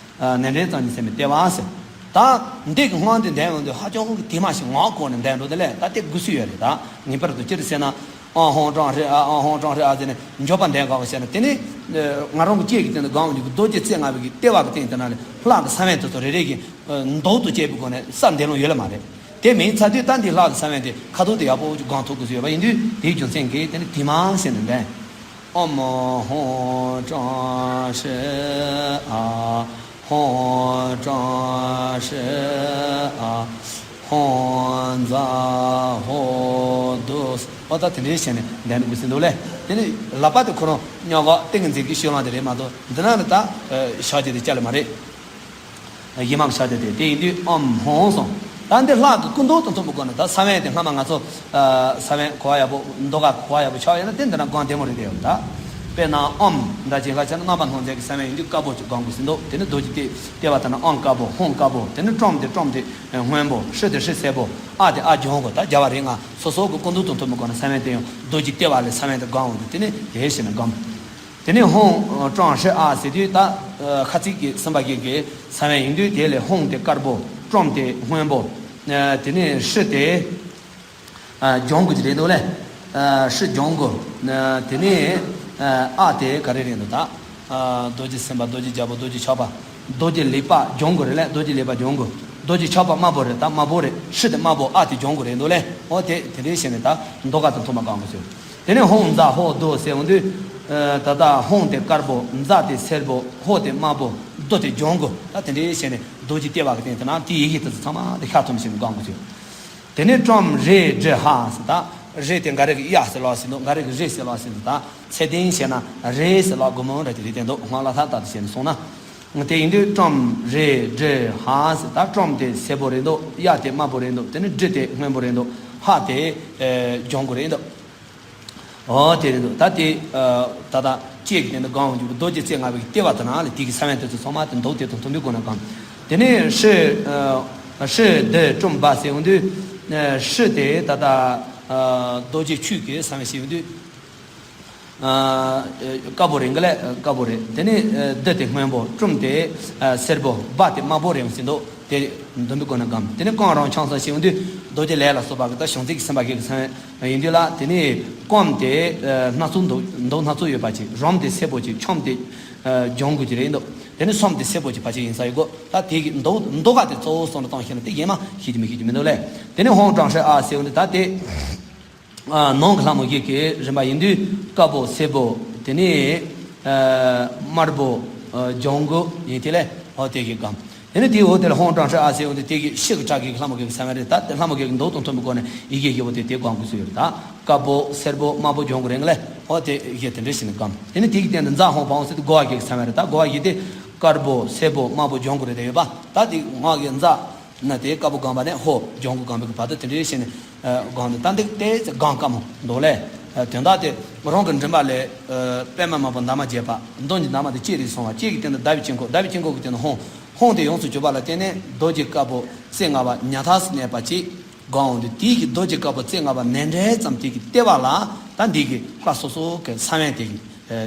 ནན་ཏན་ཙམ་གྱིས་ཚིམ་པས་ལྟེ་བ་ཟེར། ད་འདི་གི་སྔོན་དུ་འདོན་ཡོང་དུས་ཧ་ཅང་གི་དེ་མ་ཞིག་ངག་གོང་ནས་འདོན་འགྲོ་དེ་ལས་ད་དེ་དགོས་སུ་ཡོད་རེད་ད། ངེས་པར་དུ་ཅི་རེད་ཟེར་ན། ཨོཾ་ཧཱུྃ་ཀྲོང་ཧྲཱིཿ་ཨ། ཨོཾ་ཧཱུྃ་ཀྲོང་ཧྲཱིཿ་ཨ་ཟེར་ནས་མགྱོགས་པ་འདོན་དགོས་པ་ཟེར་ན། དེ་ནས་ང་རང་གི་ལྕེ་གི་སྟེང་དུ་སྒོམ་འཇུག་གི་རྡོ་རྗེ་རྩེ་ལྔ་པའི་གི་ལྟེ་བ་གི་སྟེང་དེ་ན་ལས་ལྷ་གི་ས་བོན་དེ་ཚོ་རེ་རེ་གིས། མདོག་ཏུ་བཅད་པའི་སྒོ་ནས་ས་འདེབས་ལོང་ཡོད་ལ་མ་རེད། དེ་མིན་ཚ་དུས་ད་འདི་ལྷ་གི་ས་བོན་དེ་ཁ་དོག་དེ་ཡག་པོ་ཅིག་སྒོམ་ཐུབ་དགོས་སུ་ཡོད་པ་ཡིན་དུས་དེའི་རྒྱུ་མཚན་གྱིས་དེ་ནི་དེ་མ་ཟེར་ནས་འདོན། ཨོཾ་ཧཱུྃ་ཀྲོང་ཧྲཱིཿ་ཨ། ཧཱུྃ་ཀྲོང་ཧྲཱིཿ་ཨ། ཧཱུྃ་ཛཿ་ཧཱུྃ་དུཿ་ཨོ་ད་དེ་འདྲའི་བྱས་ནས་འདོན་དགོས་སུ་འདུག་ལས། དེ་ནི་ལག་པ་དེ་ཁོ་རང་རྙོག་ག་ཏིང་ངེ་འཛིན་གྱི་ཤུལ་ལངས་དེ་རེད་མ་གཏོགས་འདི་ན་ནི་ད་ཞག་གཅིག་དེ་བཅའ་ལ་མ་རེད། གཞི་མ་གི་ཆ་དེ་དེ་དེ་ཡིན་དུས་ཨོཾ་ཧཱུྃ་སོང་། ད་འདི་ལྷ་གི་སྐུ་མདོག་དང་མཐུན་པའི་སྒོ་ནས་ད་ས་བོན་དེ་སྔ་མ་ང་ཚོ་ས་བོན་གོ་བ་ཡག་པོ་མདོག་ཁ་གོ་བ་ཡག་པོ་ཆགས་ཡོད་ན་དེ་འདི་ན་སྒོམ་བདེ་མོ་རེད་དེ་ཡོད་ད། དཔེར་ན་ཨོཾ་འདྲ་བྱེད་ཁ་ཆ་ན་རྣམ་པར་སྣང་མཛད་ཀྱི་ས་བོན་ཡིན་དུས་དཀར་པོ་ཅིག་སྒོམ་དགོས་སུ་འདུག་དེ་ནི་རྡོ་རྗེ་ལྟེ་བ་དེ་ན་ཨོཾ་དཀར་པོ་ཧཱུྃ་དཀར་པོ་དེ་ནི་ཀྲོཾ་དེ་ཀྲོཾ་དེ་སྔོན་པོ་ཧྲཱིཿ་དེ་ཧྲཱིཿ་སེར་པོ་ཨ་དེ་ཨ་འཇོམས་གོ་ད་རྒྱལ་བ་རིགས་ལྔ་སོ་སོ་གི་སྐུ་མདོག་དང་མཐུན་པའི་སྒོ་ནས་ས་བོན་དེ་ཡང་རྡོ་རྗེ་ལྟེ་བ་ལས་ས་བོན་དེ་སྒོམ་འོང་དུས་དེ་ནི་དེ་བྱས་ནས་སྒོམ། དེ་ནས་ཧཱུྃ་ཀྲོང་ཧྲཱིཿ་ཨ་ཟེར་དུས་ད་ཁ་ཚིག་གི་སེམས་པ་གི་གི་ས་བོན་ཡིན་དུས་དེ་ལས་ཧཱུྃ་དེ་དཀར་པོ་ཀྲོཾ་དེ་སྔོན་པོ། དེ་ནས་ཧྲཱིཿ་དེ་འཇོམས་དགོས་ཀྱི་རེད་འདུག་ལས། ཧྲཱིཿ་འཇོམས་དགོས། དེ་ནས་ཨ་དེ་ག་རེ་རེད་འདུག་ད། རྡོ་རྗེ་སེམས་དཔའ་རྡོ་རྗེ་རྒྱལ་པོ་རྡོ་རྗེ་ཆགས་པ། རྡོ་རྗེ་ལེགས་པ་འཇོམས་དགོས་རེད་ལས། རྡོ་རྗེ་ལེགས་པ་འཇོམས་དགོས། རྡོ་རྗེ་ཆགས་པ་དམར་པོ་རེད་ད་དམར་པོ་རེད། ཧྲཱིཿ་དེ་དམར་པོ་ཨ་དེ་འཇོམས་དགོས་རེད་འདུག་ལས། ཨོ་དེ་དེ་འདྲའི་བྱས་ནས་ད་མདོ་ཁ་དང་མཐུན་པ་སྒོམ་དགོས་ཟེར། དེ་ནས་ཧཱུྃ་ཛཿ་ཧཱུྃ་དུཿ་ཟེར་འོང་དུས། ད་ལྟ་ཧཱུྃ་དེ་དཀར་པོ་ཛཿ་དེ་སེར་པོ་ཧཱུྃ་དེ་དམར་པོ་དུཿ་དེ་འཇོམས་དགོས། ད་དེ་འདྲའི་བྱས་ནས་རྡོ་རྗེ་ལྟེ་བ་གི་སྟེང་དེ་ན་དེའི་ཡི་གེ་དེ་ཚོ་ཚང་མ་དེ་ཤ་ཐུམ་བྱས་ནས་སྒོམ་དགོས་ཟེར། དེ་ནས་ཀྲོཾ་རེ་དྲི་ཧ་ཟེར་ད། རེ་དེ་འགའ་རེ་གི་ཡ་ཟེར་ལབ་ཟེར་འདུག་འགའ་རེ་གི་རེ་ཟེར་ལབ་ཟེར་འདུག་ད་ཚད་ལྡན་བྱས་ན་རེ་ཟེར་ལབ་དགོས་མོ་འདྲ་དེ་རེད་བསྟན་འདུག་སྔགས་ལ་ལྷག་ལྟ་དུ་བྱས་ནས་སོང་ན། དེ་ཡིན་དུས་ཀྲོཾ་རེ་དྲི་ཧ་ཟེར་ད་ཀྲོཾ་དེ་སེར་པོ་རེད་འདུག་ཡ་དེ་དམར་པོ་རེད་འདུག་དེ་ནས་དྲི་དེ་སྔོན་པོ་རེད་འདུག་ཧ་དེ་འཇོམས་དགོས་རེད་འདུག་ཨོ་དེ་རེད་འདུག་ད་དེ་ད་ལྟ་ལྕེ་གི་སྟེང་དུ་སྒོམ་འཇུག་རྡོ་རྗེ་རྩེ་ལྔ་པའི་ལྟེ་བ་དེ་ན་ལས་དེ་གི་ས་བོན་དེ་ཚོ་ཚང་མ་དེ་མདོག་དེ་དང་མཐུན་པའི་སྒོ་ནས་སྒོམ། དེ་ནས་ཧྲཱིཿ་ཧྲཱིཿ་དུཿ་ཀྲོཾ་བ་ཟེར་འོང་དུས། ཧྲཱིཿ་དེ་ད་ལྟ་རྡོ་རྗེ་ཆོས་ཀྱི་ས་བོན་ཞེས་འོང་དུས། དཀར་པོ་རེད་འགའ་ལས་དཀར་པོ་རེད། དེ་ནས་དུཿ་དེ་སྔོན་པོ་ཀྲོཾ་དེ་སེར་པོ་བ་དེ་དམར་པོ་རེད་ཟེར་འདུག་དེ་འདོན་པའི་སྒོ་ནས་སྒོམ། དེ་ནས་ཀོཾ་རོང་ཆང་ས་ཞེས་འོང་དུས་རྡོ་རྗེ་ལས་ལ་སོགས་པ་གི་ད་བྱང་སེམས་ཀྱི་སེམས་དཔའ་གི་ས་བོན་ཡིན་དུས་ལ། དེ་ནས་ཀོཾ་དེ་སྣ་ཚོགས་མདོག་མདོག་སྣ་ཚོགས་ཡོད་པ་ཅིག་རོཾ་དེ་སེར་པོ་ཅིག་ཆོཾ་དེ་ལྗང་གུ་ཅིག་རེད་འདུག་དེ་ནས་སོམ་དེ་སེར་པོ་ཅིག་ཕལ་ཆེར་ཡིན་ས་ཡོད་གོ་ད་དེ་གི་མདོག་མདོག་ཁ་དེ་གཙོ་བོ་བསམ་བློ་བཏང་ཤེས་ན་དེ་གཞན་མ་ཤེས་ཀྱི་མི་ཤེས་ཀྱི་མི་འདུག་ལས། དེ་ནས་ཧཱུྃ་ཀྲོང་ཧྲཱིཿ་ཨ་ཟེར་འོང་དུས་ད་དེ། ནང་གི་ལྷ་མོ་བརྒྱད་ཀྱི་རིམ་པ་ཡིན་དུས་དཀར་པོ་སེར་པོ་དེ་ནས་དམར་པོ་ལྗང་གུ་ཡིན་དེ་ལས་འོ་དེ་གི་སྒོམ། དེ་ནས་དེའི་འོག་དེ་ལ་ཧཱུྃ་ཀྲོང་ཧྲཱིཿ་ཨ་ཟེར་འོང་དུས་དེ་གི་ཤེལ་གྱི་ཁྲག་གི་ལྷ་མོ་བརྒྱད་ཀྱི་ས་བོན་རེད། ད་དེ་ལྷ་མོ་བརྒྱད་ཀྱི་མདོག་དང་མཐུན་པའི་སྒོ་ནས་ཡི་གེ་བཞི་པོ་དེ་དེ་སྒོམ་དགོས་སུ་ཡོད་རེད། ད་དཀར་པོ་སེར་པོ་དམར་པོ་ལྗང་གུ་རེད་ལས་འོ་དེ་ཡི་གེ་དེ་འདྲ་ཞིག་ནས་སྒོམ། དེ་ནས་དེ་གི་སྟེང་དུ་ཛཿ་ཧཱུྃ་བ་ཧཱུྃ་ཟེར་དུས་དགོ་བ་བརྒྱད་ཀྱི་ས་བོན་རེད། ད་དགོ་བ་བརྒྱད་དེ། དཀར་པོ་སེར་པོ་དམར་པོ་ལྗང་གུ་རེད་དེ་ཡོད་པ། ད་དེ་ངག་གི་རྩ་ན་དེ་དཀར་པོ་སྒང་པ་ནས་ཧོ་ལྗང་གུ་སྒང་པའི་བར་དུ་དེ་འདྲའི་བྱས་ནས་སྒང་དུ་ད་འདི་དེ་སྒང་དཀར་མོ་འདུག་ལས། དོན་དག་དེ་རང་གི་མགྲིན་པ་ལས་པདྨ་དམར་པོ་འདབ་མ་བརྒྱད་པ་མདུན་གྱི་འདབ་མ་དེ་ལྕེ་རེད་སོང་བ། ལྕེ་གི་སྟེང་དུ་ཟླ་བའི་དཀྱིལ་འཁོར། ཟླ་བའི་དཀྱིལ་འཁོར་གྱི་སྟེང་དུ་ཧོང་། ཧོང་དེ་ཡོངས་སུ་གྱུར་པ་ལ་བརྟེན་ནས་རྡོ་རྗེ་དཀར་པོ་རྩེ་ལྔ་པ་ཉག་ཐག་སུ་གནས་པ་ཅིག་སྒང་འོང་དུས། དེའི་གི་རྡོ་རྗེ་དཀར་པོ་རྩེ་ལྔ་པ་ནས་འབྲས་ཙམ་དེ་གི་ལྟེ་བ་ལ་ད་འདི་གི་ལྷ་སོ་སོ་གི་ས་བོན་དེ་གི་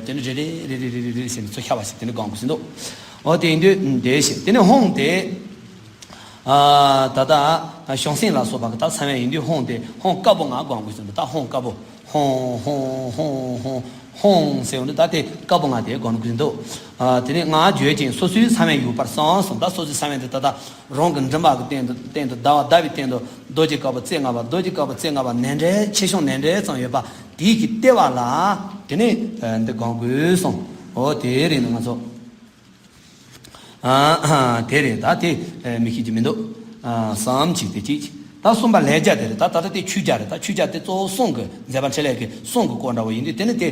དེ་ནི་རེ་རེ་རེ་རེ་རེ་རེ་རེ་ཟེར་ནས་ཚུར་ཤར་བ་ཞིག་དེ་ནི་སྒང་དགོས་ཟིན་འདུག། འོ་དེ་ཡིན་དུས་དེ་ཞིག་དེ་ནི་ཧོང་དེ། ད་ལྟ་བྱང་སེམས་ལ་སོགས་པ་གི་ད་ས་བོན་ཡིན་དུས་ཧོང་དེ་ཧོང་དཀར་པོ་ལྔ་སྒང་དགོས་ཟིན་འདུག། ད་ཧོང་དཀར་པོ། ཧོང་ཧོང་ཧོང་ཧོང་ཧོང་ཟེར་བ་ནི་ད་དེ་དཀར་པོ་ལྔ་དེ་སྒང་དགོས་ཟིན་འདུག། དེ་ནི་ལྔ་བརྗོད་ཅིང་སོ་སོའི་ས་བོན་ཡོད་པར་བསམ་གསུངས། ད་སོ་སོའི་ས་བོན་དེ་ད་ལྟ་རང་གི་མགྲིན་པ་གི་སྟེང་དུ་སྟེང་དུ་ཟླ་བ་ཟླ་བའི་སྟེང་དུ་རྡོ་རྗེ་དཀར་པོ་རྩེ་ལྔ་པ། རྡོ་རྗེ་དཀར་པོ་རྩེ་ལྔ་པ་ནས་འབྲས་ཆེ་ཆུང་ནས་འབྲས་ཙམ་ཡོད་པ་དེའི་གི་ལྟེ་བ་ལ་དེ་ནི་འདི་སྒང་དགོས་གསུངས། འོ་དེ་རེད་འདུག་ང་ཚོ། དེ་རེད། ད་དེ་མི་ཤེས་ཀྱི་མི་འདུག། བསམ་གཅིག་དེ་གཅིག། ད་གསུམ་པ་ལས་རྒྱ་དེ་རེད། ད་ད་ལྟ་དེ་ཆོས་རྒྱ་རེད། ད་ཆོས་རྒྱ་དེ་གཙོ་བོ་གསུང་གི་མཛད་པ་འཕྲིན་ལས་ཀྱི་གསུང་གི་སྐོར་འདྲ་བོ་ཡིན་དུས། དེ་ནི་དེ་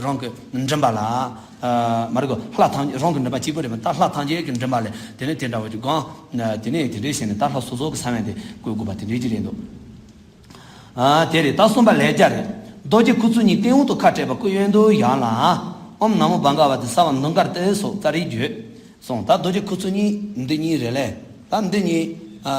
རང་གི་མགྲིན་པ་ལ་མ་རེད་གོ། ལྷ་ཐམས་ཅད་རང་གི་མགྲིན་པ་གཅིག་པུ་རེད་མ། ད་ལྷ་ཐམས་ཅད་ཀྱི་མགྲིན་པ་ལས་དེ་ནི་དེ་འདྲ་བོ་ཅིག་སྒང་། དེ་ནི་དེ་འདྲའི་བྱས་ནས་ད་ལྷ་སོ་སོ་གི་ས་བོན་དེ་བཀོད་དགོས་པ་དེ་འདྲའི་ཅིག་རེད་འདུག། ཨ་དེ་རེད། ད་གསུམ་པ་ལས་རྒྱ་རེད། རྡོ་རྗེ་ཁུ་ཚུར་གཉིས་སྟེང་འོག་ཏུ་ཁ་སྤྲད་པ་སྐུ་གཡོན་དུ་བཞག་ལ། ཨོཾ་ན་མོ་བྷ་ག་ཝ་ཏི་ས་བ་དུང་དཀར་ཏེ་སོགས་ཙཱ་རིས་བརྗོད་གསུངས། ད་རྡོ་རྗེ་ཁུ་ཚུར་གཉིས་འདི་གཉིས་རེད་ལས། ད་འདི་གཉིས་ཨ་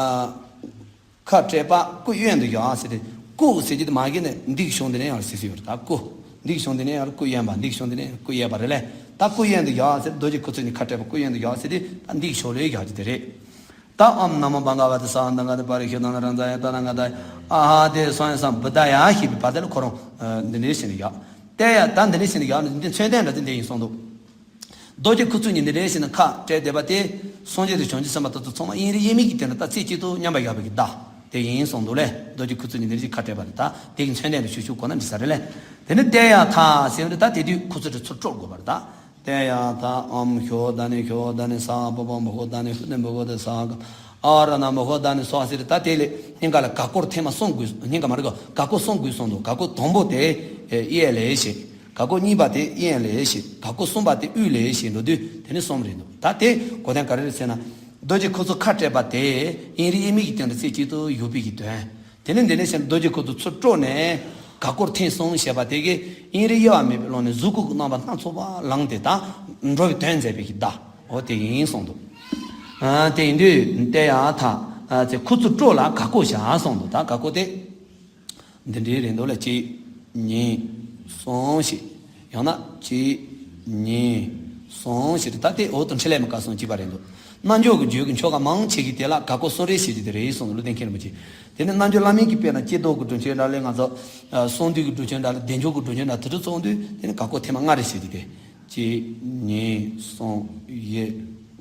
ཁ་སྤྲད་པ་སྐུ་གཡོན་དུ་བཞག་ཟེར་ཏེ། སྐུ་ཟེར་གྱི་དེ་མ་གི་ནས་འདི་གི་གཞུང་འདི་ནས་ཡང་ཟེར་ཟེར་ཡོད་རེད། ད་སྐུ་འདི་གི་གཞུང་འདི་ནས་ཡང་སྐུ་གཡོན་པ། འདི་གི་གཞུང་འདི་ནས་སྐུ་གཡས་པ་རེད་ལས། ད་སྐུ་གཡོན་དུ་བཞག་ཟེར། རྡོ་རྗེ་ཁུ་ཚུར་གཉིས་ཁ་སྤྲད་པ་སྐུ་གཡོན་དུ་བཞག་ཟེར་ཏེ། ད་འདི་གི་ཕྱོགས་ལས་བཞག་རྒྱུ་དེ་རེད། ད་ཨོཾ་ན་མོ་བྷ་ག་ཝ་ཏི་ས་བ་དུང་དཀར་ཏེ་ཤུདྡྷ་ན་རཱ་ཛ་ཡ་ཏ་ཐཱ་ག་ཏ་ཡ་ཨ་ཧ་ཏེ་སྭཱ་ཧཱ་ས་བུདྡྷ་ཡ་ཞེས་པའི་བར་དེ་ལ་ཁོ་རང་འདི་འདྲའི་བྱས་ནས་བཞག། ཏེ་ཡ་ད་འདི་འདྲའི་བྱས་ནས་བཞག་ནས་འདི་མཚོན་དོན་འདྲ་དེ་འདི་ཡིན་གསུངས་འདུག། རྡོ་རྗེ་ཁུ་ཚུར་གཉིས་འདི་འདྲའི་བྱས་ནས་ཁ་སྤྲད་བསྡད་པ་དེ། སངས་རྒྱས་དང་བྱང་ཆུབ་སེམས་དཔའ་དེ་ཚོ་ཚང་མ་དབྱིངས་རིག་དབྱེར་མེད་ཀྱི་སྟེང་དུ་ད་རྩེ་གཅིག་ཏུ་མཉམ་པར་བཞག་པའི་གི་བརྡ་དེ་ཡིན་གསུངས་འདུག་ལས། རྡོ་རྗེ་ཁུ་ཚུར་གཉིས་འདི་འདྲའི་ཁ་སྤྲད་པ་དེ་ད་དེ་གི་མཚོན་དོན་དུ་ཞུ་ཞུ་གོ་ན་འགྲིག་ས་རེད་ལས། དེ་ནི་ཏེ་ཡ་ཐ་ཟེར་བ་འདི་ད་དེ་དུས་ཁུ་ཚུར་དེ་ཚུར་དཀྲོལ་དགོས་པ་རེད་ད། ཏེ་ཡ་ཐ། ཨོཾ་ཤུདྡྷ་ན་ཤུདྡྷ་ན་ས་བྷཱ་ཝ་མུ་ཁུ་དྷ་ན་ཧུ་ཏེ་མུ་ཁུ་ཏེ་ས་ག་ཨ་བ་ར་ཎ་མུ་ཁུ་དྷ་ན་སྭཱ་ཧཱ་ཟེར་ཏེ། ད་དེ་ལས་སྙིང་ག་ལ་ག་སྐོར་ཐེངས་མ་གསུམ་དགོས། སྙིང་ག་མ་རེད་གོ། ག་སྐོར་གསུམ་དགོས་གསུངས་འདུག། ག་སྐོར་དང་པོ་དེ་གཡས་ལ་བྱས། ག་སྐོར་གཉིས་པ་དེ་གཡོན་ལ་བྱས། ག་སྐོར་གསུམ་པ་དེ་དབུས་ལ་བྱས་འགྲོ་དུས་དེ་ནི་གསུམ་རེད་འདུག། ད་དེ་གོ་དོན་ག་རེ་རེད་ཟེར་ན། རྡོ་རྗེ་ཁུ་ཚུར་ཁ་སྤྲད་པ་དེ་དབྱིངས་རིག་དབྱེར་མེད་ཀྱི་སྟེང་དུ་རྩེ་གཅིག་ཏུ་ཡོད་པའི་གི་དོན། དེ་ནས་འདི་ནས་བྱས་ན་རྡོ་རྗེ་ཁུ་ཚུར་ཚུར་དཀྲོལ་ནས་ག་སྐོར་ཐེངས་གསུམ་བྱས་པ་དེ་གིས་དབྱིངས་རིག་དབྱེ་བ་མེད་པའི་ཀློང་ནས་གཟུགས་སྐུ་གི་རྣམ་པ་སྣ་ཚོགས་པ་བླངས་ཏེ་ད་འགྲོ་བའི་དོན་མཛད་པའི་གི་བརྡ། འོ་དེ་ཡིན་གསུངས་འདུག། ཨ་དེ་ཡིན་དུས་ཏེ་ཡ་ཐ། ཨ་ཚེ་ཁུ་ཚུར་དཀྲོལ་ལ་ག་སྐོར་བྱ་གསུངས་འདུག། ད་ག་སྐོར་དེ་འདི་འདྲའི་རེད་འདུག་ལ། གཅིག་གཉིས་གསུམ་ཞེས། ཡང་ན་གཅིག་གཉིས་གསུམ་ཞེས་ད་དེ་འོག་ཏུ་འཕྲིན་ལས་མི་དཀར་གསུམ་གཅིག་པ་རེད་འདུག། རྣལ་འབྱོར་གྱི་རྒྱུད་ཀྱི་ཆོ་ག་མང་ཆེ་གིས་དེ་ལ་ག་སྐོར་གསུམ་རེ་བྱེད་རྒྱུ་དེ་རེད་གསུངས་འདུག། ཀླུ་ལྡིང་མཁན་རིན་པོ་ཆེས། དེ་ནི་རྣལ་འབྱོར་བླ་མེད་ཀྱི་དཔེར་ན་ཀྱེ་རྡོར་གྱི་སྒྲུབ་ཆེན་འདྲ་ལས། ང་ཚོ་གསང་འདུས་ཀྱི་སྒྲུབ་ཆེན་འདྲ་ལས། བདེ་མཆོག་གི་སྒྲུབ་ཆེན་འདྲ་དེ་ཚོ་ཚོགས་དུས་དེ་ནི་ག་སྐོར་ཐེངས་མ་ལྔ་རེ་བྱེད་རྒྱུ་དེ། གཅིག་གཉིས་གསུམ་བཞི་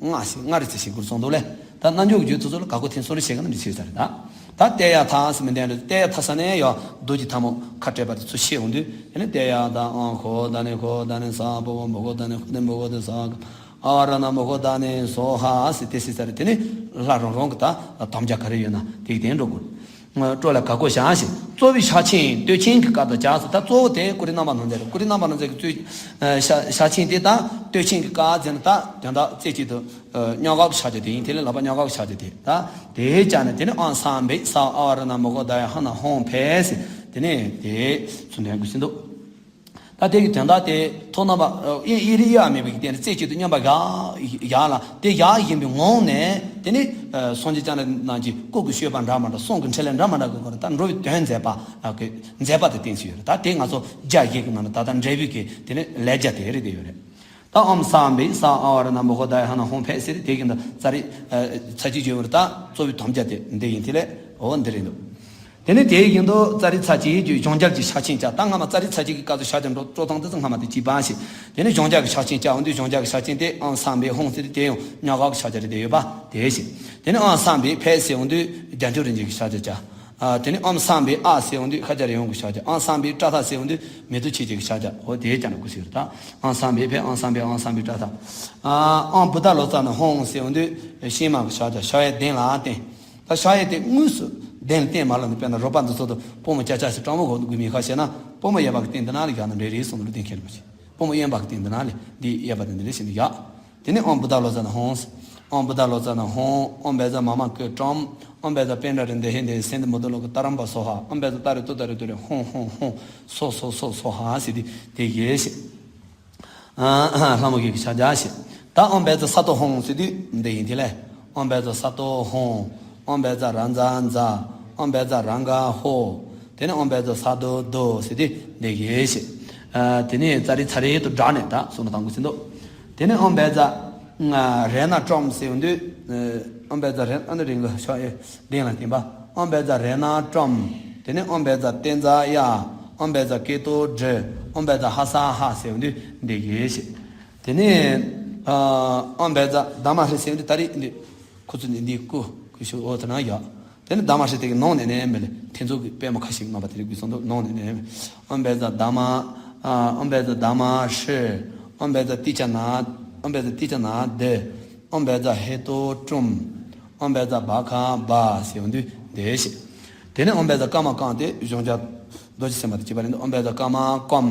ལྔ་ཞེས་ལྔ་རེ་ཙམ་ཞིག་འགོར་སོང་འདུག་ལས། ད་རྣལ་འབྱོར་གྱི་རྒྱུད་དེ་ཚོ་ལ་ག་སྐོར་ཐེངས་གསུམ་རེ་བྱེད་ག་ན་འདི་བྱེད་ས་རེད་ད། ད་ཏེ་ཡ་ཐ་ཟེར་མི་འདི་རེད། ཏེ་ཡ་ཐ་ས་ནས་ཡ་རྡོ་རྗེ་ཐལ་མོ་ཁ་སྤྲད་པ་དེ་ཚུར་བྱས་འོང་དུས་དེ་ནི་ཏེ་ཡ་ཐ། ཨོཾ་ཤུདྡྷ་ན་ཤུདྡྷ་ན་ས་བྷཱ་ཝ་མུ་ཁུ་དྷ་ན་ཧུ་ཏེ་མུ་ཁུ་ཏེ་ས་ག་ཨ་བ་ར་ཎ་མུ་ཁུ་དྷ་ན་སྭཱ་ཧཱ་ཟེར་ཏེ་བྱེད་ས་རེད། དེ་ནི་ལྷ་རང་རང་གི་ད་དམ་བཅའ་ག་རེ་ཡོད་ན་དེ་གི་དེ་འགྲོ་དགོས། དཀྲོལ་ལ་ག་སྐོར་བྱ་ཞེས། གཙོ་བོའི་ཕྱག་ཆེན་སྟོད་ཆེན་གྱི་སྐབས་སུ་བྱ་ཟེར། ད་གཙོ་བོ་དེ་ཀུ་རི་རྣམ་པར་སྣང་མཛད་རེད། ཀུ་རི་རྣམ་པར་སྣང་མཛད་ཀྱི་གཙོ་ཕྱག་ཕྱག་ཆེན་དེ་ད་སྟོད་ཆེན་གྱི་སྐབས་ཟེར་ན་ད་དོན་དག་རྩེ་གཅིག་ཏུ་སྙོག་ག་གི་ཕྱག་རྒྱ་དེ་ཡིན། དེ་ལས་ལག་པ་སྙོག་ག་གི་ཕྱག་རྒྱ་དེ་ད་དེ་བྱས་ནས་དེ་ནི་ཨོཾ་སཾ་བྷཱུ་ས་ཨ་བ་ར་ཎ་མུ་ཁུ་དྷ་ཡ་ཧ་ན་ཧཱུྃ་ཕཊ་ཟེར། དེ་ནས་དེ་ཚུར་འདོན་དགོས་ཟིན་འདུག། ད་དེ་གི་དོན་དག་དེ་ཐོག་རྣམ་པ་དབྱིངས་དབྱིངས་རིག་དབྱེ་བ་མེད་པའི་སྟེང་དུ་རྩེ་གཅིག་ཏུ་མཉམ་པར་བཞག་བཞག་ལ། དེ་བཞག་བཞིན་པའི་ངང་ནས་དེ་ནི་སངས་རྒྱས་བསྐྱངས་ན་རྣམས་ཀྱི་སྐུ་གི་སྤྱོད་པ་འདྲ་མི་འདྲ། གསུང་གི་འཕྲིན་ལས་འདྲ་མི་འདྲ་གི་སྒོ་ནས་ད་འགྲོ་བའི་དོན་མཛད་པ་གི་མཛད་པ་དེ་བསྟན་ཟིན་ཡོད་རེད། ད་དེ་ང་ཚོ་རྒྱ་བཞི་གི་ནང་ནས་ད་ལྟ་འབྲས་བུ་གི་དེ་ནི་ལས་རྒྱ་དེ་རེད་དེ་ཡོད་རེད། ད་ཨོཾ་སཾ་བྷཱུ་ས་ཨ་བ་ར་ཎ་མུ་ཁུ་དྷ་ཡ་ཧ་ན་ཧཱུྃ་ཕཊ་ཟེར་དེ་གི་འདི་ཙཱ་རི་ཚར་གཅིག་བརྗོད་པར་ད་གཙོ་བོའི་དམ་བཅའ་དེ་འདི་ཡིན། དེ་ལས་འོ་འདི་རེད་འདུག། དེ་ནས་དེའི་གཞུག་ཏུ་ཙཱ་རི་ཚར་གཅིག་བརྗོད། གཞོམ་བྱ་གི་ཕྱག་ཆེན་བཅའ། ད་སྔ་མ་ཙཱ་རི་ཚར་གཅིག་གི་སྐབས་སུ་ཕྱག་རྒྱ་འགྲོ་དཀྲོལ་སྟངས་དེ་ཚོ་སྔ་མ་དེ་གཅིག་པ་ཞིག། དེ་ནས་གཞོམ་བྱ་གི་ཕྱག་ཆེན་བཅའ་འོང་དུས་གཞོམ་བྱ་གི་ཕྱག་ཆེན་དེ་ཨོཾ་སཾ་བྷཱུ་ཧཱུྃ་ཟེར་དུས་དེ་ཡང་སྙོག་ག་གི་ཕྱག་རྒྱ་རེད་དེ་ཡོད་པ་དེ་ཞིག། དེ་ནས་ཨོཾ་སཾ་བྷཱུ་ཕཊ་ཟེར་འོང་དུས་རྒྱ་མཚོ་རིན་ཆེན་གྱི་ཕྱག་རྒྱ་བཅའ། ཨ་དེ་ནས་ཨོཾ་སཾ་བྷཱུ་ཨཱཿ་ཟེར་འོང་དུས་ཤཱཀྱ་ར་ཧུང་གི་ཕྱག་རྒྱ། ཨོཾ་སཾ་བྷཱུ་ཏྲཱ་ཐཱ་ཟེར་འོང་དུས་མེ་ཏོག་མཆེད་བརྒྱད་ཀྱི་ཕྱག་རྒྱ། འོ་དེ་ཡང་སྐྱབས་འགྲོ་དགོས་ཟེར་ད། ཨོཾ་སཾ་བྷཱུ་ཕཊ། ཨོཾ་སཾ་བྷཱུ་ཨཱཿ། ཨོཾ་སཾ་བྷཱུ་ཏྲཱ་ཐཱ། ཨ་ཨོཾ་བུདྡྷ་ལོ་ཙཱ་ན་ཧཱུྃ་ཟེར་འོང་དུས་ཤེས་མ་གི་ཕྱག་རྒྱ། ཕྱག་གཡས་གདན་ལ་བསྟན། ད་ཕྱག་གཡས་དེ་དངོས་སུ་གདན་ལ་བསྟན་མ་ལ་ནི། དཔེར་ན་རོལ་པ་འདི་ཚོ་དང་པུས་མོ་ཅག་ཅག་ཞིག་སྤྲང་པོ་གོ་དགོས་མིན་ཁ་ཤས་ན། པུས་མོ་གཡས་པ་གི་སྟེང་འདི་ན་ལ་བཞག་ན་འགྲིག་རེད་གསུངས་འདུག། ཀླུ་ལྡིང་མཁན་རིན་པོ་ཆེ། པུས་མོ་གཡོན་པ་གི་སྟེང་འདི་ན་ལ་འདི་གཡས་པ་དེ་འདི་འདྲ་ཞིག་ནི་བཞག། དེ་ནས་ཨོཾ་བུདྡྷ་ལོ་ཙཱ་ན་ཧཱུྃ། ཨོཾ་བུདྡྷ་ལོ་ཙཱ་ན་ཧཱུྃ། ཨོཾ་བཛྲ་མ་མ་ཀུ་ཀྲོཾ། ཨོཾ་བཛྲ་པཎྜ་རི་འདི་ཧེ་འདི་སེ་འདི་མུ་ཏུ་ལོ་ཀུ་ཏ་རམ་པ་སྭཱ་ཧཱ། ཨོཾ་བཛྲ་ཏཱ་རེ་ཏུཏྟཱ་རེ་ཏུ་རེ་ཧཱུྃ་ཧཱུྃ་ཧཱུྃ། སྭཱ་སྭཱ་སྭཱ་སྭཱ་ཧཱ་ཟེར་དུས་དེ་བཞིན་བྱས། ཨ་ལྷ་མོ་གི་ཕྱག་རྒྱ་བྱས། ད་ཨོཾ་བཛྲ་སཏྭ་ཧཱུྃ་ཟེར་དུས་འདི་ཡིན་དེ་ལས། ཨོཾ་བཛྲ་སཏྭ་ཧཱུྃ། ཨོཾ་བཛྲ་རཱ་ཛ་ཛ། ཨོཾ་བཛྲ་རཱ་ག་ཧོཿ། དེ་ནས་ཨོཾ་བཛྲ་སྭ་རྡོ་རྡོ་ཟེར་དུས་འདི་བཞིན་བྱས། ཨ་དེ་ནས་ཙཱ་རི་ཙཱ་རི་དུ་སྦྲགས་ནས་ད་གསུང་ན་དང་པོ་ཟིན་འདུག་དེ་ནས་ཨོཾ་བཛྲ་རཏྣ་ཀྲོཾ་ཟེར་ཡོང་དུས། ཨོཾ་བཛྲ་རཏྣ་ཨ་ནི་རིང་གི་ཤོག་ཨེ་གདན་ལ་བསྟན་པ། ཨོཾ་བཛྲ་རཏྣ་ཀྲོཾ། དེ་ནས་ཨོཾ་བཛྲ་ཏཻ་ཛ་ཡ། ཨོཾ་བཛྲ་ཀེ་ཏོ་དྲི། ཨོཾ་བཛྲ་ཧ་ས་ཧ་ཟེར་ཡོང་དུས་འདི་བཞིན་བྱས། དེ་ནས་ཨོཾ་བཛྲ་དྷརྨ་ཧྲཱིཿ་ཟེར་ཡོང་དུས་ད་རེས་འདི་ཁོ་ཚོ་ནི་འདི་སྐུ་སྐུ་ཤོག་འོ་དེ་ན་ཡོད། དེ་ནི་དྷརྨ་ཧྲཱིཿ་དེ་གི་ནང་ནས་ནས་མེད་ལ་ཐེ་ཚོམ་གྱི་པད་མ་ཁ་ཤས་རྣམ་པ་དེ་རིགས་ཀྱི་གསུང་དུ་ནང་ནས་ནས་མེད། ཨོཾ་བཛྲ་དྷརྨ། ཨོཾ་བཛྲ་དྷརྨ་ཧྲཱིཿ། ཨོཾ་བཛྲ་ཏིཥྛ། ཨོཾ་བཛྲ་ཏིཥྛ་དྷི། ཨོཾ་བཛྲ་ཧེ་ཏོ་ཀྲོཾ། ཨོཾ་བཛྲ་བྷ་ག་བྷ་ཟེར་ཡོང་དུས་འདི་བཞིན་བྱས། དེ་ནས་ཨོཾ་བཛྲ་ཀརྨ་ཀཾ་དེ་གཞོམ་བྱ་རྡོ་རྗེ་སེམས་དཔའ་དང་བཅས་པ་རེད་འདུག་ཨོཾ་བཛྲ་ཀརྨ་ཀཾ།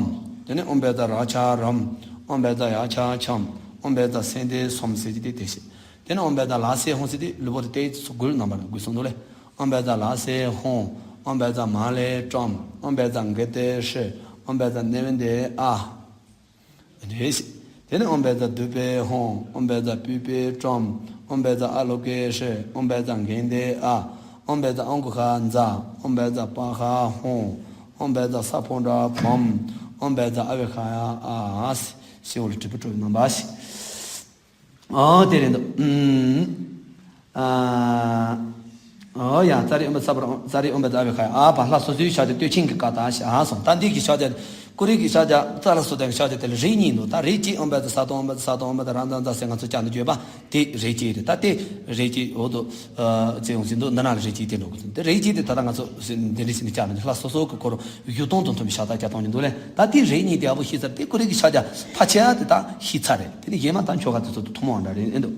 དེ་ནས་ཨོཾ་བཛྲ་རཀྵ་རཾ། ཨོཾ་བཛྲ་ཡཀྵ་ཁྱཾ། ཨོཾ་བཛྲ་སེ་འདི་སོམ་ཟེར་གྱི་དེ་དེ་བཞིན། དེ་ནས་ཨོཾ་བཛྲ་ལ་སེ་ཧཱུྃ་ཟེར་དུས་ལུས་པོ་དེ་ཏེ་ཚུ་འགུལ་རྣམ་པ་ལ་འགུལ་གསུང་འདུག་ལེ། ཨོཾ་བཛྲ་ལ་སེ་ཧཱུྃ། ཨོཾ་བཛྲ་མ་ལེ་ཀྲོཾ། ཨོཾ་བཛྲ་གྷི་ཏེ་ཧྲཱིཿ། ཨོཾ་བཛྲ་ནཻ་ཝི་དྱེ་ཨཱཿ། རེད་ཤི། དེ་ནས་ཨོཾ་བཛྲ་དཱུ་པེ་ཧཱུྃ། ཨོཾ་བཛྲ་པུཥྤེ་ཀྲོཾ། ཨོཾ་བཛྲ་ཨ་ལོ་ཀེ་ཧྲཱིཿ། ཨོཾ་བཛྲ་གྷནྡྷེ་ཨཱཿ། ཨོཾ་བཛྲ་ཨཾ་གུ་ཤ་ཛ། ཨོཾ་བཛྲ་པཱ་ཧ་ཧཱུྃ། ཨོཾ་བཛྲ་ས་ཕོ་ཌ་བཾ། ཨོཾ་བཛྲ་ཨ་བྷེ་ཤ་ཡ་ཨཱཿ། ཞེས་འོ་ལ་དྲིལ་བུ་སྤྲོ་བའི་རྣམ་པ་ཞིག་ཨོ་དེ་རེད་འདུག་ཨ་ཨོ་ཡ། ཙཱ་རི་ཨོཾ་བཛྲ་ས་པ་ར་ཙཱ་རི་ཨོཾ་བཛྲ་ཨ་བྷེ་ཤ་ཡ། ཨ་བ་ལྷ་སོ་སོའི་ཕྱག་རྒྱ་བསྟོད་ཆེན་གྱི་བཀའ་ལྟར་བྱ་གསུངས། ད་འདི་གི་ཕྱག་རྒྱ་ཀུ་རེ་གི་ཕྱག་རྒྱ་ཙཱ་ལ་སོ་ཏ་གི་ཕྱག་རྒྱ་དེ་ལ་རིགས་གཉིས་འདུག་ད་རིགས་གཅིག་ཨོཾ་བཛྲ་ས་ཏྭ་ཨོཾ་བཛྲ་ར་ཛ་ཛ་ཟེར་ང་ཚོ་ཅག་འདི་བརྗོད་པ་དེ་རིགས་གཅིག་རེད། ད་དེ་རིགས་གཅིག་འོ་དོ་ཙེ་ཡོང་ཟིན་འདུག་འདི་ན་ལ་རིགས་གཅིག་དེ་འགྲོ་དགོས་དེ་རིགས་གཅིག་དེ་ད་ལྟ་ང་ཚོ་འདི་འདྲ་ཞིག་ནས་བཅར་ནས་ལྷ་སོ་སོ་གི་སྐོར་བཞུགས་སྟངས་དང་མཐུན་པའི་ཕྱག་རྒྱ་བརྒྱབ་སྟངས་ཀྱི་འདུག་ལས། ད་དེ་རིགས་གཉིས་དེ་ཨ་བོ་ཤེས་ཚར། དེ་ཀུ་རེ་གི་ཕྱག་རྒྱ་ཕལ་ཆེར་དེ་དག་ཤེས་ཚར་རེད། དེ་ནི་གཞན་མ་ད་ཆོ་ག་དེ་ཚོ་དུ་ཐུན་མོང་འདྲ་རེད་ཨེ་འདུག་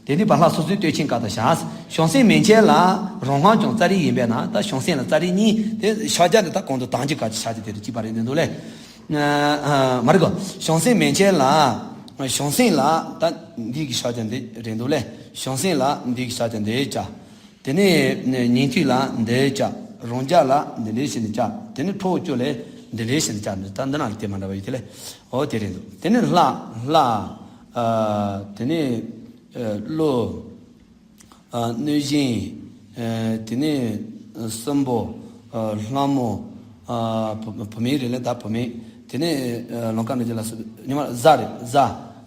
དེ་ནི་བ་ལྷ་སོ་སོའི་བསྟོད་ཆེན་བཀའ་ལྟར་བྱ། བྱང་སེམས་མན་ཆད་ལ་རང་སྔགས་ཀྱང་ཙཱ་རི་ཡིན་པས་ན། ད་བྱང་སེམས་ལ་ཙཱ་རི་གཉིས་དེ་ཕྱག་རྒྱ་དེ་ད་གོང་དུ་དང་གི་བཀའ་གྱི་ཕྱག་རྒྱ་དེ་དུ་གཅིག་པ་རེད་འདུག་ལས། མ་རེད་གོ། བྱང་སེམས་མན་ཆད་ལ་བྱང་སེམས་ལ་ད་འདི་གི་ཕྱག་རྒྱ་འདི་རེད་འདུག་ལས། བྱང་སེམས་ལ་འདི་གི་ཕྱག་རྒྱ་འདི་བྱ། དེ་ནས་ཉན་ཐོས་ལ་འདི་བྱ། རང་རྒྱལ་ལ་འདི་འདྲའི་བྱས་ནས་བྱ། དེ་ནས་ཁྲོ་བོ་བཅུ་ལ་འདི་འདྲའི་བྱས་ནས་བྱ། ད་འདི་ན་ལ་དེ་མ་འདྲ་བ་ཡོད་དེ་ལས། འོ་དེ་རེད་འདུག་དེ་ནས་ལྷ། ལྷ། ཨ་དེ་ནས་ཨ་ཀླུ། ཨ་གནོད་སྦྱིན། ཨ་དེ་ནས་ཨ་སྲིན་པོ། ཨ་ལྷ་མོ། ཨ་བུ་བུད་མེད་རེད་ལས། ད་བུད་མེད། དེ་ནས་ཨ་ལང་ཀ་གནོད་སྦྱིན་ལ་སོགས་པའི་ཉི་མ་གཟའ་རེད། གཟའ།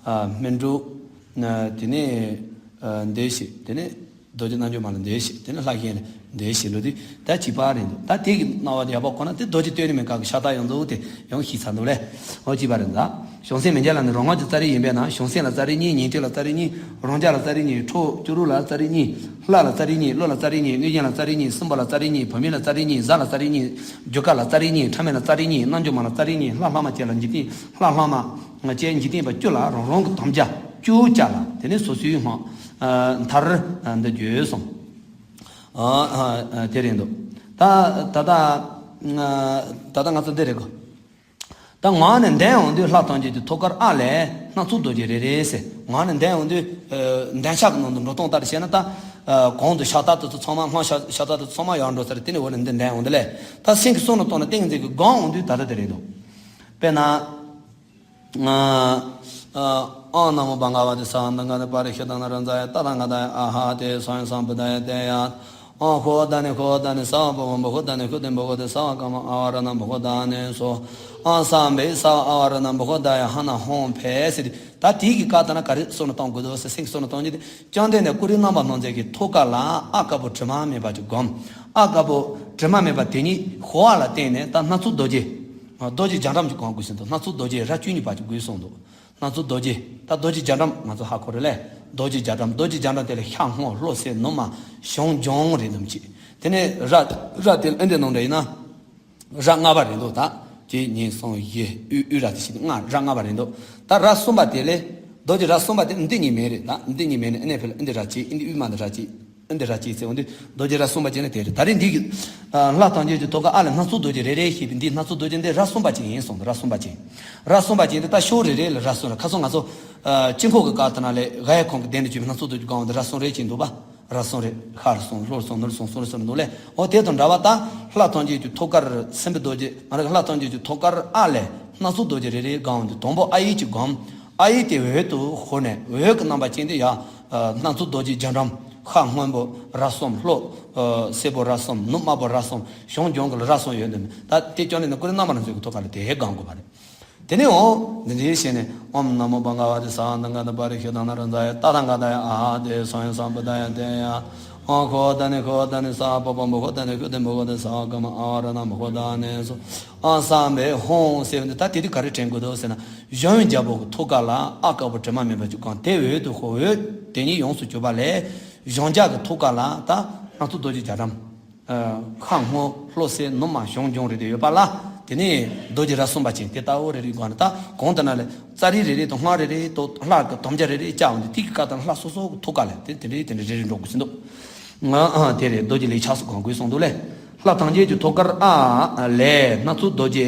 ཨ་སྨན་འབྲུ། ཨ་དེ་ནས་ཨ་འདི་བྱས། དེ་ནས་རྡོ་རྗེ་རྣལ་འབྱོར་མ་ལ་འདི་བྱས། དེ་ནས་ལྷ་གཞན་ལ་འདི་བྱས་ལོ་དུས་ད་བྱིས་པ་རེད་འདུག་ད་དེ་གི་སྣང་བ་དེ་ཡག་པོ་གོ་ན་དེ་རྡོ་རྗེ་སྟོད་ནས་མེད་ཀ་གི་ཤ་སྟག་ཡོངས་རྫོགས་དེ་ཡང་ཤེས་ཚར་འདུག་ལས། འོ་བྱིས་པ་རེད་འདུག་བྱང་སེམས་མན་ཆད་ལ་ནི་རང་སྔགས་ཀྱི་ཙཱ་རི་ཡིན་པས་ན། བྱང་སེམས་ལ་ཙཱ་རི་གཉིས། ཉན་ཐོས་ལ་ཙཱ་རི་གཉིས། རང་རྒྱལ་ལ་ཙཱ་རི་གཉིས། ཁྲོ་བོ་བཅུ་དྲུག་ལ་ཙཱ་རི་གཉིས། ལྷ་ལ་ཙཱ་རི་གཉིས། ཀླུ་ལ་ཙཱ་རི་གཉིས། གནོད་སྦྱིན་ལ་ཙཱ་རི་གཉིས། སྲིན་པོ་ལ་ཙཱ་རི་གཉིས། བུད་མེད་ལ་ཙཱ་རི་གཉིས། གཟའ་ལ་ཙཱ་རི་གཉིས། རྒྱུ་སྐར་ལ་ཙཱ་རི་གཉིས། ཕྲ་མེན་ལ་ཙཱ་རི་གཉིས། རྣལ་འབྱོར་མ་ལ་ཙཱ་རི་གཉིས། ལྷ་ལྷག་མ་བཅས་ལ་འཇིག་རྟེན། ལྷ་ལྷག་མ་བཅས་འཇིག་རྟེན་པ་བཅུ་ལ་རང་རང་གི་དམ་བཅའ་བཅུ་བཅའ་ལ། དེ་ནས་སོ་སོའི་སྔགས་མཐར་འདི་བརྗོད་གསུངས། ཨ་ཨ་ཨ་དེ་རེད་འདུག་ད་ད་ད་ད་ད་ང་ཚོ་འདི་རེད་གོ། ད་ངག་ནས་འདོན་འོང་དུས་ལྷ་ཐམས་ཅད་ཀྱི་ཐུགས་ཀར་ཨ་ལས་སྣ་ཚོགས་རྡོ་རྗེ་རེ་རེ་ཟེར། ངག་ནས་འདོན་འོང་དུས་ཨ་འདོན་ཆ་གི་ནང་དུ་འགྲོ་སྟངས་ལྟར་བྱས་ན་ད་ཨ་གོང་དུ་ཤ་སྟག་དེ་ཚོ་ཚང་མ། སྔགས་ཤ་ཤ་སྟག་དེ་ཚོ་ཚང་མ་ཡར་འགྲོ་ཚར། དེ་ནས་འོག་ནས་འདི་འདོན་འོང་དུས་ལས། ད་སེམས་ཀྱི་གསུང་ལ་བཏང་ནས་ཏིང་འཛིན་གྱི་སྒོམ་འོང་དུས་ད་ལྟ་དེ་རེད་འདུག་དཔེར་ན། ཨ་ཨ་ཨོཾ་ན་མོ་བྷ་ག་བ་ཏི་ས་ཝ་དྷཱ་ཀ་ཏེ་པ་རི་ཤི་དྷཱ་ན་རཱ་ཛཱ་ཡ་ཏ་ཐཱ་ག་ཏཱ་ཡ་ཨ་ཧ་ཏེ་སྭཱ་ཧཱ་སཾ་བུདྡྷཱ་ཡ་ཏེ་ཡ། ཨོཾ་ཧོ་དྷ་ནི་ཧོ་དྷ་ནི་ས་ཝ་བྷ་བ་བྷ་ཧུ་དྷ་ནི་ཧུ་ཏི་བྷ་ག་ཏེ་ས་ཝ་ཀ་མ་ཨ་བ་ར་ཎ་བྷ་ཧུ་དྷ་ནི་སྭཱ་ཧཱ། ཨོཾ་སཾ་བི་ས་ཝ་ཨ་བ་ར་ཎ་བྷ་ཧུ་དྷ་ཡ་ཧ་ན་ཧཱུྃ་ཕཊ་ཟེར། ད་དེའི་གི་བཀའ་ལྟར་ན་ག་རེ་གསུང་ལ་གཏོང་དགོས་འདུག་ཟེར། སེམས་ཀྱི་གསུང་ལ་གཏོང་རྒྱུ་དེ། བཅོམ་ལྡན་འདས་ཀུ་རུ་རྣམ་པར་སྣང་མཛད་ཀྱི་ཐུགས་ཀ་ལ་ཨ་དཀར་པོ་དྲི་མ་མེད་པ་ཅིག་བསྒོམ། ཨ་དཀར་པོ་དྲི་མ་མེད་པ་དེ་ཉིད་ཤོར་བ་ལ་བརྟེན་ནས་ད་སྣ་ཚོགས་རྡོ་རྗེ། རྡོ་རྗེ་རྒྱ་གྲམ་གྱི་གོང་དགོས་ཟིན་འདུག་སྣ་ཚོགས་རྡོ་རྗེ་རྭ་བཅུ་གཉིས་པ་ཅིག་དགོས་གསུངས་འདུག་སྣ་ཚོགས་རྡོ་རྗེ། ད་རྡོ་རྗེ་རྒྱ་གྲམ་ང་ཚོ་ཧ་གོ་རེད་ལས། རྡོ་རྗེ་རྒྱ་གྲམ། རྡོ་རྗེ་རྒྱ་གྲམ་དེ་ལ་ཤར་སྔོན་ལྷོ་སྲིད་ནུབ་མ་བྱང་ལྗང་རེད་འདུག་ཅིག་དེ་ནས་རྭ་རྭ་དེ་ཨེ་འདི་ནང་འདྲ་ཡིན་ན། རྭ་ལྔ་པ་རེད་འདུག་ད་གཅིག་གཉིས་གསུམ་བཞི། དབུས་དབུས་རྭ་དེ་བཞི་ལྔ། རྭ་ལྔ་པ་རེད་འདུག་ད་རྭ་གསུམ་པ་དེ་ལས། རྡོ་རྗེ་རྭ་གསུམ་པ་དེ་འདི་གཉིས་མེད་རེད། ད་འདི་གཉིས་མེད་ནས་ཨ་ནེ་ཕི་ལ་ཨེ་འདི་རྭ་གཅིག་ཨེ་འདི་དབུས་མ་འདི་རྭ་གཅིག་འདི་ར་སྐྱེས་ཚེ་འོ་འདི་རྡོ་རྗེ་ར་གསུམ་པ་ཅན་ནི་དེ་རེད། ད་རེས་འདི་གི་ལྷ་ཐམས་ཅད་ཀྱི་ཐུགས་ཀར་ཨ་ལས་སྣ་ཚོགས་རྡོ་རྗེ་རེ་རེ་ཞེས་པའི་འདི་སྣ་ཚོགས་རྡོ་རྗེ་འདི་ར་གསུམ་པ་ཅན་ཡིན་གསུངས། ར་གསུམ་པ་ཅན། ར་གསུམ་པ་ཅན་འདི་ད་ཤོག་རེ་རེ་ལ་ར་གསུམ་རེ། ཁ་སང་ང་ཚོ་དཀྱིལ་འཁོར་གྱི་སྐབས་དེ་ན་ལས་ག་ཡ་གོང་གི་གདན་དུ་བྱོན་པའི་སྣ་ཚོགས་རྡོ་རྗེ་སྒང་འོ་འདི་ར་གསུམ་རེ་ཅན་འདུག་པ། ར་གསུམ་རེ། ཤར་གསུམ་ལྷོ་གསུམ་ནུབ་གསུམ་གསུམ་རེ་གསུམ་རེ་འདུག་ལས། འོ་དེ་དང་འདྲ་བ་ད་ལྷ་ཐམས་ཅད་ཀྱི་ཐུགས་ཀར་སེམས་དཔའི་རྡོ་རྗེ་ང་རང་གི་ལྷ་ཐམས་ཅད་ཀྱི་ཐུགས་ཀར་ཨ་ལས་སྣ་ཚོགས་རྡོ་རྗེ་རེ་རེའི་སྒང་འོ་འདི་དང་པོ་ཨ་ཡིག་གི་སྒང་། ཨ་ཡིག་དེ་འོད་དུ་ཤོར་ནས་འོད་ཀྱི་རྣམ་པ་ཅན་དེ་ཡང་སྣ་ཚོགས་རྡོ་རྗེ་རྒྱ་གྲམ། ཤར་སྔོན་པོ་ར་གསུམ། ལྷོ་སེར་པོ་ར་གསུམ། ནུབ་དམར་པོ་ར་གསུམ། བྱང་ལྗང་གུ་ལ་ར་གསུམ་ཡོད་འདུག་ད་དེ་ཅོ་ནེ་ནི་ཀུ་རེ་རྣམ་པ་སྣ་ཚོགས་ཀྱི་ཐུགས་ཀ་ལ་དེ་སྒང་དགོས་པ་རེད། དེ་ནས་འོ་འདི་འདྲའི་བྱས་ནས། ཨོཾ་ན་མོ་བྷ་ག་ཝ་ཏི་ས་ཏྭ་ག་ཏ་པ་རི་ཤུདྡྷ་ན་ར་ཛ་ཡ་ཏ་ཐཱ་ག་ཏ་ཡ་ཨ་ཧ་ཏེ་སྭཱ་ཡ། སམ་བུདྡྷ་ཡ་ཏེ་ཡ། ཨོཾ་ཁོ་ཏ་ནི་ཁོ་ཏ་ནི་ས་པ་པ་མུ་ཁོ་ཏ་ནི་ཁུ་ཏི་མུ་ཁོ་ཏི་ས་ག་མ་ཨ་བ་ར་ཎ་མུ་ཁོ་ཏ་ནི་སྭཱ་ཧཱ། ཨ་སམ་བྷེ་ཧཱུྃ་ཟེར་བ་འདི་ད་དེ་དུས་ག་རེ་དྲན་དགོས་འདུག་ཟེར་ན། གཞན་རྒྱལ་པོ་གི་ཐུགས་ཀ་ལ་ཨ་དཀར་པོ་དྲི་མ་མེད་པ་ཅིག་གང་དེ་འོད་དུ་ཤོར། འོད་དེ་ཉིད་ཡོངས་སུ་གྱུར་པ་ལས་གཞན་རྒྱལ་གྱི་ཐུགས་ཀ་ལ་ད་སྣ་ཚོགས་རྡོ་རྗེ་རྒྱ་གྲམ། ཤར་སྔོན་ལྷོ་སེར་ནུབ་དམར་བྱང་ལྗང་རེ་དེ་ཡོད་པ་ལ། དེ་ནས་རྡོ་རྗེ་ར་གསུམ་པ་ཅན་དེ་ལྟ་བུ་རེ་རེའི་སྒང་ནས་ད་གོང་དེ་ན་ལས་ཙཱ་རི་རེ་རེ་དང་སྔགས་རེ་རེ་དང་ལྷ་གི་དམ་བཅའ་རེ་རེ་བཅའ་འོང་དུས་དེ་གི་སྐབས་དང་ལྷ་སོ་སོ་གི་ཐུགས་ཀ་ལ་དེ་དེ་འདྲའི་དེ་འདྲའི་རེ་རེ་འགྲོ་དགོས་ཟིན་འདུག་ང་ཨ་དེ་རེད། རྡོ་རྗེ་ལས་ཕྱག་སུ་གང་དགོས་གསུངས་འདུག་ལས། ལྷ་ཐམས་ཅད་ཀྱི་ཐུགས་ཀར་ཨ་ལས་སྣ་ཚོགས་རྡོ་རྗེ་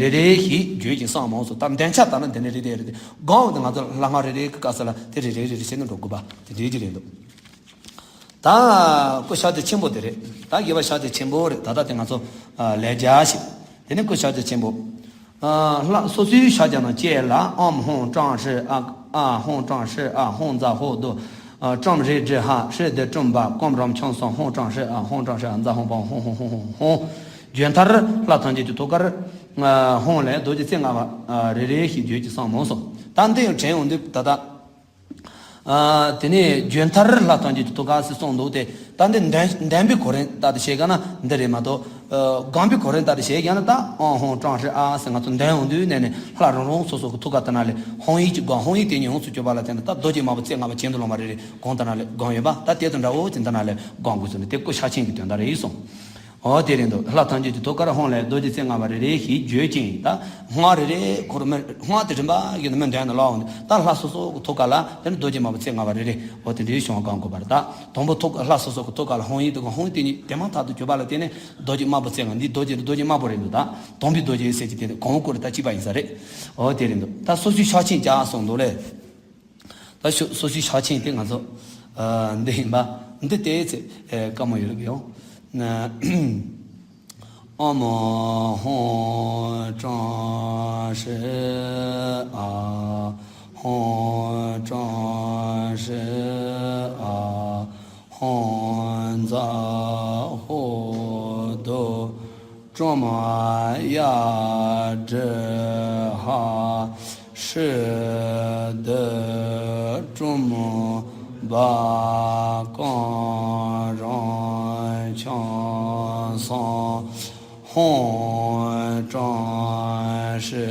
རེ་རེ་ཞིག་བརྗོད་ཅིང་གསུངས་མོད་སོ། ད་འདོན་ཆ་ལྟར་ན་འདི་ནས་རེ་རེ་རེ་རེ་སྒང་འོ་དེ་ང་ཚོ་ལྷ་སྔགས་རེ་རེ་གི་སྐབས་སུ་ལ་དེ་རེ་རེ་རེ་རེ་བྱས་ནས་འགྲོ་དགོས་པ་དེ་འདྲའི་ཅིག་རེད་འདུག་ད་སྐུ་ཤཱཀྱ་ཆེན་པོ་དེ་རེད། ད་དགེ་བ་ཤཱཀྱ་ཆེན་པོ་རེད། ད་ལྟ་དེ་ང་ཚོ་ཨ་ལས་རྒྱ་ཞིག་དེ་ནས་སྐུ་ཤཱཀྱ་ཆེན་པོ། ཨ་ལྷ་སོ་སོའི་ཤཱཀྱ་རྣམས་བཅས་ལ། ཨོཾ་ཧཱུྃ་ཀྲང་ཧྲཱིཿ་ཨ་ཨ་ཧཱུྃ་ཀྲང་ཧྲཱིཿ་ཨ་ཧཱུྃ་ཛཿ་ཧོཿ་དྷཱུ། ཨ་ཀྲཾ་རེ་དྲི་ཧ། ཧྲཱིཿ་དྷཱིཿ་ཀྲུམ་བྷ། ཀོཾ་རཱཾ་ཁྱིཾ་སྭཱ་ཧཱུྃ་ཀྲང་ཧྲཱིཿ་ཨ་ཧཱུྃ་ཀྲང་ཧྲཱིཿ་ཨ་ཛཿ་ཧོཿ་ཕཾ་ཧཱུྃ་ཧཱུྃ་ཧཱུྃ་ཧཱུྃ་ཧཱུྃ། བརྗོད་མཐར་ལྷ་ཐམས་ཅད་ཀྱི་ཐུགས་ཀར་ཧཱུྃ་ལས་རྡོ་རྗེ་རྩེ་ལྔ་པ་རེ་རེ་ཞིག་བརྗོད་ཅིང་གསུངས་མོད་སོ། ད་འདི་ཡང་དྲན་འོང་དུས་ད་ལྟ། ཨ་དེ་ནས་བརྗོད་མཐར་ལྷ་ཐམས་ཅད་ཀྱི་ཐུགས་ཀ་ཟེར་གསུངས་འདུག་སྟེ། ད་འདི་འདོན་འདོན་པའི་གོ་རིམ་ལྟར་དུ་བྱེད་དགོས་ན་འདི་རེད་མ་གཏོགས། ཨ་སྒོམ་པའི་གོ་རིམ་ལྟར་དུ་བྱེད་དགོས་ན་ད་ཨོཾ་ཧཱུྃ་ཀྲང་ཧྲཱིཿ་ཨ་ཟེར་ང་ཚོ་འདོན་འོང་དུས་ནས་ནས་ལྷ་རང་རང་སོ་སོ་གི་ཐུགས་ཀ་དེ་ན་ལས་ཧཱུྃ་ཡིག་གཅིག་སྒོམ། ཧཱུྃ་ཡིག་དེ་ཉིད་ཡོངས་སུ་གྱུར་པ་ལ་བརྟེན་ནས་ད་རྡོ་རྗེ་དམར་པོ་རྩེ་ལྔ་པ་གྱེན་དུ་ལོངས་པ་རེ་རེ་གོང་དེ་ན་ལས་སྒོམ་ཡོད་པ། ད་དེ་དང་འདྲ་བོ་ཅིག་འདི་ན་ལས་སྒོམ་དགོས་ཟེར་ནས་དེ་སྐུ་ཤཱཀྱ་ཆེན་གྱི་དོན་དག་རེད་གསུངས། འོ་དེ་རེད་འདུག་ལྷ་ཐམས་ཅད་ཀྱི་ཐུགས་ཀར་ཧཱུྃ་ལས་རྡོ་རྗེ་རྩེ་ལྔ་པ་རེ་རེ་ཞིག་བརྗོད་ཅིང་། ད་སྔགས་རེ་རེ་ཁོ་རང་མི་སྔགས་དེ་རིམ་པ་བཞིན་དུ་མི་འདོན་ནས་ལོག་འོང་དུས་ད་ལྷ་སོ་སོ་གི་ཐུགས་ཀ་ལ་དེ་ནི་རྡོ་རྗེ་དམར་པོ་རྩེ་ལྔ་པ་རེ་རེ་འོ་དེ་འདྲའི་བྱུང་བ་གང་དགོས་པ་རེད། ད་དང་པོ་ཐུགས་ལྷ་སོ་སོ་གི་ཐུགས་ཀ་ལ་ཧཱུྃ་ཡིག་དེ་གང་ཧཱུྃ་ཡིག་དེ་ཉིད་དེ་མ་ཐག་ཏུ་གྱུར་པ་ལ་བརྟེན་ནས་རྡོ་རྗེ་དམར་པོ་རྩེ་ལྔ། འདི་རྡོ་རྗེ་རྡོ་རྗེ་དམར་པོ་རེད་འདུག་ད་དམ་པའི་རྡོ་རྗེ་ཟེར་གྱི་དེ་ནི་གང་བོ་སྐོར་རེ་ད་གཅིག་པ་ཡིན་ས་རེད། འོ་དེ་རེད་འདུག་ད་སོ་སོའི་ཕྱག་ཆེན་རྒྱ་གསུངས་འདུག་ལས། ད་ཤོ་སོ་སོའི་ཕྱག་ཆེན་དེ་ང་ཚོ་ཨ་འདི་ཡིན་པ། འདི་ལྟས་ཚེ་ཨེ་བཀའ་མོལ་ཡོད་རིགས་ཡོང་། ན་ཨོཾ་ཧཱུྃ་ཀྲང་ཧྲཱིཿ་ཨ་ཧཱུྃ་ཀྲང་ཧྲཱིཿ་ཨ་ཧཱུྃ་ཛཿ་ཧོཿ་དྷཱུ། ཀྲོ་མ་ཡ་དྲི་ཧ། ཧྲཱིཿ་དྷཱིཿ་ཀྲོ་མ་བྷ། ཀོཾ་རཱཾ་ཁྱིཾ་སྭཱ་ཧཱུྃ་ཀྲང་ཧྲཱིཿ་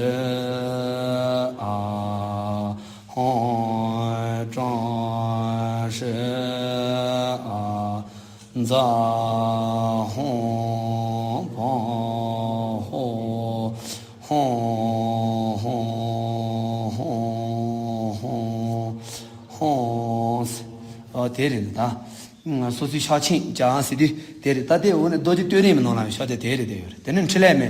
ཨ་ཧཱུྃ་ཀྲང་ཧྲཱིཿ་ཨ། ཛཿ་ཧོཿ་ཕཾ་ཧཱུྃ་ཧཱུྃ་ཧཱུྃ་ཧཱུྃ་ཧཱུྃ། ཨ་དེ་རེད་ད། སོ་སོའི་ཕྱག་ཆེན་རྒྱ་ཟེར་དུས་དེ་རེད་ད། དེ་འོག་ནས་རྡོ་རྗེ་སྟོད་རིམ་ནང་ལ་ཕྱག་རྒྱ་དེ་རེད་དེ་ཡོད་རེད། དེ་ནས་འཕྲིན་ལས་མའི་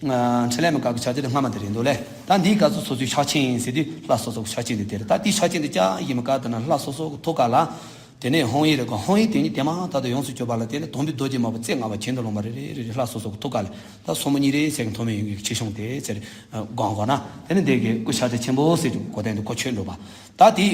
འཕྲིན་ལས་མའི་སྐབས་ཀྱི་ཕྱག་རྒྱ་དེ་སྔ་མ་དེ་རེད་འདུག་ལས། ད་འདིའི་སྐབས་སུ་སོ་སོའི་ཕྱག་ཆེན་ཟེར་དུས་ལྷ་སོ་སོ་གི་ཕྱག་ཆེན་དེ་དེ་རེད་ད། དེའི་ཕྱག་ཆེན་དེ་རྒྱ་ཡིན་མིན་སྐབས་དེ་ན་ལྷ་སོ་སོ་གི་ཐུགས་ཀ་ལ། དེ་ནས་ཧཱུྃ་ཡིག་རེད་གོ། ཧཱུྃ་ཡིག་དེ་ཉིད་དེ་མ་ཐག་ཏུ་ཡོངས་སུ་གྱུར་པ་ལ་བརྟེན་ནས་དམ་པའི་རྡོ་རྗེ་དམར་པོ་རྩེ་ལྔ་པ་གྱེན་དུ་ལོངས་པ་རེ་རེ་རེ་རེ་ལྷ་སོ་སོ་གི་ཐུགས་ཀ་ལ། ད་སོར་མོ་གཉིས་རེ་ཟེར་གྱི་མཐོ་དམན་ཡོན་གྱི་ཆེ་ཆུང་དེ་ཟེར་སྒོམ་དགོས་ན། དེ་ནི་འདི་གའི་སྐུ་ཤཱཀྱ་ཆེན་པོ་ཟེར་གྱི་གོ་དོན་དུ་གོ་ཆོད་འགྲོ་བ། ད་དེ་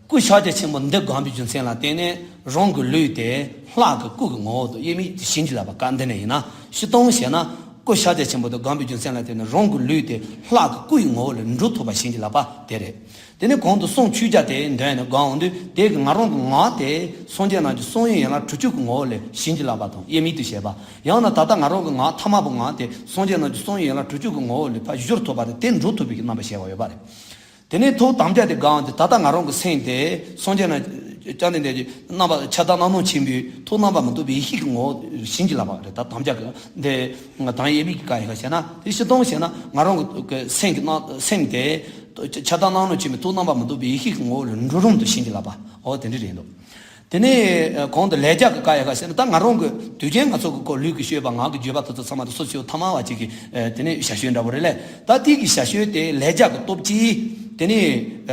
སྐུ་ཤཱཀྱ་ཆེན་པོ་འདི་སྒོམ་པའི་རྒྱུ་མཚན་ལ་བརྟེན་ནས་རང་གི་ལུས་དེ་ལྷ་གི་སྐུ་གི་ངོ་བོ་དང་དབྱེར་མེད་དུ་བྱིན་གྱིས་བརླབས་པ། སྐབས་འདི་ནས་ཡིན་ན་སྤྱིར་བཏང་བྱས་ན་སྐུ་ཤཱཀྱ་ཆེན་པོ་འདི་སྒོམ་པའི་རྒྱུ་མཚན་ལ་བརྟེན་ནས་རང་གི་ལུས་དེ་ལྷ་གི་སྐུ་ཡི་ངོ་བོ་ལ་འགྲོ་ཐུབ་པ་བྱིན་གྱིས་བརླབས་པ་དེ་རེད། དེ་ནས་གོང་དུ་གསུང་ཆོས་རྒྱ་དེ་འདོན་ནས་སྒོམ་འོང་དུས་དེ་གི་ང་རང་གི་ངག་དེ་སངས་རྒྱས་རྣམས་ཀྱི་གསུང་ཡི་ཡན་ལག་དྲུག་ཅུ་གི་ངོ་བོ་ལས་བྱིན་གྱིས་བརླབས་པ་དང་དབྱེར་མེད་དུ་བྱས་པ། ཡང་ན་ད་ལྟ་ང་རང་གི་ངག་ཐ་མལ་པའི་ངག་དེ་སངས་རྒྱས་རྣམས་ཀྱི་གསུང་ཡི་ཡན་ལག་དྲུག་ཅུ་གི་ངོ་བོ་ལས་ཕར་བཞུར་ཐུབ་པ་དེ་དེ་འགྲོ་ཐུབ་པའི་གི་རྣམ་པ་བྱས་པ་ཡོད་པ་རེད། དེ་ནས་ཐུགས་དམ་བཅའ་དེ་སྒོམ་འོང་དུས་ད་ལྟ་ང་རང་གི་སེམས་དེ་སངས་རྒྱས་རྣམས་བཅོམ་ལྡན་འདས་ཀྱི་རྣམ་པ་ཁྱབ་བདག་རྣམ་སྣང་ཆེན་པོའི་ཐུགས་རྣམ་པར་མི་རྟོག་པའི་ཡེ་ཤེས་ཀྱི་ངོ་བོ་བྱིན་གྱིས་བརླབས་པ་རེད། ད་དམ་བཅའ་གི་དེ་དང་དབྱེར་མེད་ཀྱི་བཀའ་ཡི་ཁ་བྱས་ན་དེ་སྤྱིར་བཏང་བྱས་ན་ང་རང་གི་སེམས་ཀྱི་སྣང་སེམས་དེ་ཁྱབ་བདག་རྣམ་སྣང་ཆེན་པོའི་ཐུགས་རྣམ་པར་མི་རྟོག་པའི་ཡེ་ཤེས་ཀྱི་ངོ་བོ་ལ་འགྲོ་རུང་དུ་བྱིན་གྱིས་བརླབས་པ། འོ་དེ་འདྲ་རེད་འདུག་དེ་ནས་གོང་དུ་ལས་རྒྱ་གི་བཀའ་ཡག་ག་ཟེར་ན། ད་ང་རང་གི་དུས་རྒྱུན་ང་ཚོ་གི་ཁོ་ལུས་ཀྱི་སྤྱོད་པ་ངག་གི་བརྗོད་པ་དེ་ཚོ་ཚང་མ་དེ་སོ་སོའི་ཐ་མལ་པ་ཅིག་གི་དེ་ནས་བྱ་སྤྱོད་འདྲ་པོ་རེད་ལས། ད་དེ་གི་བྱ་སྤྱོད་དེ་ལས་རྒྱ་གི་སྟོབས་ཀྱིས་དེ་ནས་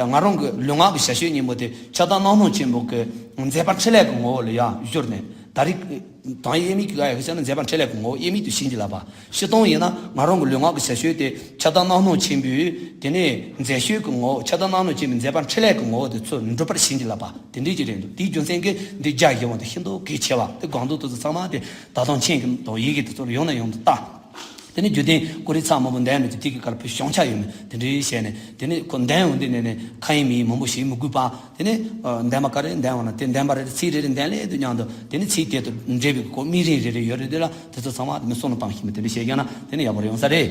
ང་རང་གི་ལུས་ངག་གི་བྱ་སྤྱོད་གཉིས་པོ་དེ་ཁྱབ་བདག་རྣམ་སྣང་ཆེན་པོ་གི་མཛད་པ་འཕྲིན་ལས་ཀྱི་ངོ་བོ་ལ་ཡང་བསྒྱུར་ནས། ད་རེས་དང་དབྱེར་མེད་ཀྱི་བཀའ་ཡག་ག་ཟེར་ན། མཛད་པ་འཕྲིན་ལས་ཀྱི་ངོ་བོ་དབྱེར་མེད་དུ་བྱིན་གྱིས་བརླབས་པ། སྤྱིར་བཏང་ཡིན་ན་ང་རང་གི་ལུས་ངག་གི་བྱ་སྤྱོད་དེ་ཁྱབ་བདག་རྣམ་སྣང་ཆེན་པོའི་དེ་ནས་མཛད་སྤྱོད་ཀྱི་ངོ་བོ། ཁྱབ་བདག་རྣམ་སྣང་ཆེན་པོའི་མཛད་པ་འཕྲིན་ལས་ཀྱི་ངོ་བོ་དེ་ཚུར་འགྲུབ་པར་བྱིན་གྱིས་བརླབས་པ་དེ་འདྲའི་ཅིག་རེད་འདུག་དེའི་རྒྱུ་མཚན་གྱིས་འདི་རྒྱ་ཡི་དབང་དུ་ཤིན་ཏུ་གལ་ཆེ་བ་དེ། སྒང་ཏོག་དེ་ཚོ་ཚང་མ་དེ་ད་དུང་མཆན་གྱི་དང་ཡི་གེ་དེ་ཚོར་ཡང་ནས་ཡང་དུ་བལྟ། དེ་ནས་རྒྱུད་ལྡན་ཀོ་རི་ཚ་མང་པོ་འདོན་མི་དེ་དེ་གི་ཁར་བུ་བྱང་ཆ་ཡོད་མེད་དེ་འདྲའི་བཤད་ནས། དེ་ནས་ཁོ་འདོན་འོང་དུས་ནས་ནས་ཁ་ཡིན་མིན་ཡིན་མང་པོ་ཞིག་མི་དགོས་པ། དེ་ནས་འདོན་པ་ག་རེ་འདོན་འོང་ན་དེ་འདོན་པ་རེ་རེ་ཚིག་རེ་རེ་འདོན་སླད་དུ་མཉམ་དུ། དེ་ནས་ཚིག་དེ་དང་འབྲེལ་བའི་ཁོ་དམིགས་རིམ་རེ་རེ་ཡོད་རེད། དེ་ལ་དེ་ཚོ་ཚང་མ་དེ་མི་སོང་ན་བཏང་ཤིག་མི་དེ་འདྲ་བཤད་ཀྱང་ན་དེ་ནས་ཡག་པོ་རེ་ཡོང་ས་རེད།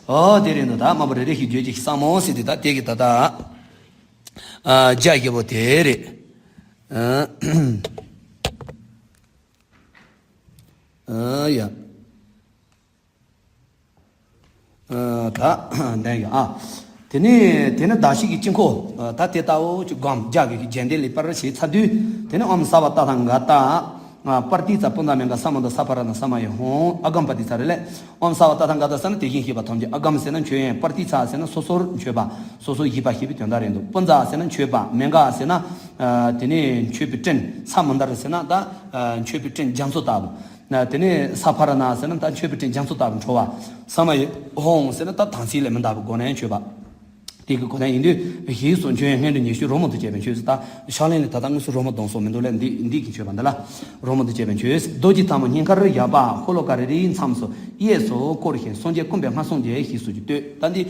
ཨོ་དེ་རེད་འདུག་ད་མ་པོ་རེ་རེ་ཞིག་བརྗོད་ཀྱི་བསམ་མོ་ཟེར་དུས། ད་དེ་གི་ད་ད་ཨ་རྒྱ་ཡི་དབང་དེ་རེད། ཨ་ཡ། ཨ་ད་འདོན་ཡོད་ཨ། དེ་ནས་དེ་ནི་བདག་བསྐྱེད་ཀྱི་དཀྱིལ་འཁོར། ད་དེ་ལྟ་བུ་ཅིག་སྒོམ་རྒྱ་གི་རྒྱས་འདེབས་ལེགས་པར་བྱས་ཚར་དུས། དེ་ནི་ཨོཾ་སརྦ་ཏ་ཐཱ་ག་ཏ་པྲ་ཏཱིཙྪ་པུཎྜ་མཻ་ག་ས་མནྟ་ས་ཕ་ར་ཎ་ས་མ་ཡེ་ཧཱུྃ། ཨ་གམ་པྲ་ཏཱིཙྪ་རེད་ལས། ཨོཾ་སརྦ་ཏ་ཐཱ་ག་ཏ་ཟེར་ན་དེ་བཞིན་གཤེགས་པ་ཐམས་ཅད། ཨ་གམ་ཟེར་ན་མཆོད་ཡོན། པྲ་ཏཱིཙྪ་ཟེར་ན་སོ་སོར་མཆོད་པ། སོ་སོར་བཞེས་པ་ཞེས་པའི་དོན་དག་རེད་འདུག་པུཎྜ་ཟེར་ན་མཆོད་པ། མཻ་ག་ཟེར་ན་དེ་ནི་མཆོད་པའི་སྤྲིན། ས་མནྟ་ཟེར་ན་ད་མཆོད་པའི་སྤྲིན་རྒྱ་མཚོ་ལྟ་བུ། དེ་ནས་ས་ཕ་ར་ཎ་ཟེར་ན་ད་མཆོད་པའི་སྤྲིན་རྒྱ་མཚོ་ལྟ་བུ་འཕྲོ་བ། ས་མ་ཡེ་ཧཱུྃ་ཟེར་ན་ད་དམ་ཚིག་ལས་མི་འདའ་བའི་སྒོ་ནས་མཆོད་པ། དེ་གི་སྒོ་ནས་ཡིན་དུས། ཞེས་སོགས་མཆོད་ཡོན་སྔོན་འགྲོ་ཉི་ཤུ། རོལ་མོ་དང་བཅས་པས་མཆོད་ཟེར། ད་ཕྱག་ལེན་ལས་ད་ལྟ་དངོས་སུ་རོལ་མོ་གཏོང་སྲོལ་མི་འདུག་ལས། འདི་འདི་གི་མཆོད་པ་འདི་ལ་རོལ་མོ་དང་བཅས་པས་མཆོད། རྡོ་རྗེ་ཐལ་མོ་སྙིང་གར་བཞག་པ། འཁོར་ལོ་ག་རེ་རེའི་མཚམས་སུ་གཡས་སུ་བསྐོར་ཞིང་། སངས་རྒྱས་བསྐུམ་པའི་སྔར་སངས་རྒྱས་ཞེས་སོགས་ཀྱིས་བསྟོད། ད་འདི་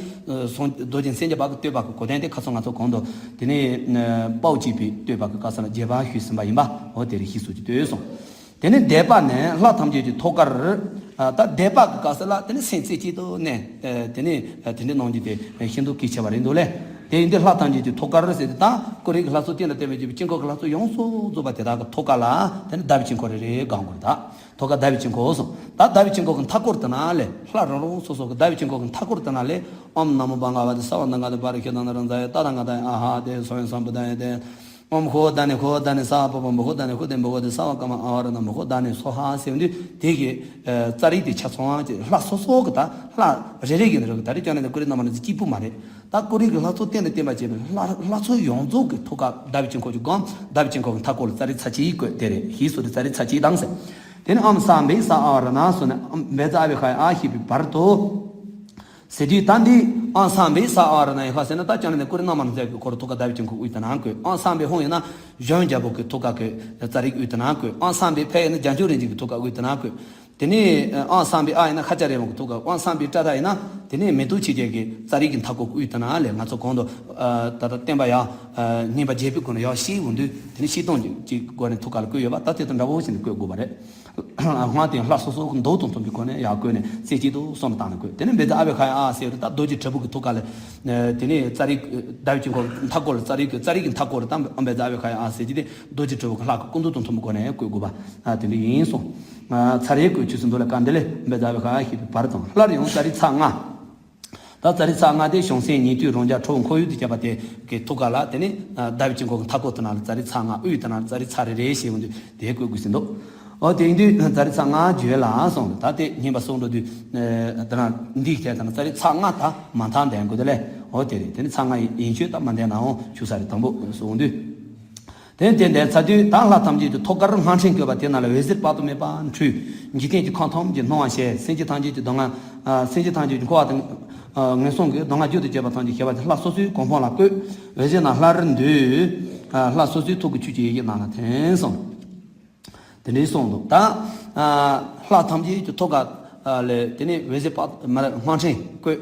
སངས་རྡོ་རྗེ་སེམས་བསྐྱེད་པ་གི་བསྟོད་པ་གི་གོ་དོན་དེ་ཁ་སང་ང་ཚོ་གོང་དུ་དེ་ནས་དཔའ་བོ་གཅིག་པུས་བསྟོད་པ་གི་སྐབས་སུ་ལ་རྒྱས་པ་ཞུས་ཟིན་པ་ཡིན་པ། འོ་དེ་རེད། ཞེས་སོགས་ཀྱིས་བསྟོད་གསུངས། དེ་ནས་བཟླས་པ་ནི་ལྷ་ཐམས་ཅད་ཀྱི་ཐུགས་ཀར། ད་བཟླས་པ་གི་སྐབས་སུ་ལ་དེ་ནས་སེམས་རྩེ་གཅིག་ཏུ་གནས། དེ་ནས་དེ་འདྲའི་གནང་རྒྱུ་དེ་ཤིན་ཏུ་གལ་ཆེ་བ་རེད་འདུག་ལས། དེ་ཡིན་དུས་ལྷ་ཐམས་ཅད་ཀྱི་ཐུགས་ཀར་ཟེར་དུས། ད་ཀུན་རིག་གི་ལྷ་ཚོགས་སྟེང་ལ་བརྟེན་པའི་དཀྱིལ་འཁོར་གྱི་ལྷ་ཚོགས་ཡོངས་སུ་རྫོགས་པ་དེ་དག་གི་ཐུགས་ཀ་ལ་དེ་ནི་བཟླ་བའི་དཀྱིལ་འཁོར་རེ་རེ་གང་དགོས་རེད། ད་ཐུགས་ཀ་བཟླ་བའི་དཀྱིལ་འཁོར་སོང་། ད་བཟླ་བའི་དཀྱིལ་འཁོར་གྱི་མཐའ་སྐོར་དེ་ན་ལས། ལྷ་རང་རང་སོ་སོ་གི་བཟླ་བའི་དཀྱིལ་འཁོར་གྱི་མཐའ་སྐོར་དེ་ན་ལས། ཨོཾ་ན་མོ་བྷ་ག་ཝ་ཏེ་སརྦ་ནཱ་ག་ཏེ་པ་རི་ཤི་ཏ་ན་ར་ཛ་ཡེ་ཏ་ཐཱ་ག་ཏ་ཡེ་ཨ་ཧ་ཏེ་སྭཱ་ཧཱ་སྭཱ་ཧཱ་ཏེ། ཨོཾ་ཧོ་དྷ་ནི་ཧོ་དྷ་ནི་ས་བྷ་བ་མི་ཧོ་དྷ་ནི་ཧོ་ཏེ་བྷ་ཝ་ཏེ་སརྦ་ཀ་མ་ཨ་ཧ་ར་ཎ་མི་ཧོ་དྷ་ནི་སྭཱ་ཧཱ་ཟེར་དུས། དེ་གི་ཙཱ་རིག་དེ་ཆ་ཚང་བ་ཅིག་ལྷ་སོ་སོ་གི། ད་ལྷ་རེ་རེ་གི་ནི་རེ་གི། ད་རེས་ཀྱང་ནི་ཀུན་རིག་རྣམ་པ་ནི་གཅིག་པུ་མ་རེད། ད་ཀུན་རིག་གི་ལྷ་ཚོགས་སྟེང་ལ་བརྟེན་པ་བྱས་པའི་ལྷ་ལྷ་ཚོགས་ཡོངས་རྫོགས་ཀྱི་ཐུགས་ཀ་བཟླ་བའི་དཀྱིལ་འཁོར་གྱི་སྒོམ། བཟླ་བའི་དཀྱིལ་འཁོར་གྱི་མཐའ་སྐོར་ལ་ཙཱ་རིག་ཚར་གཅིག་བཀོད། དེ་རེད། ཞེས་སོགས་ཏེ་ཙཱ་རིག་ཚར་གཅིག་དང་ཟེར། དེ་ནས་ཨོཾ་སཾ་བྷཱུ་ས་ཨ་བ་ར་ཎ་སོགས་ནས། བཛྲ་ཨ་བྷི་ཧ་ཡ་ཨ་ཞེས་པའི་བར་དུ་ཟེར་དུས། ད་འདི་ཨོཾ་སཾ་བྷཱུ་ས་ཨ་བ་ར་ཎ་ཡི་ཧ་ཟེར་ན། ད་ཀྱང་ནི་ཀུན་རིག་རྣམ་པར་མཛད་ཀྱི་འཁོར་ཐུགས་ཀ་བཟླ་བའི་དཀྱིལ་འཁོར་དབུས་དེ་ན་བཀོད། ཨོཾ་སཾ་བྷཱུ་ཧཱུྃ་ཡིན་ན་གཞོན་རྒྱལ་པོ་གི་ཐུགས་ཀ་གི་ཙཱ་རིག་དབུས་དེ་ན་བཀོད། ཨོཾ་སཾ་བྷཱུ་ཕཊ་ཡིན་ན་རྒྱ་མཚོ་རིན་ཆེན་གྱི་ཐུགས་ཀ་དབུས་དེ་ན་བཀོད། དེ་ནས་ཨོཾ་སཾ་བྷཱུ་ཨཱཿ་ཡིན་ན་ཤཱཀྱ་ར་ཝ་གི་ཐུགས་ཀ། ཨོཾ་སཾ་བྷཱུ་ཏྲཱི་ཏཱ་ཡིན་ན་དེ་ནས་མེ་ཏོག་ཆོས་རྒྱལ་གྱི་ཙཱ་རིག་གི་མཐའ་སྐོར་དབུས་དེ་ན་ལས། ང་ཚོ་གོང་དུ་ད་ལྟ་བསྟན་པ་ཡང་བསྙེན་པ་བརྒྱད་པའི་སྒོ་ནས་ཡང་བཤད་འོང་དུས། དེ་ནས་བཤད་སྟངས་ཀྱི་སྒོ་ནས་ཐུགས་ཀ་ལ་བཀོད་ཡོད་པ། ད་དེ་དང་འདྲ་བོ་བྱས་ནས་བཀོད་དགོས་པ་རེད། སྔགས་དེ་ལྷ་སོ་སོ་གི་མདོ་དང་མཐུན་པའི་སྒོ་ནས་ཡར་བཀོད་ནས་རྩེ་གཅིག་ཏུ་གསུམ་དུ་བཏང་ནས་བཀོད། དེ་ནས་བཛྲ་ཨ་བྷི་ཧ་ཡ་ཨཱཿ་ཟེར་དུས། ད་རྡོ་རྗེ་དྲིལ་བུ་གི་ཐུགས་ཀ་ལ། དེ་ནས་ཙཱ་རིག་བཟླ་བའི་དཀྱིལ་འཁོར་མཐའ་སྐོར་ལ་ཙཱ་རིག་གི། ཙཱ་རིག་གི་མཐའ་སྐོར་ལ་ད་བཛྲ་ཨ་བྷི་ཧ་ཡ་ཨཱཿ་ཟེར་གྱི་དེ། རྡོ་རྗེ་དྲིལ་བུ་གི་ལྷ་གི་སྐུ་མདོག་དང་མཐུན་པའི་སྒོ་ནས་བཀོད་དགོས་པ་དེ་འདྲ་ཡིན་གསུངས། ཚར་རེ་བཀོད་ཆོག་ཟིན་འདུག་ལ། བཀའ་འདི་ལས་བཛྲ་ཨ་བྷི་ཧ་ཡ་ཞེས་པའི་བར་དང་། སླར་ཡང་ཙཱ་རིག་ཚར་ལྔ། ད་ཙཱ་རིག་ཚར་ལྔ་དེ་བྱང་སེམས་ཉན་ཐོས་རང་རྒྱལ་ཁྲོ་བོ་འཁོར་ཡུག་ཏུ་བཅས་པ་དེ་གི་ཐུགས་ཀ་ལ། དེ་ནས་བཟླ་བའི་དཀྱིལ་འཁོར་གྱི་མཐའ་སྐོར་དེ་ན་ལ་ཙཱ་རིག་ཚར་ལྔ། དབུས་དེ་ན་ལ་ཙཱ་རིག་ཚར་རེ་རེ་ཞེས་འོང་དུས་དེ་བཀོད་དགོས་ཟིན་འདུག་འོ་དེ་ཡིན་དུས་ཙཱ་རིག་ཚར་ལྔ་བརྗོད་ལ་གསུངས། ད་དེ་བསྙེན་པ་སྲུང་འགྲོ་དུས་དེ་ན་འདི་ཁྱེད་དེ་ན་ཙཱ་རིག་ཚར་ལྔ་ད་མ་མཐའ་འདོན་དགོས་དེ་ལས། འོ་དེ་རེད། དེ་ནི་ཚར་ལྔ་ཡིན་ཡིན་ཆོས་ད་མ་འདོན་ནའང་ཆོག་ས་རེད། དང་པོ་གསུངས་འོང་དུས། དེ་དེ་འདྲ་ཚར་དུས་ད་ལྷ་ཐམས་ཅད་ཀྱི་ཐུགས་ཀར་སྔགས་ཕྲེང་བཀོད་པ་དེ་ན་ལ་འོད་ཟེར་དཔག་ཏུ་མེད་པ་འཕྲོས། འཇིག་རྟེན་གྱི་ཁམས་ཐམས་ཅད་སྣང་བར་བྱས། སེམས་ཅན་ཐམས་ཅད་ཀྱི་སྡུག་བསྔལ། ཨ། སེམས་ཅན་ཐམས་ཅད་ཀྱི་འཁོར་བ་དང་། ཨ། ངན་སོང་གི་སྡུག་བསྔལ་རྒྱུ་དང་བཅས་པ་ཐམས་ཅད་ཞི་བར་ལྷ་སོ་སོའི་གོ་འཕང་ལ་བཀོད། འོད་ཟེར་རྣམས་སླར་འདུས། ཨ། ལྷ་སོ་སོའི་ཐུགས་ཀྱི་ཆོས་ཀྱི་ཡི་གེ་རྣམས་ལ་ཐིམ་གསུངས། དེ་འདྲའི་གསུངས་འདུག་ད་ལྷ་ཐམས་ཅད་ཀྱི་ཐུགས་ཀ་ལས་དེ་ནས་འོད་ཟེར་དཔག་མར་སྔགས་ཕྲེང་བཀོད།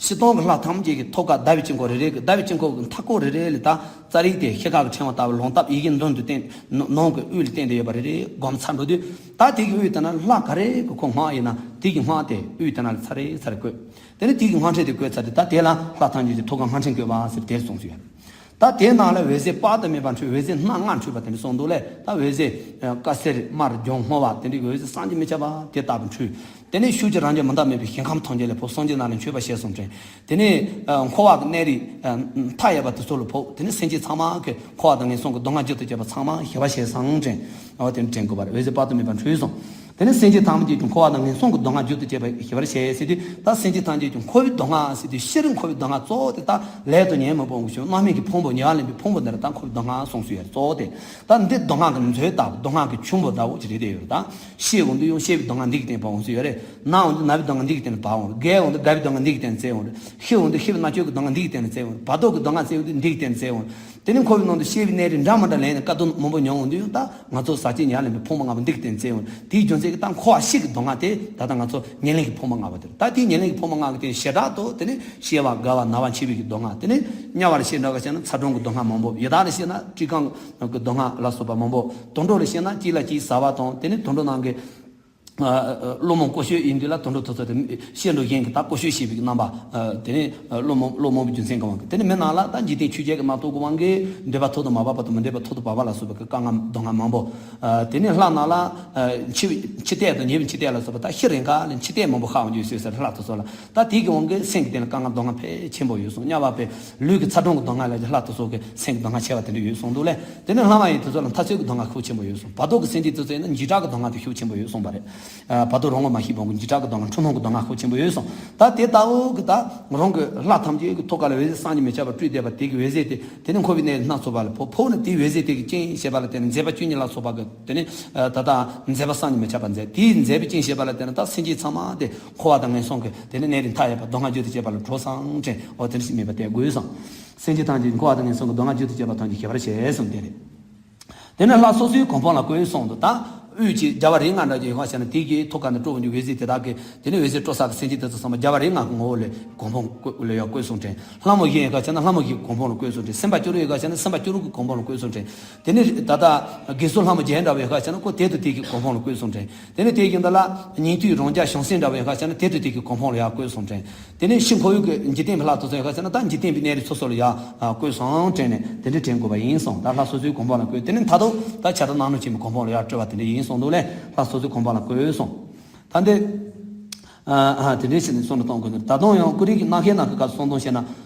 སྔགས་སྤྱིར་བཏང་གི་ལྷ་ཐམས་ཅད་ཀྱི་ཐུགས་ཀ་བཟླ་བའི་དཀྱིལ་འཁོར་རེ་རེ་གི། བཟླ་བའི་དཀྱིལ་འཁོར་གྱི་མཐའ་སྐོར་རེ་རེ་ལ་ད་ཙཱ་རིགས་དེ་ཤེལ་དཀར་གྱི་ཕྲེང་བ་ལྟ་བུ་ལོང་སྟབས་ཡི་གེ་མདུན་དུ་བསྟན། ནང་གི་དབུས་ལ་བསྟན་ཏེ་ཡོད་པ་རེ་རེ་སྒོམ་ཚར་འགྲོ་དུས། ད་དེ་གི་དབུས་དེ་ན་ལྷ་ག་རེ་གི་ཁོ་སྔགས་ཡིན་ན་དེ་གི་སྔགས་དེ་དབུས་དེ་ན་ལ་ཚར་རེ་ཚར་རེ་བཀོད། དེ་ནས་དེ་གི་སྔགས་ཕྲེང་དེ་བཀོད་ཚར་དུས། ད་དེ་ལ་ལྷ་ཐམས་ཅད་ཀྱི་ཐུགས་ཀ་སྔགས་ཕྲེང་བཀོད་པ་ཟེར་དེར་གསུངས་སུ་ཡོད། ད་དེའི་ནང་ལ་འོད་ཟེར་དཔག་ཏུ་མེད་པ་འཕྲོས། འོད་ཟེར་སྣ་ལྔ་འཕྲོས་པ་དེ་འདྲ་གསུངས་འདུག་ལས། ད་འོད་ཟེར་དཀར་སེར་དམར་ལྗང་སྔོ་བ་དེ་འདྲའི་འོད་ཟེར་བསམ་གྱིས་མི་ཁྱབ་པ་དེ་ལྟ་བུ་འཕྲོས། དེ་ནས་ཤུགས་ཀྱིས་རང་རྒྱུད་མི་འདག་མེད་པའི་ཞིང་ཁམས་ཐམས་ཅད་ལ་ཕོག། སངས་རྒྱས་རྣམས་ལ་མཆོད་པ་བྱས་སོང་དྲན། དེ་ནས་འཁོར་བ་གི་གནས་རིས་མཐའ་ཡས་པ་དེ་ཚོ་ལ་ཕོག། དེ་ནས་སེམས་ཅན་ཚང་མ་གི་འཁོར་བ་དང་ངན་སོང་གི་སྡུག་བསྔལ་རྒྱུ་དང་བཅས་པ་ཚང་མ་ཞི་བར་བྱས་སོང་དྲན། འོ་དེ་ནས་དྲན་དགོས་པ་རེད། འོད་ཟེར་དཔག་ཏུ་མེད་པ་འཕྲོས་སོང་། དེ་ནས་སེམས་ཅན་ཐམས་ཅད་ཀྱི་འཁོར་བ་དང་ངན་སོང་གི་སྡུག་བསྔལ་རྒྱུ་དང་བཅས་པ་ཞི་བར་བྱས་ཟེར་དུས། ད་སེམས་ཅན་ཐམས་ཅད་ཀྱི་འཁོར་བའི་སྡུག་བསྔལ་ཟེར་དུས་སྤྱིར་འཁོར་བའི་སྡུག་བསྔལ་གཙོ་བོ་དེ་ད་ལས་དང་ཉོན་མོངས་པ་འོང་ཞིང་རྣམ་སྨིན་གྱི་ཕུང་པོ་ཉེ་བར་ལེན་པའི་ཕུང་པོ་འདི་ལ་ད་འཁོར་བའི་སྡུག་བསྔལ་གསུངས་སུ་ཡོད་རེད། གཙོ་བོ་དེ་ད་འདི་སྡུག་བསྔལ་གྱི་མཛོད་ལྟ་བུ་སྡུག་བསྔལ་གྱི་ཆུན་པོ་འདྲ་བོ་ཅིག་རེད་དེ་ཡོད་རེད། ད་ཤི་འོང་དུས་ཡང་ཤི་བའི་སྡུག་བསྔལ་འདི་གི་སྟེང་ཕར་འོང་སུ་ཡོད་རེད། ན་འོང་དུས་ན་བའི་སྡུག་བསྔལ་འདི་གི་སྟེང་ལ་ཕར་འོང་རེད། རྒས་འོང་དུས་རྒས་པའི་སྡུག་བསྔལ་འདི་གི་སྟེང་ལ་བཙལ་འོང་རེད། ཤི་འོང་དུས་ཤི་བའི་མནར་གཅོད་ཀྱི་སྡུག་བསྔལ་འདི་གི་སྟེང་ལ་བཙལ་འོང་རེད། བར་དོ་གི་སྡུག་བསྔལ་བཙལ་འོང་དུས་འདི་གི་སྟེང་ལ་བཙལ་འོང་རེད། དེ་ནས་འཁོར་བའི་ནང་དུ་སྐྱེ་བའི་གནས་རིགས་འདྲ་མི་འདྲ་ལེན་ནས་དཀའ་སྡུག་མང་པོ་མྱོང་འོང་དུས་ཡང་ད་ང་ཚོ་ཟག་བཅས་ཉེ་བར་ལེན་པའི་ཕུང་པོ་ལྔ་པོ་འདི་གི་སྟེང་ལ་བཙལ་འོང་རེད། དེའི་རྒྱུ་མཚན་གྱིས་ད་འཁོར་བ་ཤི་གི་སྡུག་བསྔལ་དེ་ད་ལྟ་ང་ཚོ་ཉེར་ལེན་གྱི་ཕུང་པོ་ལྔ་པོ་དེ་རེད། ད་དེའི་ཉེར་ལེན་གྱི་ཕུང་པོ་ལྔ་པོ་དེ་ཞེ་དྲག་ཏུ་དེ་ནས་ཤི་བ་རྒས་པ་ན་བ་འཆི་བའི་གི་སྡུག་བསྔལ། དེ་ནས་དམྱལ་བར་ཤི་འདྲ་བ་བྱས་ན་ཚ་གྲང་གི་སྡུག་བསྔལ་མང་པོ། ཡི་དྭགས་ལ་ཤི་ན་བཀྲེས་སྐོམ་གྱི་སྡུག་བསྔལ་ལ་སོགས་པ་མང་པོ། དུད་འགྲོ་ལ་ཤི་ན་གཅིག་ལ་གཅིག་ཟ་བ་དང་། དེ་ནས་དུད་འགྲོ་རྣམས་ཀྱི་ཨ་ཨ་ཨ་བློ་རྨོངས་ཀུ་ཤུ་ཡིན་དུས་ལ་དུད་འགྲོ་དེ་ཚོ་དེ་ཤི་འགྲོ་བཞིན་གྱི་ད་ཀུ་ཤུ་ཤི་བའི་རྣམ་པ། ཨ་དེ་ནས་ཨ་བློ་རྨོངས་བློ་རྨོངས་པའི་རྒྱུ་མཚན་གྱི་དབང་གིས། དེ་ནས་མི་རྣམས་ལ་ད་འཇིག་རྟེན་ཆོས་བརྒྱད་ཀྱི་རྣམ་རྟོག་གི་དབང་གིས་འདོད་པ་ཐོག་ཏུ་མ་བབས་པ་དང་མི་འདོད་པ་ཐོག་ཏུ་བབས་པ་ལ་སོགས་པའི་དཀའ་ངལ་སྡུག་བསྔལ་མང་པོ། ཨ་དེ་ནས་ལྷ་རྣམས་ལ་ཨ་འཆི་བའི་འཆི་ལྟས་དང་ཉེ་བའི་འཆི་ལྟས་ལ་སོགས་པ་ད་ཤི་རན་ཁ་ལ་འཆི་ལྟས་མང་པོ་ཤར་འོང་རྒྱུ་ཡོད་ཟེར་ལྷ་དེ་ཚོ་ལ། ད་དེ་གི་དབང་གིས་སེམས་ཀྱི་སྟེང་ལ་དཀའ་ངལ་སྡུག་བསྔལ་ཕལ་ཆེན་པོ་ཡོད་གསུངས། དམྱལ་བ་པའི་ལུས་ཀྱི་ཚ་གྲང་གི་སྡུག་བསྔལ་ལ་ལྷ་དེ་ཚོ་གི་སེམས་ཀྱི་སྡུག་བསྔལ་ཆེ་བ་དེ་འདྲ་ཡོད་གསུངས་འདུག་ལས། དེ་ནས་ལྷ་མ་ཡིན་དེ་ཚོ་ལ་འཐབ་རྩོད་ཀྱི་སྡུག་བསྔལ་ཤུགས་ཆེན་པོ་ཡོད་གསུངས། བར་དོ་གི་སེམས་ཅན་དེ་ཚོ་ཡིན་ན་འཇིགས་སྐྲག་གི་སྡུག་བསྔལ་དེ་ཤུགས་ཆེན་པོ་ཡོད་གསུངས་པ་རེད། ཨ་བར་དོ་རང་ངོ་མ་ཤེས་པ་གི་འཇིགས་སྐྲག་གི་སྡུག་བསྔལ་འཁྲུལ་སྣང་གི་སྡུག་བསྔལ་ཤུགས་ཆེན་པོ་ཡོད་གསུངས། ད་དེ་ལྟ་བུ་གི་ད་རང་གི་ལྷ་ཐམས་ཅད་ཀྱི་ཐོག་ཁ་ལ་འོད་ཟེར་བསམ་གྱིས་མི་ཁྱབ་པ་སྤྲོས་བསྡད་པ་དེ་གི་འོད་ཟེར་དེ་དེ་ནས་འཁོར་བའི་གནས་སྣ་ཚོགས་པ་ལ་ཕོག། ཕོག་ནས་དེའི་འོད་ཟེར་དེ་གི་རྐྱེན་བྱས་པ་ལ་བརྟེན་ནས་མཛད་པ་བཅུ་གཉིས་ལ་སོགས་པ་གི་དེ་ནས་ཨ་ད་ལྟ་མཛད་པ་བསམ་གྱིས་མི་ཁྱབ་པ་མཛད། དེའི་མཛད་པའི་རྐྱེན་བྱས་པ་ལ་བརྟེན་ནས་ད་སེམས་ཅན་ཚང་མ་དེ་འཁོར་བ་དང་ངན་སོང་གི་དེ་ནས་གནས་རིས་མཐའ་ཡས་པ་སྡུག་བསྔལ་རྒྱུ་དང་བཅས་པ་ལ་འགྲོ་སོང་དྲན། འོ་དེ་འདྲ་ཞིག་མེད་པ་དེ་དགོས་སོང་། སེམས་ཅན་ཐམས་ཅད་འཁོར་བ་དང་ངན་སོང་གི་སྡུག་བསྔལ་རྒྱུ་དང་བཅས་པ་ཐམས་ཅད་ཞི་བར་བྱས་གསུངས་དེ་རེད། དེ་ནས་ལྷ་སོ་སོའི་གོ་འཕང་ལ་བཀོད་གསུངས་འདུག། ད་དབུས་ཀྱི་རྒྱལ་བ་རིགས་ལྔ་འདྲ་ཅིག་ཡོད་པ་བྱས་ན་དེ་གི་ཐོག་ཁ་ནས་སྤྲོ་བ་འཇུག་འོད་ཟེར་དེ་དག་གིས་དེ་ནས་འོད་ཟེར་སྤྲོ་ས་གི་སེམས་ཅན་དེ་ཚོ་ཚང་མ་རྒྱལ་བ་རིགས་ལྔ་གི་ངོ་བོ་ལ་གོ་འཕང་བཀོད་ལ་ཡང་བཀོད་གསུངས་དྲན། ལྷ་མོ་བཞི་ཡོད་པ་བྱས་ན་ལྷ་མོ་བཞི་གི་གོ་འཕང་ལ་བཀོད་གསུངས་དྲན། སེམས་དཔའ་བཅུ་དྲུག་ཡོད་པ་བྱས་ན་སེམས་དཔའ་བཅུ་དྲུག་གི་གོ་འཕང་ལ་བཀོད་གསུངས་དྲན། དེ་ནས་ད་ལྟ་དགེ་ཚུལ་ལྷ་མོ་བརྒྱད་འདྲ་བ་ཡོད་པ་བྱས་ན་ཁོ་དེ་དང་དེ་གི་གོ་འཕང་ལ་བཀོད་གསུངས་དྲན། དེ་ནས་དེ་བཞིན་དུ་ལ་ཉན་ཐོས་རང་རྒྱལ་བྱང་སེམས་འདྲ་བ་ཡོད་པ་བྱས་ན་དེ་དང་དེ་གི་གོ་འཕང་ལ་ཡང་བཀོད་གསུངས་དྲན། དེ་ནས་ཕྱི་འཁོར་ཡུག་གི་འཇིག་རྟེན་པའི་ལྷ་དེ་ཚོ་ཡོད་པ་བྱས་ན་ད་འཇིག་རྟེན་པའི་གནས་རིས་སོ་སོ་ལ་ཡང་བཀོད་གསུངས་དྲན་ནས་དེ་འདྲ་དྲན་དགོས་པ་ཡིན་གསུངས། ད་ལྷ་སོ་སོའི་གོ་འཕང་ལ་བཀོད། དེ་ནས་མཐར་ཐུག་ད་ཕྱག་དང་སྣང་རུང་ཆེན་པོའི་གོ་འཕང་ལ་ཡང་སྤྲོ་བ་དེ་འདྲ་ཡིན་གསུངས་འདུག་ལས། ལྷ་སོ་སོའི་གོ་འཕང་ལ་བཀོད་གསུངས། ད་འདི་ཨ་ཨ་དེ་འདྲ་བྱས་ནས་གསུང་དུ་གཏོང་དགོས་ནི། ད་དུང་ཡང་ཀུ་རེ་གི་རྣམ་བཤད་ནང་གི་སྐབས་སུ་གསུངས་དོན་བཤད་ན།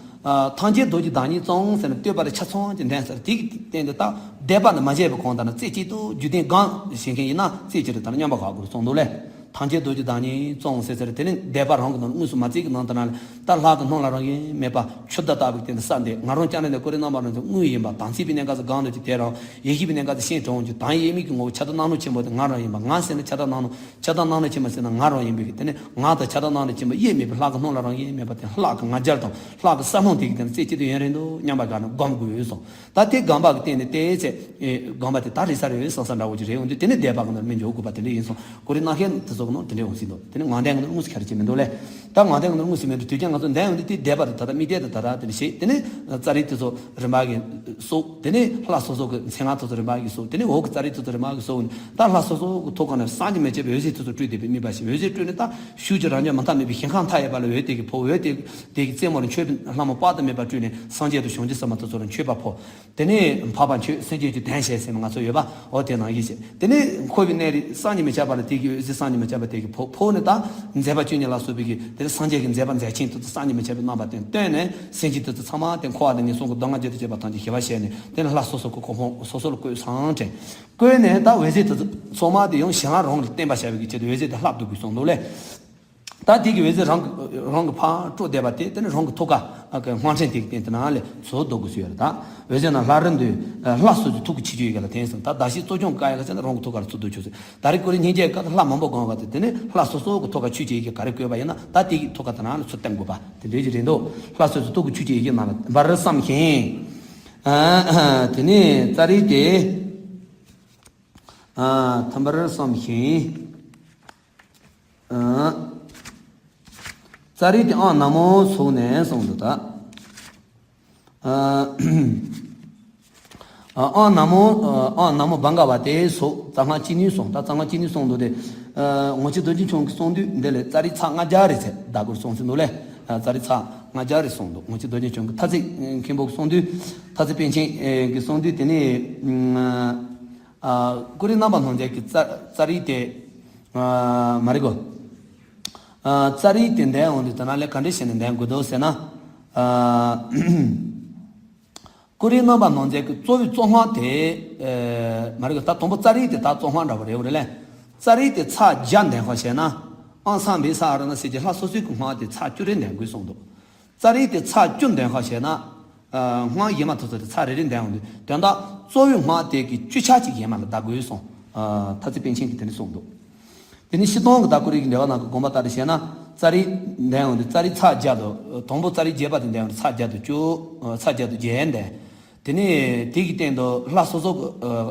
ཨ་ཐམས་ཅད་རྡོ་རྗེ་བདག་ཉིད་གཙོ་ཟེར་ནས་བསྟོད་པ་ལ་ཆ་ཚང་གི་འདོན་ཟེར། དེ་གི་སྟེང་དུ་ད་བཟླས་པ་ནི་མ་བྱས་པའི་གོང་ལྟར་ན་རྩེ་གཅིག་ཏུ་རྒྱུད་ལྡན་སྒོམ་བྱེད་མཁན་ཡིན་ན་རྩེ་གཅིག་ཏུ་ད་ནི་མཉམ་པ་ག་དགོས་གསུངས་འདུག་ལས། ཐམས་ཅད་རྡོ་རྗེ་བདག་ཉིད་གཙོ་ཟེར་ཟེར། དེ་ནི་བཟླས་པ་རང་གི་ནང་དངོས་སུ་མ་བརྩིས་ཀྱི་ནང་དུ་ན་ལས། ད་ལྷ་གི་སྣང་ལ་རང་བཞིན་མེད་པ་ཆུ་ཟླ་ལྟ་བུའི་སྟེང་དུ་ས་འདི་ང་རང་ཅག་ནི་ཀུ་རེ་རྣམ་པ་རང་བཞིན་དངོས་ཡིན་པ། དམ་ཚིག་པའི་གནས་སྐབས་སུ་གང་འདུལ་གྱི་དེ་རང་། ཡེ་ཤེས་པའི་གནས་སྐབས་སུ་ཤིན་ཏུ་གྲོང་ཁྱེར། དམ་དབྱེར་མེད་ཀྱི་ངོ་བོ་ཕྱག་དང་སྣང་རུང་ཆེན་པོ་དེ་ང་རང་ཡིན་པ། ང་ཟེར་ན་ཕྱག་དང་སྣང་རུང་། ཕྱག་དང་སྣང་རུང་ཆེན་པོ་ཟེར་ན་ང་རང་ཡིན་པའི་དེ་ནི་ང་དང་ཕྱག་དང་སྣང་རུང་ཆེན་པོ་དབྱེར་མེད་པའི་ལྷ་གི་སྣང་ལ་རང་བཞིན་མེད་པ་དེ་ལྷ་གི་ང་རྒྱལ་དང་ལྷ་གི་ས་ལྷུང་དེ་གི་དེ་ནི་རྩེ་གཅིག་ཏུ་ཡུན་རིང་དུ་མཉམ་པ་ག་ནི་སྒོམ་དགོས་གསུངས། ད་དེ་སྒོམ་པ་གི་སྟེང་ནས་བལྟས་ཚེ། ཨེ་སྒོམ་པ་དེ་ད་རེད་ས་རེད་བསམ་ས་འདྲ་བོ་ཅིག་རེད། འོན་ཏེ་དེ་ནི་བཟླས་པ་གི་ནང་མི་འཇོག་དགོས་པ་དེ་འདྲ་ཡིན་སོང་། ཀུ་རེ་རྣམ་བཤད་དེ་ཚོ་གི་ནང་དེ་འདྲ་འོང་སྲིད་འདུག། དེ་ནི་ངག་འདོན་གི་ནང་དངོས་སུ་ཁྱད་ཆེ་མི་འདུག་ལས། ད་ངག་འདོན་གི་ནང་དངོས་སུ་མི་འདུག། དུས་རྒྱུན་ང་ཚོ་འདོན་འོང་དུས་དེ་བཟླས་པ་དེ་ད་ལྟ་དམིགས་གཏད་དེ་ད་ལྟ་དེ་འདྲ་བྱེད། དེ་ནི་ཙཱ་རི་དེ་ཚོ་རིམ་པ་གི་སོགས། དེ་ནི་ལྷ་སོ་སོ་གི་མཚན་སྔགས་དེ་ཚོ་རིམ་པ་གི་སོགས། དེ་ནི་འོག་གི་ཙཱ་རི་དེ་ཚོ་རིམ་པ་གི་སོགས། ད་ལྷ་སོ་སོ་གི་ཐོག་ཁ་ནས་བསམ་གྱིས་མི་ཁྱབ་པའི་འོད་ཟེར་དེ་ཚོ་སྤྲོས་ཏེ་དམིགས་པ་བྱས། འོད་ཟེར་སྤྲོས་ནས་ད་ཤུགས་ཀྱིས་རང་རྒྱུད་མི་འདག་མེད་པའི་ཞིང་ཁམས་མཐའ་ཡས་པ་ལ་འོད་དེ་གི་ཕོག། འོད་དེ་དེ་གི་རྩེ་མོ་ལ་མཆོད་པའི་ལྷ་མོ་དཔག་ཏུ་མེད་པ་སྤྲོས་ནས་སངས་རྒྱས་དང་བྱང་ཆུབ་སེམས་དཔའ་དེ་ཚོ་ལ་མཆོད་པ་ཕོག། དེ་ནས་འཕགས་པ་མཆོད། སེམས་ཅན་གྱི་དོན་བྱེད་ཟེར་ནས་ང་ཚོ་ཡོད་པ། འོ་དེ་ནང་བཞིན་བྱེད། དེ་ནས་འཁོར་བའི་གནས་རིས་བསམ་གྱིས་མི་ཁྱབ་པ་ལ་དེ་གི་འོད་ཟེར་བསམ་གྱིས་མི་ཁྱབ་པ་དེ་གི་ཕོག། ཕོག་ནས་ད་མཛད་པ་བཅུ་གཉིས་ལ་སོགས་པའི་གི་དེ་ནས་སངས་རྒྱས་ཀྱི་མཛད་པ་མཛད་ཆེན་དེ་ཚོ་བསམ་གྱིས་མི་ཁྱབ་པའི་རྣམ་པ་དེ་སྟོན་ནས་སེམས་ཅན་དེ་ཚོ་ཚང་མ་དེ་འཁོར་བ་དང་ངན་སོང་གི་སྡུག་བསྔལ་རྒྱུ་དང་བཅས་པ་ཐམས་ཅད་ཞི་བར་བྱས་ནས། དེ་ནས་ལྷ་སོ་སོ་གི་གོ་འཕང་སོ་སོ་ལ་བཀོད་སོང་དྲན། བཀོད་ནས་ད་འོད་ཟེར་དེ་ཚོ་ཚང་མ་དེ་ཡང་གཞན་ལ་རང་གི་བརྟེན་པར་བྱ་བའི་གི་ཆེད་དུ་འོད་ཟེར་དེ་ལྷབ་འདུག་དགོས་སོང་འདུག་ལས། ད་དེ་གི་འོད་ཟེར་རང་གི་རང་གི་ཕར་སྤྲོ་བསྡད་པ་དེ་དེ་ནི་རང་གི་ཐུགས་ཀ་གི་དབང་ཆེན་དེ་གི་སྟེང་དེ་ནང་ལས་ཚུར་ལྡོག་དགོས་སུ་ཡོད་རེད། ད་འོད་ཟེར་རྣམས་ལྷ་རིགས་འདུས། ལྷ་སོ་སོའི་ཐུགས་ཀྱི་ཆེ་ཆུང་ཡི་གེ་ལ་བརྟེན་སོང་། ད་བདག་བསྐྱེད་གཙོ་སྐྱོང་བཀའ་ཡི་གེ་ཟེར་ན་རང་གི་ཐུགས་ཀ་ལ་ཚུར་ལྡོག་ཆོག་ཟེར། ད་རེས་ཀུན་རེ་སྙིང་རྗེ་བཀའ་ལྷ་མང་པོ་བསྒོམ་པ་དེ་དེ་ནི་ལྷ་སོ་སོ་གི་ཐུགས་ཀ་ཆོས་ཀྱི་ཡི་གེ་ག་རེ་བཀོད་པ་ཡིན་ན་ད་དེ་གི་ཐུགས་ཀ་དེ་ནང་ལ་ཚུར་བསྟན་དགོས་པ་དེ་འདྲའི་ཅིག་རེད་འདུག། ལྷ་སོ་སོའི་ཐུགས་ཀྱི་ཆོས་ཀྱི་ཡི་གེ་རྣམས་ལ་འབར་བསམ་ཞིང་། ཨ་དེ་ནས་ཙཱ་རི་དེ། ཨ་ཐམ་པར་བསམ་ཞིང་། ཨ་ཙཱ་རི་དེ་ཨང་ན་མོ་སོགས་ནས་གསུངས་འདུག་ད། ཨ་ཨང་ན་མོ། ཨང་ན་མོ་བྷ་ག་བ་ཏེ་སོགས་རྩ་སྔགས་ཅི་ནུས་གསུངས། ད་རྩ་སྔགས་ཅི་ནུས་གསུངས་འདུག་སྟེ། ཨ་ངོ་མཆོད་རྡོ་རྗེ་འཆང་གིས་གསུངས་དུས་འདི་ལས་ཙཱ་རི་ཚར་ལྔ་བརྒྱ་རེ་ཚེ་བདག་གུར་གསུངས་ཟིན་འདུག་ལས། ཨ་ཙཱ་རི་ཚར་ ལྔ་བརྒྱ་རེ་གསུངས་འདུག་ངོ་ཅི་རྡོ་རྗེ་འཆང་གི་ཐ་ཚིག་མཁན་པོ་གསུངས་དུས། ཐ་ཚིག་པཎ་ཆེན་གྱི་གསུངས་དུས་དེ་ནས། ཀུ་རེ་རྣམ་པར་སྣང་མཛད་ཀྱི་ཙ་ཙཱ་རི་དེ། མ་རེད་གོ། ཙཱ་རི་དེ་འདོན་འོང་དུས་དེ་ན་ལས་ག་འདྲ་བྱས་ནས་འདོན་དགོས་འདུག་ཟེར་ན། ཀུ་རེ་རྣམ་པར་སྣང་མཛད་ཀྱི་གཙོ་བོའི་གཙོ་སྔགས་དེ། མ་རེད་གོ། ད་དང་པོ་ཙཱ་རི་དེ་ད་གཙོ་སྔགས་འདྲ་བོ་རེད་བ་རེད་ལས། ཙཱ་རི་དེ་ཚར་བརྒྱ་འདོན་ཁ་བྱས་ན། ཨང་སངས་བི་ས་ཨ་ར་ན་ཟེར་གྱི་ལྷ་སོ་སོའི་གི་སྔགས་དེ་ཚར་བཅུ་རེ་འདོན་དགོས་གསུངས་འདུག་ཙཱ་རི་དེ་ཚར་བཅུ་འདོན་ཁ་བྱས་ན། སྔགས་གཞན་མ་དེ་ཚོ་དེ་ཚར་རེ་རེ་འདོན་འོང་དུས་དོན་དག་གཙོ་བོའི་སྔགས་དེ་གི་བཅུ་ཆ་གཅིག་གཞན་མ་ལ་བཟླ་དགོས་གསུངས། ཐ་ཚིག་པཎ་ཆེན་གྱིས་དེ་འདྲ་གསུངས་འདུག་དེ་ནས་སྤྱིར་བཏང་གི་ད་ཀུ་རེ་གི་འགྲེལ་པ་ནང་གི་དགོངས་པ་ལྟར་བྱས་ན། ཙཱ་རི་འདོན་འོང་དུས་ཙཱ་རི་ཚར་བརྒྱ་དང་། དང་པོ་ཙཱ་རི་རྒྱས་པ་དེ་འདོན་འོང་དུས་ཚར་བརྒྱ་དང་བཅུ། ཚར་བརྒྱ་དང་བརྒྱད་འདོན། དེ་ནས་དེ་གི་སྟེང་དུ་ལྷ་སོ་སོ་གི་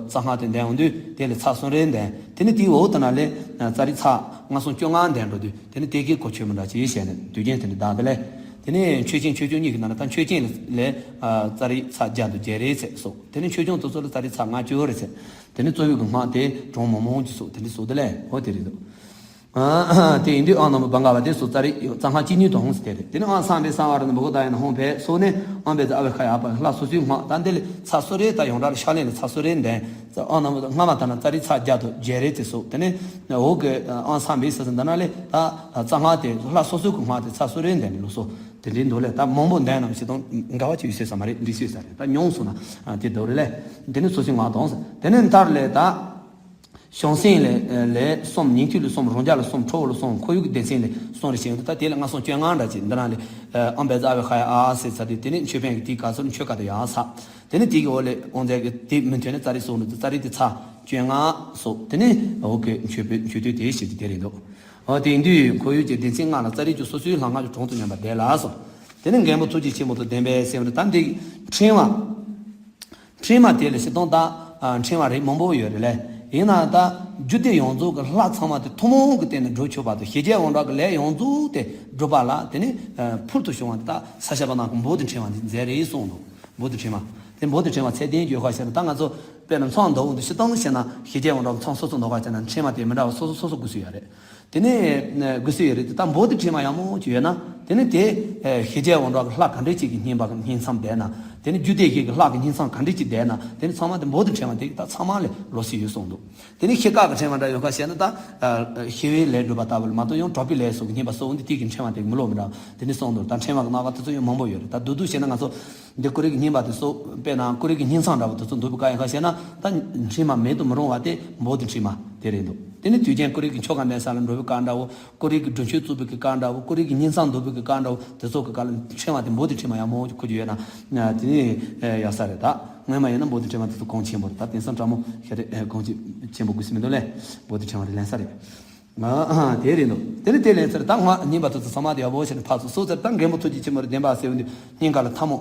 ཙ་སྔགས་དེ་འདོན་འོང་དུས་དེ་ལས་ཚར་གསུམ་རེ་འདོན། དེ་ནས་དེའི་འོག་ཏུ་ན་ལས་ཙཱ་རི་ཚར་ལྔ་གསུམ་བཅོ་ལྔ་འདོན་འགྲོ་དུས་དེ་ནས་དེ་གའི་གོ་ཆོད་མི་འདྲ་ཅིག་བྱས་ནས་དུས་རྒྱུན་དེ་འདྲ་བདག་དེ་ལས། དེ་ནས་མཆོད་ཆེན་མཆོད་ཆུང་གཉིས་ཀྱི་ནང་ན་ད་མཆོད་ཆེན་ལས་ཙཱ་རི་ཚར་བརྒྱ་དང་བརྒྱད་རེ་ཚེ་སོགས། དེ་ནས་མཆོད་ཆུང་དེ་ཚོ་ལ་ཙཱ་རི་ཚར་ལྔ་བཅུ་རེ་ཚེ། དེ་ནས་གཙོ་བོའི་གི་སྔགས་དེ་གྲངས་མང་མང་ཅིག་སོགས་དེ་འདྲ་སོགས་དེ་ལས་འོ་དེ་རེད་འདུག་དེ་ཡིན་དུས་ཨང་རྣམ་པ་བ་འགའ་བ་དེ་སོགས་ཙཱ་རི་ཙ་སྔགས་གཅིག་གཉིས་དང་ཟེར་དེ་རེད། དེ་ནས་ཨང་སངས་བི་ས་ཨ་ར་ན་བྷ་ག་ཏ་ཡ་ན་ཧོང་བས་སོགས་ནས་ཨང་བེ་ཛ་ཨ་བེ་ཁ་ཡ་པ་ལྷ་སོ་སོའི་སྔགས་ད་འདི་ལས་ཚར་གསུམ་རེ་ད་ཡོངས་གྲགས་ལ་ཤར་ལེན་ལ་ཚར་གསུམ་རེ་འདོན། ཨང་རྣམ་པ་སྔ་མ་ད་ན་ཙཱ་རི་ཚར་བརྒྱ་དང་བརྒྱད་རེ་དེ་སོགས། དེ་ནས་འོག་གི་ཨང་སངས་བི་ས་ས་འདི་ན་ལས་ད་ཙ་སྔགས་དེ་ལྷ་སོ་སོའི་གི་སྔགས་དེ་ཚར་གསུམ་རེ་འདོན་ནས་ལུགས་སོ། དེ་འདྲའི་མདོ་ལས་ད་མང་པོ་འདོན་ནམ་ཞེ་དང་འགལ་བ་ཅིག་ཡོད་ས་མ་རེད། འདི་ཤེས་ས་རེད། ད་མྱོང་སོང་ན་དེ་མདོ་རེད་ལས། དེ་ནི་སོ་སོའི་ངག་དང་། དེ་ནི་མཐར་ལས་ད་བྱང་སེམས་ལས་ལས་གསུམ། ཉིང་བཅུད་ལས་གསུམ། རང་རྒྱལ་ལས་གསུམ། ཁྲོ་བོ་ལས་གསུམ། ཁོར་ཡུག་གི་སྡེ་ཚན་ལས་གསུམ་རེ་བྱས་ཡོང་དུས་ད་དེ་ལས་ལྔ་གསུམ་བཅོ་ལྔ་འདྲ་ཅིག་འདི་རང་ལས་ཨམ་བེ་ཛ་ཨ་བེ་ཁ་ཡ་ཨ་ཟེར་ཚར་དུས་དེ་ནི་མཆོད་པའི་གི་དེའི་སྐབས་སུ་མཆོད་ཀ་དུ་ཡང་ས། དེ་ནི་དེ་གི་འོག་ལས་དབང་རྫས་ཀྱི་དེ་མི་མཐུན་ནས་ཙཱ་རི་སོགས་ནི་ཙཱ་རི་དེ་ཚར་བཅོ་ལྔ་སོགས། དེ་ནི་འོག་གི་མཆོད་པའི་མཆོད་བསྟོད་དེ་བྱེད་ཀྱི་དེ་རེད་འདུག་འོ་དེ་ཡིན་དུས་ཁོར་ཡུག་གི་སྡེ་ཚན་ལྔ་ལ་ཙཱ་རི་ཀྱི་སོ་སོའི་ལྷ་སྔགས་ཀྱི་གྲངས་སུ་ཉམས་པ་བཟླས་ལ་སོ། དེ་ནི་མགོན་པོ་ཐུགས་རྗེ་ཆེན་པོ་དང་ལྡན་པའི་སེམས་རེ་ད་འདི་ཕྲེང་བ། ཕྲེང་བ་དེ་ལ་སྤྱིར་བཏང་ད་ཕྲེང་བ་རིགས་མང་པོ་ཡོད་རེད་ལས། ཡིན་ན་ད་རྒྱུད་སྡེ་ཡོངས་རྫོགས་ཀྱི་ལྷ་ཚང་མ་དེ་ཐུན་མོང་གི་སྟེང་ནས་སྒྲུབ་ཆོག་པ་དང་ཞི་རྒྱས་དབང་དྲག་གི་ལས་ཡོངས་རྫོགས་དེ་སྒྲུབ་པ་ལ་དེ་ནི་ཕུལ་དུ་བྱུང་བ་དེ་ད་ས་སྐྱ་པ་ནང་གི་འབོ་དེ་ཕྲེང་བ་འདི་མཛད་རེད་གསུངས་འདུག་འབོ་དེ་ཕྲེང་བ། དེ་འབོ་དེ་ཕྲེང་བ་ཚད་ལྡན་བརྗོད་ཁ་བྱས་ན་ད་ང་ཚོ་དཔེར་ན་མཚམས་འདོགས་འདུག་སྤྱིར་བཏང་བྱས་ན་ཞི་རྒྱས་དབང་དྲག་གི་མཚམས་སོ་སོ་འདོགས་ཁ་བྱས་ན་ཕྲེང་བ་དེ་མི་འདྲ་བ་སོ་སོ་སོ་སོ་དགོས་སུ་ཡོད་རེད། དེ་ནས་དགོས་སུ་ཡོད་རེད་དེ་ད་འབོ་དེ་ཕྲེང་བ་ཡག་མོ་ཅིག་ཡོད་ན་དེ་ནི་དེ་ཞི་རྒྱས་དབང་དྲག་གི་ལྷ་ག་འདྲས་ཅིག་གི་བསྙེན་པ་གི་བསྙེན་མཚམས་བསྡད་ན། དེ་ནི་རྒྱུད་སྡེ་བཞི་གི་ལྷ་གི་བསྙེན་མཚམས་ག་འདྲས་ཅིག་བསྡད་ན། དེ་ནི་ཚང་མ་དེ་འབོ་དེ་ཕྲེང་བ་དེ་ད་ཚང་མ་ལས་ལོགས་སུ་ཡོད་གསུངས་འདུག་དེ་ནི་ཤི་ཁ་གི་ཕྲེང་བ་འདྲ་ཡོད་ཁ་བྱས་ན་ད་ཤི་བའི་ལས་སྒྲུབ་པ་ལྟ་བུ་ལ་མ་གཏོགས་ཡང་གྲོགས་པོའི་ལས་སོགས་ཀྱི་བསྙེན་པ་སོགས་འདི་དེ་གི་ཕྲེང་བ་དེ་མི་ལོག་མི་འདྲ་དེ་ནི་གསུངས་འདུག་ད་ཕྲེང་བ་གི་སྣ་ཁ་དེ་ཚོ་ཡང་མང་པོ་ཡོད་རེད། ད་བསྡུ་བསྡུ་བྱས་ན་ང་ཚོ་འདི་ཀུ་རེ་གི་བསྙེན་པ་དེ་སོགས་དཔེར་ན་ཀུ་རེ་གི་བསྙེན་མཚམས་འདྲ་བོ་དེ་ཚོ་འདུག་པའི་སྐབས་ཡིན་ཁ་བྱས་ན་ད་ཕྲེང་བ་མེད་དུ་མི་རུང་བ་དེ་འབོ་དེ་ཕྲེང་བ་དེ་རེད་འདུག་དེ་ནི་དུས་རྒྱུན་ཀུ་རེ་གི་ཆོ་ག་འདོན་ས་ལ་འགྲོ་བའི་སྐབས་འདྲ་བོ། ཀུ་རེ་གི་སྒྲུབ་མཆོད་བཙུགས་པའི་གི་སྐབས་འདྲ་བོ། ཀུ་རེ་གི་བསྙེན་མཚམས་འདོན་པའི་གི་སྐབས་འདྲ་བོ། དེ་ཚོ་གི་སྐབས་ལ་ཕྲེང་བ་དེ་འབོ་དེ་ཕྲེང་བ་ཡག་མོ་ཅིག་ཁུར་རྒྱུ་ཡོད་ན་དེ་ནི་ཡག་ས་རེད། ད་སྔོན་མ་ཡིན་ན་འབོ་དེ་ཕྲེང་བ་དེ་ཚོ་གོང་ཆེན་པོ་རེད། ད་དེང་སང་ཕྲ་མོ་ཤ་རེད་གོང་ཆེན་པོ་དགོས་སུ་མི་འདུག་ལས་འབོ་དེ་ཕྲེང་བ་དེ་ལེན་ས་རེད། ཨ་ཨ་དེ་རེད་འདུག་དེ་ནི་དེ་ལེན་ཚར་ད་སྔགས་བསྙེན་པ་དེ་ཚོ་ཚང་མ་དེ་ཡག་པོ་བྱས་ནས་ཕར་ཚུར་སོ་ཚར། ད་མགོན་པོ་ཐུགས་རྗེ་ཆེན་པོ་རེད་བདེན་པ་ཟེར་བ་འདི་སྙིང་ག་ལ་ཐལ་མོ་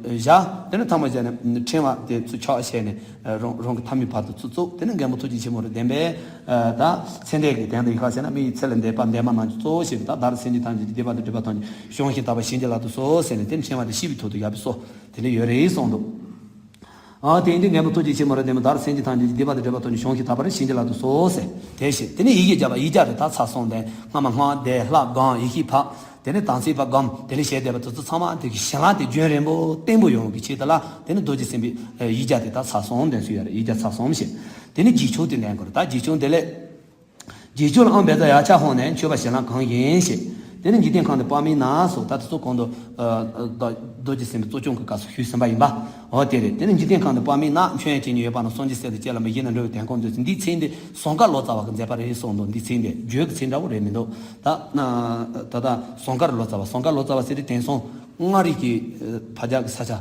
བཞག་དེ་ནི་ཐལ་མོ་བཞག་ནས་ཕྲེང་བ་དེ་ཚུར་ཕྱག་བྱས་ནས་རང་རང་གི་ཐལ་མོའི་བར་དུ་ཚུར་བཙུགས། དེ་ནི་མགོན་པོ་ཐུགས་རྗེ་ཆེན་པོ་རེད་བདེན་པས། ད་ཚེ་འདས་ཀྱི་དོན་དུ་ཡི་ཁ་ཟེར་ན་མི་ཡི་ཚེ་ལ་འདས་པ་འདས་མ་རྣམས་ཀྱི་གཙོ་བོ་ཞེས་པ་ད་བདག་སེམས་ཅན་ཐམས་ཅད་ཀྱི་བདེ་བ་དང་སྒྲིབ་པ་ཐམས་ཅད་གཞོམ་ཞིང་དག་པར་བྱིན་གྱིས་བརླབ་ཏུ་གསོལ་ཟེར་ནས་དེ་ནི་ཕྲེང་བ་དེ་ཤེས་པའི་ཐོག་ཏུ་ཡར་བས་སོ། དེ་འདྲ་ཡོད་རེད་གསུངས་འདུག་ཨ་དེ་ཡིན་དུས་མགོན་པོ་ཐུགས་རྗེ་ཆེན་པོ་རེད་བདེན་པ་བདག་སེམས་ཅན་ཐམས་ཅད་ཀྱི་བདེ་བ་དང་སྒྲིབ་པ་ཐམས་ཅད་གཞོམ་ཞིང་དག་པར་བྱིན་གྱིས་བརླབ་ཏུ་གསོལ་ཟེར་དེ་བཞིན་དེ་ནི་ཡི་གེ་བརྒྱ་པ་ཡིག་བརྒྱ་དེ་ད་ཚར་སོང་སྟེ་སྔ་མ་སྔགས་བཟླས་ལྷ་སྒོམ་ཡེ་ཤེས་ཕབ། དེ་ནས་དམ་ཚིག་པ་སྒོམ་དེ་ནས་ཞལ་བཟླས་པ་དེ་ཚོ་ཚང་མ་དེ་གི་བྱིན་རླབས་དེ་རྒྱུན་རིང་པོ་བརྟན་པོ་ཡོང་གི་ཆེད་དུ་ལ་དེ་ནི་རྡོ་རྗེ་སེམས་དཔའི་ཡིག་བརྒྱ་དེ་ད་ཚར་སོང་དོན་སུ་ཡ་རེད་ཡིག་བརྒྱ་ཚར་སོང་ཞེས། དེ་ནི་རྗེས་ཆོག་དེ་ལེན་དགོས་རེད། ད་རྗེས་ཆོག་དེ་ལས། རྗེས་ཆོག་ལ་ཨང་བེ་ཛ་ཡ་ཆ་ཧོང་ནས་མཆོད་པ་བྱིན་རླབས་གང་ཡིན་ཞེས། དེ་ནི་འཇིག་རྟེན་ཁམས་དུ་དཔག་མིན་ན་སོགས་ད་དེ་ཚོ་གོང་དུ་རྡོ་རྗེ་སེམས་དཔའི་གཙོ་སྐྱོང་གི་སྐབས་སུ་ཞུས་ཟིན་པ་ཡིན་པ། འོ་དེ་རེད། དེ་ནི་འཇིག་རྟེན་ཁམས་དུ་དཔག་མིན་ན་མཆོད་ཡོན་ཅན་ཉིད་ཡོད་པ་ན་སངས་རྒྱས་སྲས་དང་བཅས་ལ་མི་བཞེད་ན་འགྲོ་བའི་དོན་ཁོང་མཛོད་ཅིང་འདིའི་ཚེ་འདི་ཟངས་དཀར་ལོ་ཙཱ་བ་གི་མཛད་པ་རེད་གསུངས་འདུག་འདིའི་ཚེ་འདི་བརྗོད་ཀྱི་ཚེ་འདྲ་བོ་རེད་མི་འདུག་ད་ད་ལྟ་ཟངས་དཀར་ལོ་ཙཱ་བ་ཟངས་དཀར་ལོ་ཙཱ་བ་ཟེར་དུས་དེང་སང་མངའ་རིས་ཀྱི་ཕ་རྒྱལ་གྱི་ས་ཆ་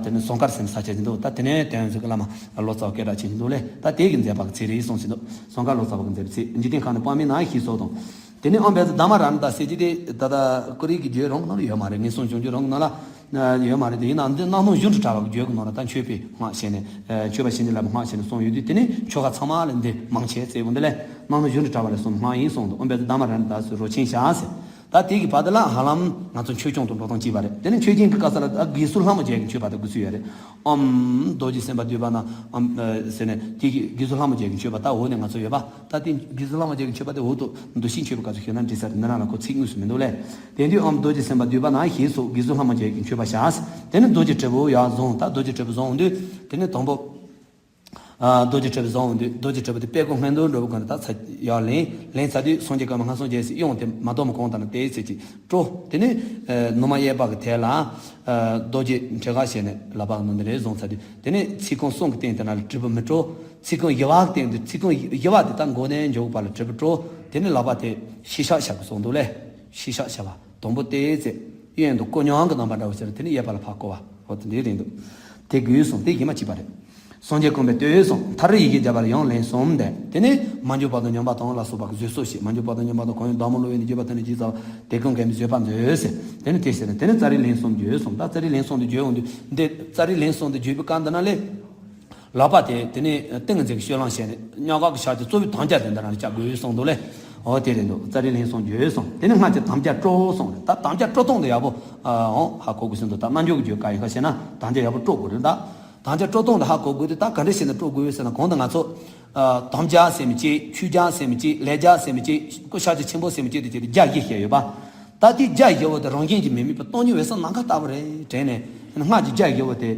དེ་ནི་ཟངས་དཀར་ཟེར་ནས་ས་ཆ་ཅིག་འདུག་ད་དེ་ནས་དོན་ཟེར་གྱི་བླ་མ་ལོ་ཙཱ་བ་སྐད་གྲགས་ཆེན་ཅིག་འདུག་ལས་ད་དེ་གི་མཛད་པ་གི་ཚེ་རེད་གསུངས་ཟིན་འདུག་ཟངས་དཀར་ལོ་ཙཱ་བ་གི་མཛད་པའི་ཚེ་འཇིག་རྟེན་ཁམས་ནི་དཔག་མིན་ན་ཞེས་སོགས་དང་། དེ་ནས་ཨམ་བེ་ཛ་དྷརྨ་རཏྣ་ཟེར་གྱི་དེ་ད་ལྟ་ཀུ་རེ་གི་བརྗོད་རང་ནང་ལ་ཡོད་མ་རེད། ངན་སོང་སྦྱོང་རྒྱུ་རང་གི་ནང་ལ་ཡོད་མ་རེད། དེ་ཡིན་ནའང་འདི་སྣང་སྟོང་གཞུང་དུ་གྲགས་པ་གི་བརྗོད་ཀྱི་ནང་ལ་ད་མཆོད་པའི་སྔགས་བྱས་ནས་མཆོད་པ་བྱིན་གྱིས་བརླབས་པའི་སྔགས་བྱས་ནས་གསུངས་ཡོད་དུས་དེ་ནས་ཆོ་ག་ཚང་མ་ལ་འདི་མང་ཆེ་བརྩེ་བོ་འདི་ལས་སྣང་སྟོང་གཞུང་དུ་གྲགས་པ་ལས་གསུངས་སྔགས་ཡིན་གསུངས་འདུག་ཨམ་བེ་ཛ་དྷརྨ་རཏྣ་ཟེར་རོ་ཆེན་བཞག་ཟེར། ད་དེ་གི་བར་དུ་ལ་ཧ་ལམ་ང་ཚོ་མཆོད་ཆང་དུ་འགྲོ་སྟངས་གཅིག་པ་རེད། དེ་ནས་མཆོད་ཆང་གི་སྐབས་སུ་ལ་ད་དགེ་ཚུལ་ལྷ་མོ་བརྒྱད་ཀྱི་མཆོད་པ་དང་དགོས་ཚུལ་ཡོད་རེད། ཨོཾ་རྡོ་རྗེ་སེམས་དཔའ་འདུས་པ་ན་ཨོཾ་ཟེར་ནས་དེ་གི་དགེ་ཚུལ་ལྷ་མོ་བརྒྱད་ཀྱི་མཆོད་པ་ད་འོག་ནས་ང་ཚོ་ཡོད་པ། ད་དེ་དགེ་ཚུལ་ལྷ་མོ་བརྒྱད་ཀྱི་མཆོད་པ་དེ་འོག་ཏུ་འདུ་ཤེས་མཆོད་པའི་སྐབས་སུ་ཤོད་ན་འགྲིག་ས་རེད། འདི་ན་ལ་ཁོ་ཚིག་དངོས་སུ་མི་འདུག་ལས། དེ་དུས་ཨོཾ་རྡོ་རྗེ་སེམས་དཔའ་འདུས་པ་ན་ཞེས་སོགས་དགེ་ཚུལ་ལྷ་མོ་བརྒྱད་ཀྱི་མཆོད་པ་བྱ། དེ་ནས་རྡོ་རྗེ་དྲིལ་བུ་ཡར་བཟུང་། ད་རྡོ་རྗེ་དྲིལ་བུ་བཟུང་དུས་དེ་ནས་དང་པོ། ཨ། རྡོ་རྗེ་དྲིལ་བུ་བཟུང་དུས་རྡོ་རྗེ་དྲིལ་བུ་དེ་པད་ཀོ་སྔོན་འདུག་འགྲོ་བུ་གང་ད་ཚ་ཡར་ལེན། ལེན་ཚར་དུས་སངས་རྒྱས་བསྐལ་པ་མངའ་གསུམ་རྒྱལ་སྲས་དབྱངས་དེ་མ་གཏོགས་མ་གང་དང་ན་དེའི་ཚེ་གཅིག་སྤྲོ། དེ་ནས་ཨ་ནུ་མ་གཡས་པ་གི་ཐད་ལ་ཨ་རྡོ་རྗེ་འཁྲིལ་ག་བྱས་ནས་ལག་པ་ནང་དེ་རེ་བཟུང་ཚར་དུས་དེ་ནས་ཚིག་རྐང་གསུམ་གི་སྟེང་དེ་ན་ལ་དྲིལ་བུ་མི་སྤྲོ། ཚིག་རྐང་བཞི་བ་གི་སྟེང་དུ་ཚིག་རྐང་བཞི་བ་དེ་ད་མགོ་ནས་མཇུག་བར་ལ་དྲིལ་བུ་སྤྲོ། དེ་ནས་ལག་པ་དེ་ཕྱི་ཕྱག་བྱ་གི་གསུངས་འདུག་ལས། ཕྱི་ཕྱག་བྱ་བ། དང་པོ་དེའི་ཚེ་གཡོན་དུ་སྐུ་མྱང་གི་རྣམ་པ་འདྲ་བོ་ཟེར། དེ་ནས་གཡས་པ་ལ་ཕར་བསྐོར་བ། འོ་དེ་འདྲའི་རེད་འདུག་དེ་དགོས་གསུངས། དེ་གཞི་མ་གཅིག་པ་རེད། སངས་རྒྱས་བསྐུལ་བའི་བསྟོད་གསུངས། མཐར་ཡི་གེ་བརྒྱ་པ་ལ་ཡང་ལན་གསུམ་བཟླས། དེ་ནས་མ་འཇུག་བར་དུ་ཉམས་པ་དང་ལ་སོགས་པ་གི་བཟོད་གསོལ་བྱས། མ་འཇུག་བར་དུ་ཉམས་པ་དང་གང་ཡོད་བདག་མོ་བསླུ་བའི་ནི་བརྗོད་པ་དེ་ནི་ཇི་ཙམ་དེ་ཀུན་གང་མི་བཟོད་པར་མཛོད་ཟེར། དེ་ནས་དེ་ཟེར། དེ་ནས་ཙཱ་རི་ལན་གསུམ་བརྗོད་གསུངས། ད་ཙཱ་རི་ལན་གསུམ་དུ་བརྗོད་འོང་དུས་འདི་ཙཱ་རི་ལན་གསུམ་དུ་བརྗོད་པའི་སྐབས་འདི་ན་ལས། ལག་པ་དེ་དེ་ནས་ཏིང་ངེ་འཛིན་གྱི་སྤྱོད་ལམ་བྱས་ནས་སྙོག་ག་གི་ཞག་གི་གཙོ་བོའི་དམ་བཅའ་དེ་འདི་རང་ལ་བཅའ་དགོས་གསུངས་འདུག་ལས། འོ་དེ་རེད་འདུག་ཙཱ་རི་ལན་གསུམ་བརྗོད་གསུངས། དེ་ནས་སྔར་གྱི་དམ་བཅའ་སྤྲོ་གསུངས་རེད། ད་དམ་བཅའ་སྤྲོ་སྟངས་དེ་ཡག་པོ་ཨ་འོང་ཧ་གོ་དགོས་ཟིན་འདུག་ད་རྣལ་འབྱོར་གྱི་རྒྱུད་གང་ཡིན་ག་ཞེ་ན་དམ་བཅའ་ཡག་པོ་སྤྲོ་དགོས་རེད། ད་དམ་བཅའ་སྤྲོ་སྟངས་དེ་ཧ་གོ་དགོས་དུས་ད་ག་འདྲ་བྱས་ནས་སྤྲོ་དགོས་ཟེར་ན། གོང་དུ་ང་ཚོ་ཨ་དམ་བཅའ་ཟེར་མི་གཅིག་ཆོས་བཅའ་ཟེར་མི་གཅིག་ལས་བཅའ་ཟེར་མི་གཅིག་ཀུན་ཤེས་ཆེན་པོ་ཟེར་མི་གཅིག་དེ་བྱས་ཏེ་བརྒྱ་བཞི་བཤད་ཡོད་པ། ད་ལྟའི་བརྒྱ་བཞི་པོ་དེ་རང་བཞིན་གྱིས་མི་དམིགས་པའི་སྟོང་ཉིད་འོད་གསལ་ནམ་མཁའ་ལྟ་བུ་རེད་དྲན་ནས། སྔར་གྱི་བརྒྱ་བཞི་པོ་དེ་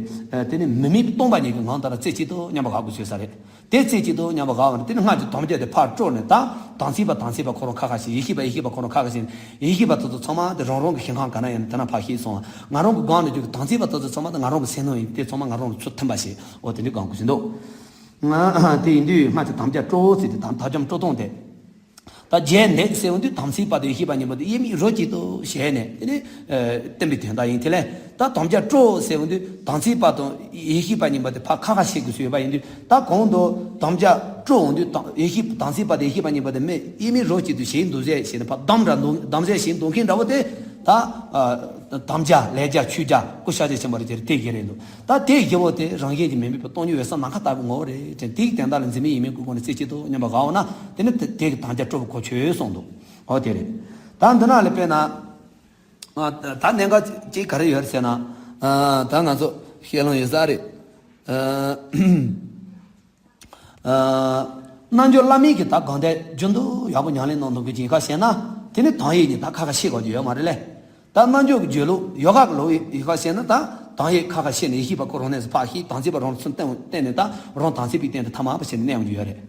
དེ་ནི་མི་དམིགས་པའི་སྟོང་པ་ཉིད་ཀྱི་ངང་དུ་རྩེ་གཅིག་ཏུ་མཉམ་པར་དགའ་དགོས་ཞེས་ས་རེད། དེ་རྩེ་གཅིག་ཏུ་མཉམ་པར་དགའ་བ་ནི་དེ་ནི་སྔར་གྱི་དམ་བཅའ་དེ་ཕར་སྤྲོ་ནས། ད་དམ་ཚིག་པ་དམ་ཚིག་པ་ཁོ་རང་ཁ་ཁ་ཤས། ཡེ་ཤེས་པ་ཡེ་ཤེས་པ་ཁོ་རང་ཁ་ཁ་ཤས། ཡེ་ཤེས་པ་དེ་ཚོ་ཚང་མ་དེ་རང་རང་གི་ཞིང་ཁམས་ག་ན་ཡིན་དེ་ན་ཕར་ཤེས་སོང་། ང་རང་གི་སྒང་ནས་རྒྱུད་ཀྱི་དམ་ཚིག་པ་དེ་ཚོ་ཚང་མ་དེ་ང་རང་གི་སེམས་ནང་ཡིན། དེ་ཚང་མ་ང་རང་ལ་ཚུར་ཐིམ་པ་ཞིག་འོ་དེ་འདྲའི་སྒང་དགོས་ཞིག་འདུག་ང་དེ་ཡིན་དུས་སྔར་གྱི་དམ་བཅའ་སྤྲོ་ཟེར་དུས་དམ་དམ་བཅའ་སྤྲོ་སྟངས་དེ། ད་རྒྱས་འདེབས་ཟེར་འོང་དུས་དམ་ཚིག་པ་དང་ཡེ་ཤེས་པ་གཉིས་པོ་དེ་དབྱེར་མེད་རོ་གཅིག་ཏུ་བྱས་ནས་དེ་ནི་ཨ་བསྟན་པའི་དོན་དག་ཡིན། དེ་ལས་ད་དམ་བཅའ་སྤྲོ་ཟེར་འོང་དུས་དམ་ཚིག་པ་དང་ཡེ་ཤེས་པ་གཉིས་པོ་དེ་ཕར་ཁ་ཁ་ཤས་དགོས་སུ་ཡོད་པ་ཡིན་དུས། ད་གོང་དུ་དམ་བཅའ་སྤྲོ་འོང་དུས་དམ་ཡེ་ཤེས་དམ་ཚིག་པ་དང་ཡེ་ཤེས་པ་གཉིས་པོ་དེ་མི་དབྱེར་མེད་རོ་གཅིག་ཏུ་བྱས་འདུག་ཟེར་བྱས་ནས་ཕར་བསྡམས་ར་འདུག་བསྡམས་ཟེར་བྱས་འདུག་མཁན་འདྲ་བོ་དེ། ད་ཨ་དམ་བཅའ་ལས་བཅའ་ཆོས་བཅའ་ཀུན་ཤེས་ཆེན་པོ་རེད། དེ་རེད། དེ་བཞི་རེད་འདུག་ད་དེ་བཞི་པོ་དེ་རང་བཞིན་གྱིས་མི་དམིགས་པའི་སྟོང་ཉིད་འོད་གསལ་ནམ་མཁའ་ལྟ་བུའི་ངོ་བོ་རེད་དྲན། དེའི་དོན་དག་ལ་འཛིན་མེད་ཡིན་མིན་ཀུན་སྒོ་ནས་རྩེ་གཅིག་ཏུ་མཉམ་པར་དགའ་འོ་ན་དེ་ནི་དེ་དེ་གི་དམ་བཅའ་སྤྲོ་བའི་གོ་ཆོད་གསུངས་འདུག་འོ་དེ་རེད། ད་འདི་ན་ལ་དཔེར་ན་ཨ་ད་གནད་འགག་ཅིག་ག་རེ་ཡོད་རེད་ཟེར་ན། ཨ་ད་ང་ཚོ་ཤེས་ལོང་ཡོད་ས་རེད། ཨ། ཨ། རྣལ་འབྱོར་བླ་མེད་ཀྱི་ད་གང་དེ་རྒྱུན་དུ་ཡག་པོ་ཉམས་ལེན་གནང་གནང་གི་ཅིག་ཡིན་ཁ་ཤས་ན། དེ་ནི་དམ་ཡིག་ནི་ད་ཁ་ཁ་ཤས་གོ་རྒྱུ་ཡོད་མ་རེད་ལེ། ད་རྣལ་འབྱོར་གྱི་སྦྱོར་ལུགས་ཡོ་ག་གི་ལུགས་ཡིན་ཁ་ཤས་ན། ད་དམ་ཡིག་ཁ་ཁ་ཤས་ནས་ཡེ་ཤེས་པ་ཁོ་རང་གནས་སུ་ཕར་ཤེས། དམ་ཚིག་པ་རང་ཚུར་བསྟན་བསྟན་ནས་ད་རང་དམ་ཚིག་པའི་སྟེང་དུ་ཐ་མལ་པ་བྱས་ནས་གནས་ཡོང་རྒྱུ་ཡོད་རེད།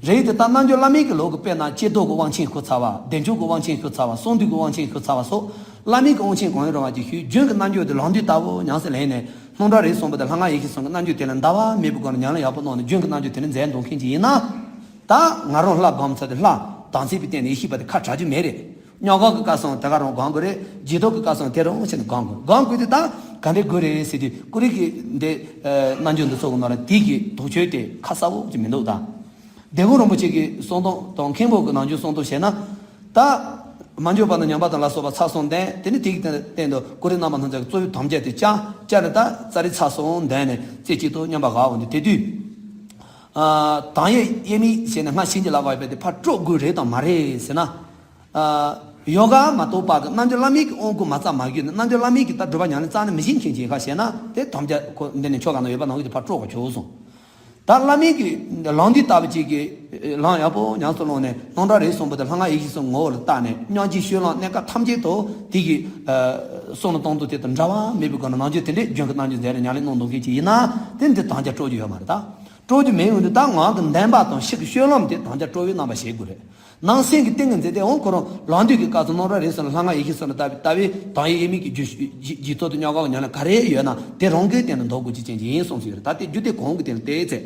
རེད་དེ་ད་རྣལ་འབྱོར་བླ་མེད་ཀྱི་ལུགས་ཀྱི་དཔེར་ན་ཀྱེ་རྡོར་གྱི་དབང་ཆེན་ཞུ་ཚར་བ། བདེ་མཆོག་གི་དབང་ཆེན་ཞུ་ཚར་བ། གསང་འདུས་ཀྱི་དབང་ཆེན་ཞུ་ཚར་བ་སོགས་བླ་མེད་ཀྱི་དབང་ཆེན་གང་ཡང་རུང་བ་ཅིག་ཞུས། རྒྱུན་གྱི་རྣལ་འབྱོར་དེ་ལོག་འདུས་ལྟ་བུ་ཉམས་སུ་ལེན་ནས། སྣང་གྲགས་རིག་གསུམ་པོ་དང་ལྷ་སྔགས་ཡེ་ཤེས་གསུམ་གྱི་རྣལ་འབྱོར་དེ་ལ་འདའ་བ་མེད་པའི་སྒོ་ནས་ཉམས་ལེན་ཡག་པོ་གནང་ནས་རྒྱུན་གྱི་རྣལ་འབྱོར་དེ་ནི་མཛད་འདུག་མཁན་ཅིག་ཡིན་ན། ད་ང་རང་ལྷ་སྒོམ་ཚར་དུས་ལྷ་དམ་ཚིག་པའི་སྟེང་ནས་ཡེ་ཤེས་པ་དེ་ཁ་གྲག་རྒྱུ་མེད་རེད། སྙོག་ག་གི་སྐབས་སུའང་དེ་ག་རང་སྒོམ་དགོས་རེད། རྗེས་ཐོབ་ཀྱི་སྐབས་སུའང་དེ་རང་བྱས་ནས་སྒོམ་དགོས། སྒོམ་དགོས་དུས་ད་ག་འདྲས་དགོས་རེད་ཟེར་དུས། ཀུ་རེ་གི་འདི་རྣལ་འབྱོར་འདི་ཚོ་གི་ནང་ལ་དེ་གི་དོགས་གཅོད་དེ་ཁ་གསལ་པོ་ཅིག་མི་འདུག་ད་དེ་ཀུན་རིན་པོ་ཆེ་གི་གསུང་སྟངས་དང་མཁན་པོ་གི་ནང་ཆོས་གསུང་སྟངས་བྱས་ན། ད་མ་འཇུག་བར་དུ་ཉམས་པ་དང་ལ་སོགས་པ་ཚར་གསུམ་ལྡན། དེ་ནི་དེ་གི་སྟེང་དུ་ཀུ་རེ་རྣམ་པར་སྣང་མཛད་ཀྱི་གཙོ་བོའི་དམ་བཅའ་དེ་བཅའ་བཅའ་ནས་ད་ཙཱ་རི་ཚར་གསུམ་ལྡན་ནས་རྩེ་གཅིག་ཏུ་མཉམ་པར་དགའ་འོང་དུས། དེ་དུས་ཨ་དང་ཡེ་དབྱེར་མེད་བྱས་ནས་སྔར་བྱིན་གྱིས་བརླབས་པ་ཡོད་པ་དེ་ཕར་སྤྲོ་དགོས་རེད་དམ་མ་རེད་ཟེར་ན། ཨ་ཡོ་ག་མ་གཏོགས་པ་གི་རྣལ་འབྱོར་བླ་མེད་ཀྱི་དབང་བསྐུར་མ་རྩ་མ་བརྒྱུད་ནས་རྣལ་འབྱོར་བླ་མེད་ཀྱི་ད་སྒྲུབ་པ་ཉམས་ལེན་རྩ་ནས་མི་བྱེད་མཁན་ཅིག་ཡིན་ཁ་ཤས་ན། དེ་དམ་བཅའ་ཁོ་འདི་ནས་ཆོ་ག་ནང་ཡོད་པ་ནང་བཞིན་དེ་ཕར་སྤྲོ་ག་ཆོག་གསུངས། ད་བླ་མེད་ཀྱི་ལམ་འདི་ལྟ་བུ་ཅིག་གི་ལམ་ཡག་པོ་ཉམས་སུ་བླངས་ནས་སྣང་གྲགས་རིག་གསུམ་པོ་དང་ལྷ་སྔགས་ཡེ་ཤེས་གསུམ་ངོ་བོ་ལ་བལྟས་ནས་སྙིང་རྗེ་སྤྱོད་ལམ་གནས་སྐབས་ཐམས་ཅད་དུ་དེ་གི་ཨ་བསམ་བློ་གཏོང་སྟངས་དེ་དང་འདྲ་བ་མེད་པའི་སྒོ་ནས་རྣལ་འབྱོར་དེ་འདྲའི་རྒྱུན་གྱི་རྣལ་འབྱོར་མཛད་ནས་ཉམས་ལེན་གནང་གནང་མཁན་ཅིག་ཡིན་ན། དེ་འདི་དམ་བཅའ་སྤྲོ་རྒྱུ་ཡོད་མ་རེད་ད། སྤྲོ་རྒྱུ་མེད་ཡོང་དུས་ད་ངག་གི་བདེན་པ་དང་ཤུགས་ཀྱི་སྤྱོད་ལམ་དེ་དམ་བཅའ་སྤྲོ་བའི་རྣམ་པ་བྱེད་དགོས་རེད། ནང་སེམས་ཀྱི་ཏིང་ངེ་འཛིན་དེ་འོང་ཁོ་རང་ལམ་འདི་གི་སྐབས་སུ་སྣང་གྲགས་རིག་གསུམ་ལ་ལྷ་སྔགས་ཡེ་ཤེས་གསུམ་ལ་ལྟ་བུའི་ལྟ་བའི་དང་ཡེ་དབྱེར་མེད་ཀྱི་རྒྱུད་རྒྱུད་རྒྱུད་ཚོགས་དང་སྙོག་ག་ཉམས་ལེན་ག་རེ་ཡོད་ན་དེ་རང་གི་སྟེང་ནས་འདོགས་དགོས་ཀྱི་ཅན་གྱི་ཡིན་གསུངས་སུ་ཡོད་རེད། ད་དེ་རྒྱུ་དེ་གོང་གི་སྟེང་ལ་བལྟས་ཚེ།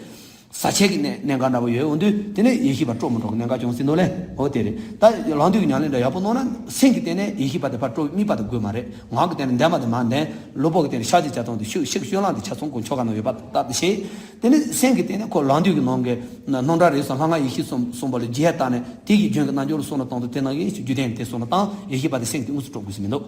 ཟག་བཅས་ཀྱི་གནས་གནས་འགག་འདྲ་བོ་ཡོད་འོང་དུས་དེ་ནས་ཡེ་ཤེས་པ་སྤྲོ་མི་སྤྲོ་གི་གནད་འགག་བྱུང་ཟིན་འདུག་ལས། འོ་དེ་རེད། ད་ལམ་འདི་གི་ཉམས་ལེན་འདྲ་ཡག་པོ་གནང་ན་སེམས་ཀྱི་སྟེང་ནས་ཡེ་ཤེས་པ་དེ་ཕར་སྤྲོ་དམིགས་པ་དེ་དགོས་མ་རེད། ངག་གི་སྟེང་ནས་བདེན་པ་དེ་མར་བདེན། བློ་སྤོབས་ཀྱི་སྟེང་ནས་ཤག་ཅིག་བྱ་སྟངས་དེ་ཤུགས་ཤུགས་སྤྱོད་ལམ་དེ་ཆ་ཚང་ཀུན་ཆོ་ག་ནང་ཡོད་པ་ལྟར་དུ་བྱེད། དེ་ནས་སེམས་ཀྱི་སྟེང་ནས་ཁོ་ལམ་འདི་གི་ནང་གི་སྣང་གྲགས་རིག་གསུམ་ལྷ་སྔགས་ཡེ་ཤེས་གསུམ་གསུམ་པོ་ལ་རྒྱས་བཏང་ནས་དེ་གི་རྒྱུན་གྱི་རྣལ་འབྱོར་ལ་བསམ་བློ་བཏང་དུས་དེ་ནང་གི་རྒྱུད་ལྡན་དེ་བསམ་བློ་བཏང་ཡེ་ཤེས་པ་དེ་སེམས་ཀྱི་དངོས་སུ་སྤྲོ་དགོས་ཀྱི་མི་འདུག་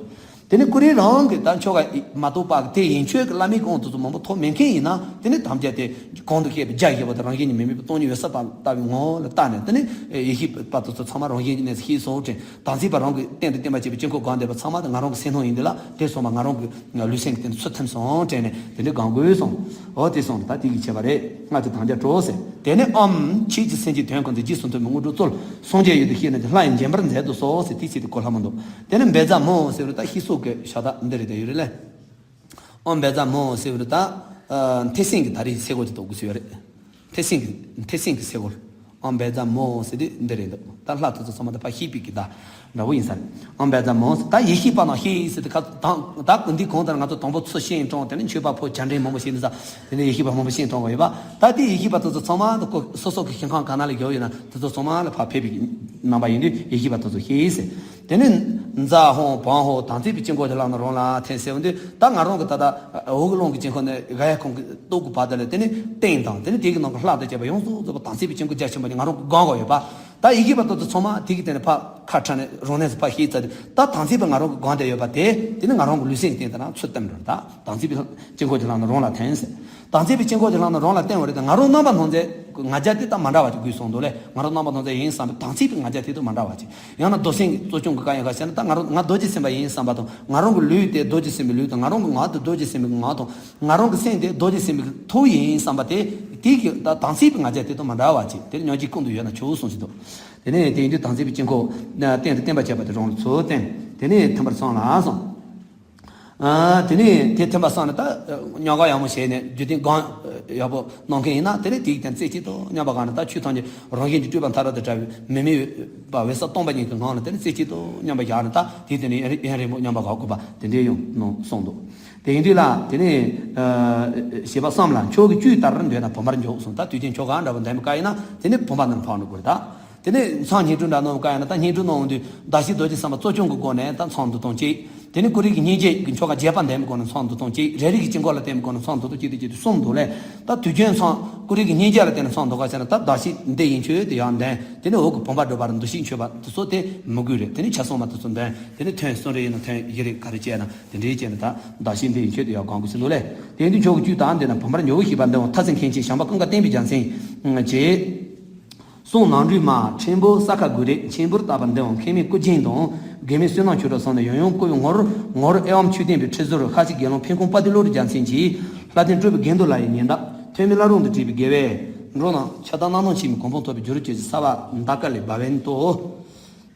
དེ་ནས་ཀུ་རེ་རང་གི་ད་ཆོ་ག་མ་གཏོགས་པ་དེ་ཡན་ཆོད་ཀྱི་བླ་མའི་དབང་དུ་མང་པོ་ཐོབ་མེད་མཁན་ཡིན་ན། དེ་ནས་དམ་བཅའ་དེ་གོང་དུ་བཤད་པའི་བརྒྱ་བཞི་པོ་དང་རང་བཞིན་གྱིས་མི་དམིགས་པའི་སྟོང་ཉིད་འོད་གསལ་བ་ལྟ་བུའི་ངང་ལ་བལྟས་ནས། དེ་ནས་ཡེ་ཤེས་པ་དེ་ཚོ་ཚང་མ་རང་བཞིན་གྱིས་གནས་སུ་ཤེས་སོང་དྲན། དམ་ཚིག་པ་རང་གི་རྟེན་དང་བརྟེན་པར་བྱེད་པའི་དཀྱིལ་འཁོར་སྒོམ་བསྡད་པ་ཚང་མ་དེ་ང་རང་གི་སེམས་སྣང་ཡིན་དེ་ལ། དེ་སོང་བ་ང་རང་གི་ལུས་སེམས་ཀྱི་སྟེང་དུ་ཚུར་ཐིམ་སོང་དྲན་ནས། དེ་འདྲའི་གང་དགོས་སོང་། འོ་དེ་སོང་ད་དེ་གི་བྱས་པ་རེད། སྔགས་ཀྱི་དམ་བཅའ་གྲོལ་ཟེར། དེ་ནས་ཨོཾ། ཆོས་ཀྱི་སེམས་ཀྱི་དོན་ཀུན་ཏུ། རྗེས་སུ་མཐུན་པའི་དངོས་གྲུབ་སྩོལ། སངས་རྒྱས་ཡུལ་དུ་གཤེགས་ནས་ཀྱང་། ལྷ་ཡིས་མཇལ་བར་མཛད་དུ་གསོལ་ཟེར། དེའི་ཚིག་དེ་གོ་སླ་མོ་འདུག་དེ་ནས་བཛྲ་མུ་ཟེར་བ་ད་ཤི་སོགས་ཀྱི་ཤ་སྟག་འདི་རེད། ད་ཡོད་རེད་ལེ། ཨོཾ་བཛྲ་མུ་ཟེར་བ་ད་ཨ་ཐེག་སེང་གི་ད་རེས་སེ་གོལ་གྱི་དོག་གི་ཟེར་བ་རེད། ཐེག་སེང་གི་ཐེག་སེང་གི་སེ་གོལ། ཨོཾ་བཛྲ་མུ་ཟེར་དུས་འདི་རེད་འདུག་ད་ལྷ་དེ་ཚོ་ཚང་མ་ད་ཕར་གཤེགས་པའི་གི་ད་འདྲ་བོ་ཡིན་ས་རེད། ཨོཾ་བཛྲ་མུ་ཟེར། ད་ཡེ་ཤེས་པ་རྣམས་གཤེགས་ཟེར་དུས་ཁ་ད་ད་འདི་གོང་ལྟར་ང་ཚོ་དང་པོ་ཚུར་བཤད་དྲངས། དེ་ནས་མཆོད་པ་ཕུལ། བྱ་འདྲེན་མང་པོ་བྱས་ནས་ས། དེ་ནས་ཡེ་ཤེས་པ་མང་པོ་བཤད་དྲངས་པ་ཡོད་པ། ད་དེ་ཡེ་ཤེས་པ་དེ་ཚོ་ཚང་མ་ད་ཁོ་སོ་སོ་གི་ཞིང་ཁམས་ག་ན་ལ་ཡོད་ཡོད་ན་དེ་ཚོ་ཚང་མ་ལ་ཕར་ཕེབས་པའི་རྣམ་པ་ཡིན་དུས་ཡེ་ཤེས་པ་དེ་ཚོ་གཤེགས་ཟེར། དེ་ནས་ཛཿཧཱུྃ་བཾ་ཧོཿ་དམ་ཚིག་པའི་དཀྱིལ་འཁོར་གྱི་ལྷ་རྣམས་རང་ལ་ཐིམ་ཟེར་བ་འདི། ད་ང་རང་གི་ད་ལྟ་འོག་གི་རླུང་གི་དཀྱིལ་འཁོར་ནས་ག་ཡ་ཁོང་གི་སྟོད་གི་བར་དེ་ལ། དེ་ནས་སྟེང་དང་དེ་ནས་དེ་གི་ནང་གི་ལྷ་དང་བཅས་པ་ཡོངས་སུ་རྫོགས་པ་དམ་ཚིག་པའི་དཀྱིལ་འཁོར་རྒྱ་ཆེན་པོ་ནི་ང་རང་གི་སྒང་ག་ཡོད་པ། ད་ཡེ་ཤེས་པ་དེ་ཚོ་ཚང་མ་དེ་གི་སྟེང་ནས་ཕར་ཁ་ཕྲལ་ནས་རང་གནས་སུ་ཕར་གཤེགས་ཚར་དུས། ད་དམ་ཚིག་པ་ང་རང་གི་སྒང་དེ་ཡོད་པ་དེ། དེ་ནི་ང་རང་གི་ལུས་སེམས་ཀྱི་སྟེང་དེ་ན་ཚུར་བསྟིམ་འགྲོ། ད་དམ་ཚིག་པའི་དཀྱིལ་འཁོར་གྱི་ལྷ་རྣམས་རང་ལ་ཐིམ་ཟེར། དམ་ཚིག་པའི་དཀྱིལ་འཁོར་གྱི་ལྷ་རྣམས་རང་ལ་བསྟིམ་པ་རེད་དེ། ང་རང་རྣམ་པར་སྣང་མཛད་ང་རྒྱལ་དེ་དང་མ་འདྲ་བ་ཅིག་དགོས་གསུངས་འདུག་ལེ། ང་རང་རྣམ་པར་སྣང་མཛད་ཡིན་བསམ་པའི་དམ་ཚིག་པའི་ང་རྒྱལ་དེ་དང་མ་འདྲ་བ་ཅིག་ཡང་ན་མདོ་སེམས་ཀྱི་གཙོ་སྐྱོང་གི་བཀའ་ཡང་ཁ་བཤད་ན། ད་ང་རང་ང་རྡོ་རྗེ་སེམས་དཔའ་ཡིན་བསམ་པ་དང་། ང་རང་གི་ལུས་དེ་རྡོ་རྗེ་སེམས་དཔའི་ལུས་དང་། ང་རང་གི་ངག་དེ་རྡོ་རྗེ་སེམས་དཔའི་ངག་དང་། ང་རང་གི་སེམས་དེ་རྡོ་རྗེ་སེམས་དཔའི་ཐུགས་ཡིན་བསམ་པ་དེ། དེ་གི་ད་དམ་ཚིག་པའི་ང་རྒྱལ་དེ་དང་མ་འདྲ་བ་ཅིག་དེ་ནི་སྙིང་རྗེ་ཀུན་ཏུ་ཡོད་ན་ཆོག་གསུངས་ཤིག་འདུག་དེ་ནས་དེ་ཡིན་དུས་དམ་ཚིག་པའི་དཀྱིལ་འཁོར་རྟེན་དུ་བརྟེན་པར་བྱེད་པ་དེ་རང་ལ་ཚུར་བསྟིམ། དེ་ནས་ཐིམ་པར་བསམ་ལ་གསུངས། ཨ། དེ་ནས་དེ་ཐིམ་པ་སོང་ནས་ད་མྱོང་ག་ཡག་མོ་བྱས་ནས། རྒྱུ་མཚན་གང་ཡག་པོ་གནང་མཁན་ཡིན་ན། དེ་ནས་དེའི་སྟེང་རྩེ་གཅིག་ཏུ་མཉམ་པར་བཞག་ནས། ད་ཆོས་ཐམས་ཅད་རང་བཞིན་གྱིས་སྤྲོས་པ་མཐའ་དག་ཏུ་བྲལ་བའི་མི་དམིགས་པ་འོད་གསལ་སྟོང་པ་ཉིད་ཀྱི་ངང་ལ། དེ་ནས་རྩེ་གཅིག་ཏུ་མཉམ་པར་བཞག་ནས། ད་དེའི་སྟེང་ནས་ཡུན་རིང་པོ་མཉམ་པར་བཞག་དགོས་པ་དེ་འདྲའི་ཡང་གནང་གསུངས་འདུག་དེ་ཡིན་དུས་ལ་དེ་ནས་ཨ་ཞེས་པ་བསམ་ལ། མཆོག་གི་བཅུད་ལྟར་འདོད་ན་བུམ་པར་འཇོག་གསུངས། ད་དུས་རྒྱུན་ཆོ་ག་འདྲ་པོ་འདོན་པའི་སྐབས་ཡིན་ན། དེ་ནས་བུམ་པ་ནང་འཕང་འགྲོ་དགོས་རེད་ད། དེ་ནས་མཚམས་བསྙེན་སྒྲུབ་འདྲ་གནང་བའི་སྐབས་ཡིན་ན། ད་བསྙེན་སྒྲུབ་གནང་འོང་དུས་བདག་བསྐྱེད་རྡོ་རྗེ་སེམས་དཔའ་གཙོ་སྐྱོང་གི་སྒོ་ནས་ད་མཚམས་འདི་དང་གཅིག་དེ་ནས་ཀུ་རེ་གི་སྙིང་རྗེ་གི་ཆོ་ག་རྒྱས་པ་འདོན་པའི་སྒོ་ནས་མཚམས་འདི་དང་གཅིག་རེ་རེ་གི་དཀྱིལ་འཁོར་ལ་བརྟེན་པའི་སྒོ་ནས་མཚམས་འདི་དང་གཅིག་དེ་གཅིག་ཏུ་གསུམ་འདུག་ལས། ད་དུས་རྒྱུན་མཚམས་ཀུ་རེ་གི་སྙིང་རྗེ་ལ་བརྟེན་ནས་མཚམས་འདོགས་ག་བྱས་ན། ད་བདག་བསྐྱེད་འདི་ཡན་ཆོད་དེ་ཡང་འདོན། དེ་ནས་འོག་གི་བུམ་པ་སྒྲུབ་པ་ར་འདུ་ཤེས་མཆོད་པ་དེ་ཚོ་དེ་མི་དགོས་རེད། དེ་ནས་ཆ་ཚང་མ་དེ་ཚོ་འདོན། དེ་ནས་ཐུན་གསུམ་རེ་ཡིན་ན་ཐུན་བཞི་རེ་ག་རེ་བྱས་ན། དེ་འདྲའི་བྱས་ན་ད་བདག་བསྐྱེད་འདི་ཡན་ཆོད་དེ་ཡང་གང་དགོས་ཟེར་འདུག་ལས། དེ་ཡིན་དུས་མཆོག་གི་བཅུད་ལྟར་འདོད་ན་བུམ་པར་འཇོག་ཞེས་པ་འདི་འོང་། ཐ་ཚིག་མཁན་ཆེན་བྱམས་པ་ཀུན་དགའ་བསྟན་པའི་རྒྱལ་མཚན་གྱིས། གསུང་ནང་འགྲོས་མ། ཕྲན་བུ་ས་ཁ་དགུ་རེ་ཆེན་པོར་བཏགས་པ་འདི་འོང་། མཁས་མེད་སྐུ་རྒྱན་དང་། དགེ་མེད་བསོད་ནམས་ཆོས་གྲོགས་སོགས་ནས་ཡང་ཡང་བསྐོར་བའི་ངོར། ངོར་ཨེ་ཝཾ་མཆོད་རྟེན་པའི་ཁྲི་ཟུར་ཤཱཀྱའི་དགེ་སློང་ཕན་ཁུང་དཔལ་ལྡན་བློ་གྲོས་རྒྱལ་མཚན་གྱིས། ལྷ་ལྡན་སྤྲུལ་པའི་དགེ་འདུན་ལ་ཡི་ཉན་དག་ཐོན་མིའི་བླ་རུང་དུ་བྲིས་པའི་དགེ་བའི་འགྲོ་རྣམས་ཕྱག་དང་རྣམ་སྣང་ཆེན་མོའི་གོ་འཕང་ཐོབ་པའི་རྒྱུར་གྱུར་ཅིག་ཟབ་པ་འདའ་ཀ་ལས་བབ་བན་ཏོ།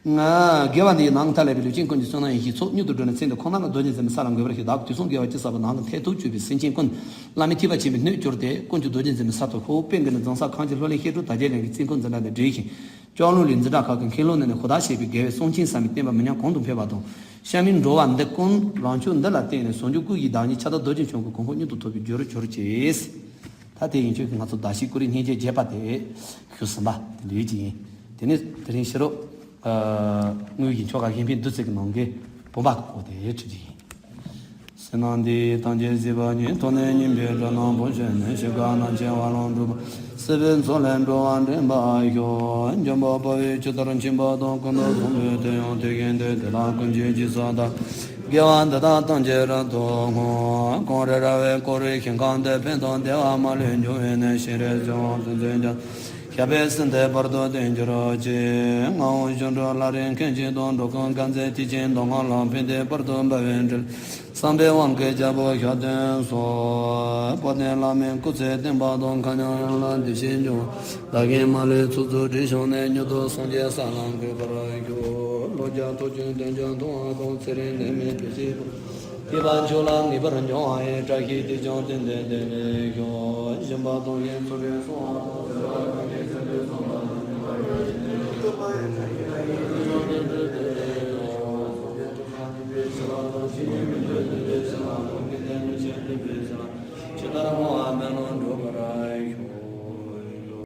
དགེ་བ་འདི་ཡིས་ནམ་མཁའ་ལས་པའི་ལུས་ཅན་ཀུན་གྱི་བསོད་ནམས་ཡེ་ཤེས་ཚོགས། མྱུར་དུ་བགྲོད་ནས་ཚེ་འདིར་ཁོང་རྣམས་ལ་རྡོ་རྗེ་འཛིན་པའི་ས་ལ་འགོད་པར་ཤོག་བདག་གི་དུས་གསུམ་དགེ་བ་ཅི་བསགས་པ་ནང་གི་མཐས་ཐུག་གྱུར་པའི་སེམས་ཅན་ཀུན། བླ་མའི་ཐེག་པ་ཆེན་པོའི་སྣོད་གྱུར་ཏེ། ཀུན་གྱི་རྡོ་རྗེ་འཛིན་པའི་ས་ཐོབ་ཤོག་དཔལ་མགོན་ནས་རྫོང་སར་གང་ཞིག་ལྷུར་ལེན་བཤད་སྒྲུབ་དར་རྒྱས་ལས་ཀྱི་བརྩི་བཀུར་འཛིན་གྲྭ་ནས་སྒྲིག་ཞིང་། ལྕང་ལུང་ལུས་འཛིན་གྲྭ་ཁག་གི་མཁན་སློབ་རྣམས་ནས་ཧུར་ཐག་བྱས་པའི་དགེ་བའི་གསུང་ཆེན་ཟབ་མོའི་བསྟན་པ་མི་ཉམས་གོང་དུ་འཕེལ་བ་དང་། བཤམས་མིའི་འགྲོ་བ་འདི་ཀུན་རང་ཕྱོགས་འདི་ལ་བརྟེན་ནས་ཟུང་འཇུག་སྐུ་གཞི་བདག་ཉིད་ཁྱབ་བདག་རྡོ་རྗེ་འཆང་གི་གོ་འཕང་མྱུར་དུ་ཐོབ་པའི་རྒྱུར་གྱུར་ཅིག་ད་དེ་ཡན་ཆོད་ཀྱི་ང་ཚོ་བདག་བསྐྱེད་ཀུ་རེ་སྙིང་རྗེ་རྒྱས་པ་དེ་ཞུས་ཟིན་པ་དེ་འདྲའི་ཅིག་ཡིན། དེ་ནས་དེ་རིང་ཕྱི་དྲོ། ཨ། དངུལ་གྱི་ཆོ་ག་གཞན་ཕན་བདུད་རྩི་གི་ནང་གི་བུམ་པ་གི་སྐོར་དེ་ཁྲིད་ཀྱི་ཡིན། བསོད་ནམས་འདི་ཡིས་ཐམས་ཅད་གཟིགས་པ་ཉིད། ཐོབ་ནས་ཉེས་པའི་དགྲ་རྣམས་ཕམ་བྱས་ནས། གཤེགས་པ་རྣམས་ཀྱི་དབང་ལུང་འགྲུབ་པ། སྲིད་པའི་མཚོ་ལས་འགྲོ་བ་འདྲེན་པར་ཤོག་འཇམ་དཔལ་དཔའ་བོས་ཇི་ལྟར་མཁྱེན་པ་དང་། ཀུན་ཏུ་བཟང་པོས་དེ་ཡང་དེ་བཞིན་ཏེ། དེ་དག་ཀུན་གྱི་རྗེས་སུ་བདག་དགེ་བ་འདི་དག་ཐམས་ཅད་རབ་ཏུ་བསྔོ། གངས་རི་ར་བས་བསྐོར་བའི་ཞིང་ཁམས་འདིར། ཕན་དང་བདེ་བ་མ་ལུས་འབྱུང་བའི་གནས། ཤིང་རིས་ཆུ་བོ་ཕུན་ཚོགས་རྒྱ་ཞགས་པའི་གསེང་དེར་བར་དུ་བརྟན་གྱུར་ཅིག་ངག་དབང་གཞུང་གྲུབ་ལྷ་རིས་མཁན་ཆེན་དང་། འགྲོ་ཀུན་དཀར་མཛེས་ཐེག་ཆེན་མདོ་སྔགས་ལ། ཕན་བདེ་བར་དུ་འབར་བའི་འཕྲིན། བསམ་པའི་དབང་གིས་རྒྱལ་པོ་ཞབས་བརྟན་སོགས། དཔལ་ལྡན་བླ་མའི་སྐུ་ཚེ་བརྟན་པ་དང་། མཁའ་མཉམ་ཡངས་ལ་བདེ་ཞིང་འབྱུང་། བདག་གིས་མ་ལུས་ཚོགས་རྫོགས་དྲིན་བསྐྱངས་ནས། མྱུར་དུ་སངས་རྒྱས་ས་ལ་འགོད་པར་ཤོག་ལོ་བརྒྱ་ཐུབ་ཅིང་དོན་ཀུན་མཐོང་བ་དང་། ཚེ་རིང་ནད་མེད་བདེ་སྐྱིད་པ། སྐྱིད་པ་མཆོག་ལ་ངེས་པར་འབྱུང་བ་ཡི། བཀྲ་ཤིས་དེས་ཀྱང་དེང་འདིར་བདེ་ལེགས་ཤོག་སྦྱིན་པ་དང་ཡིན་ཚུལ་རེ་གསུང་བ་དང་། ཇི་ལྟར་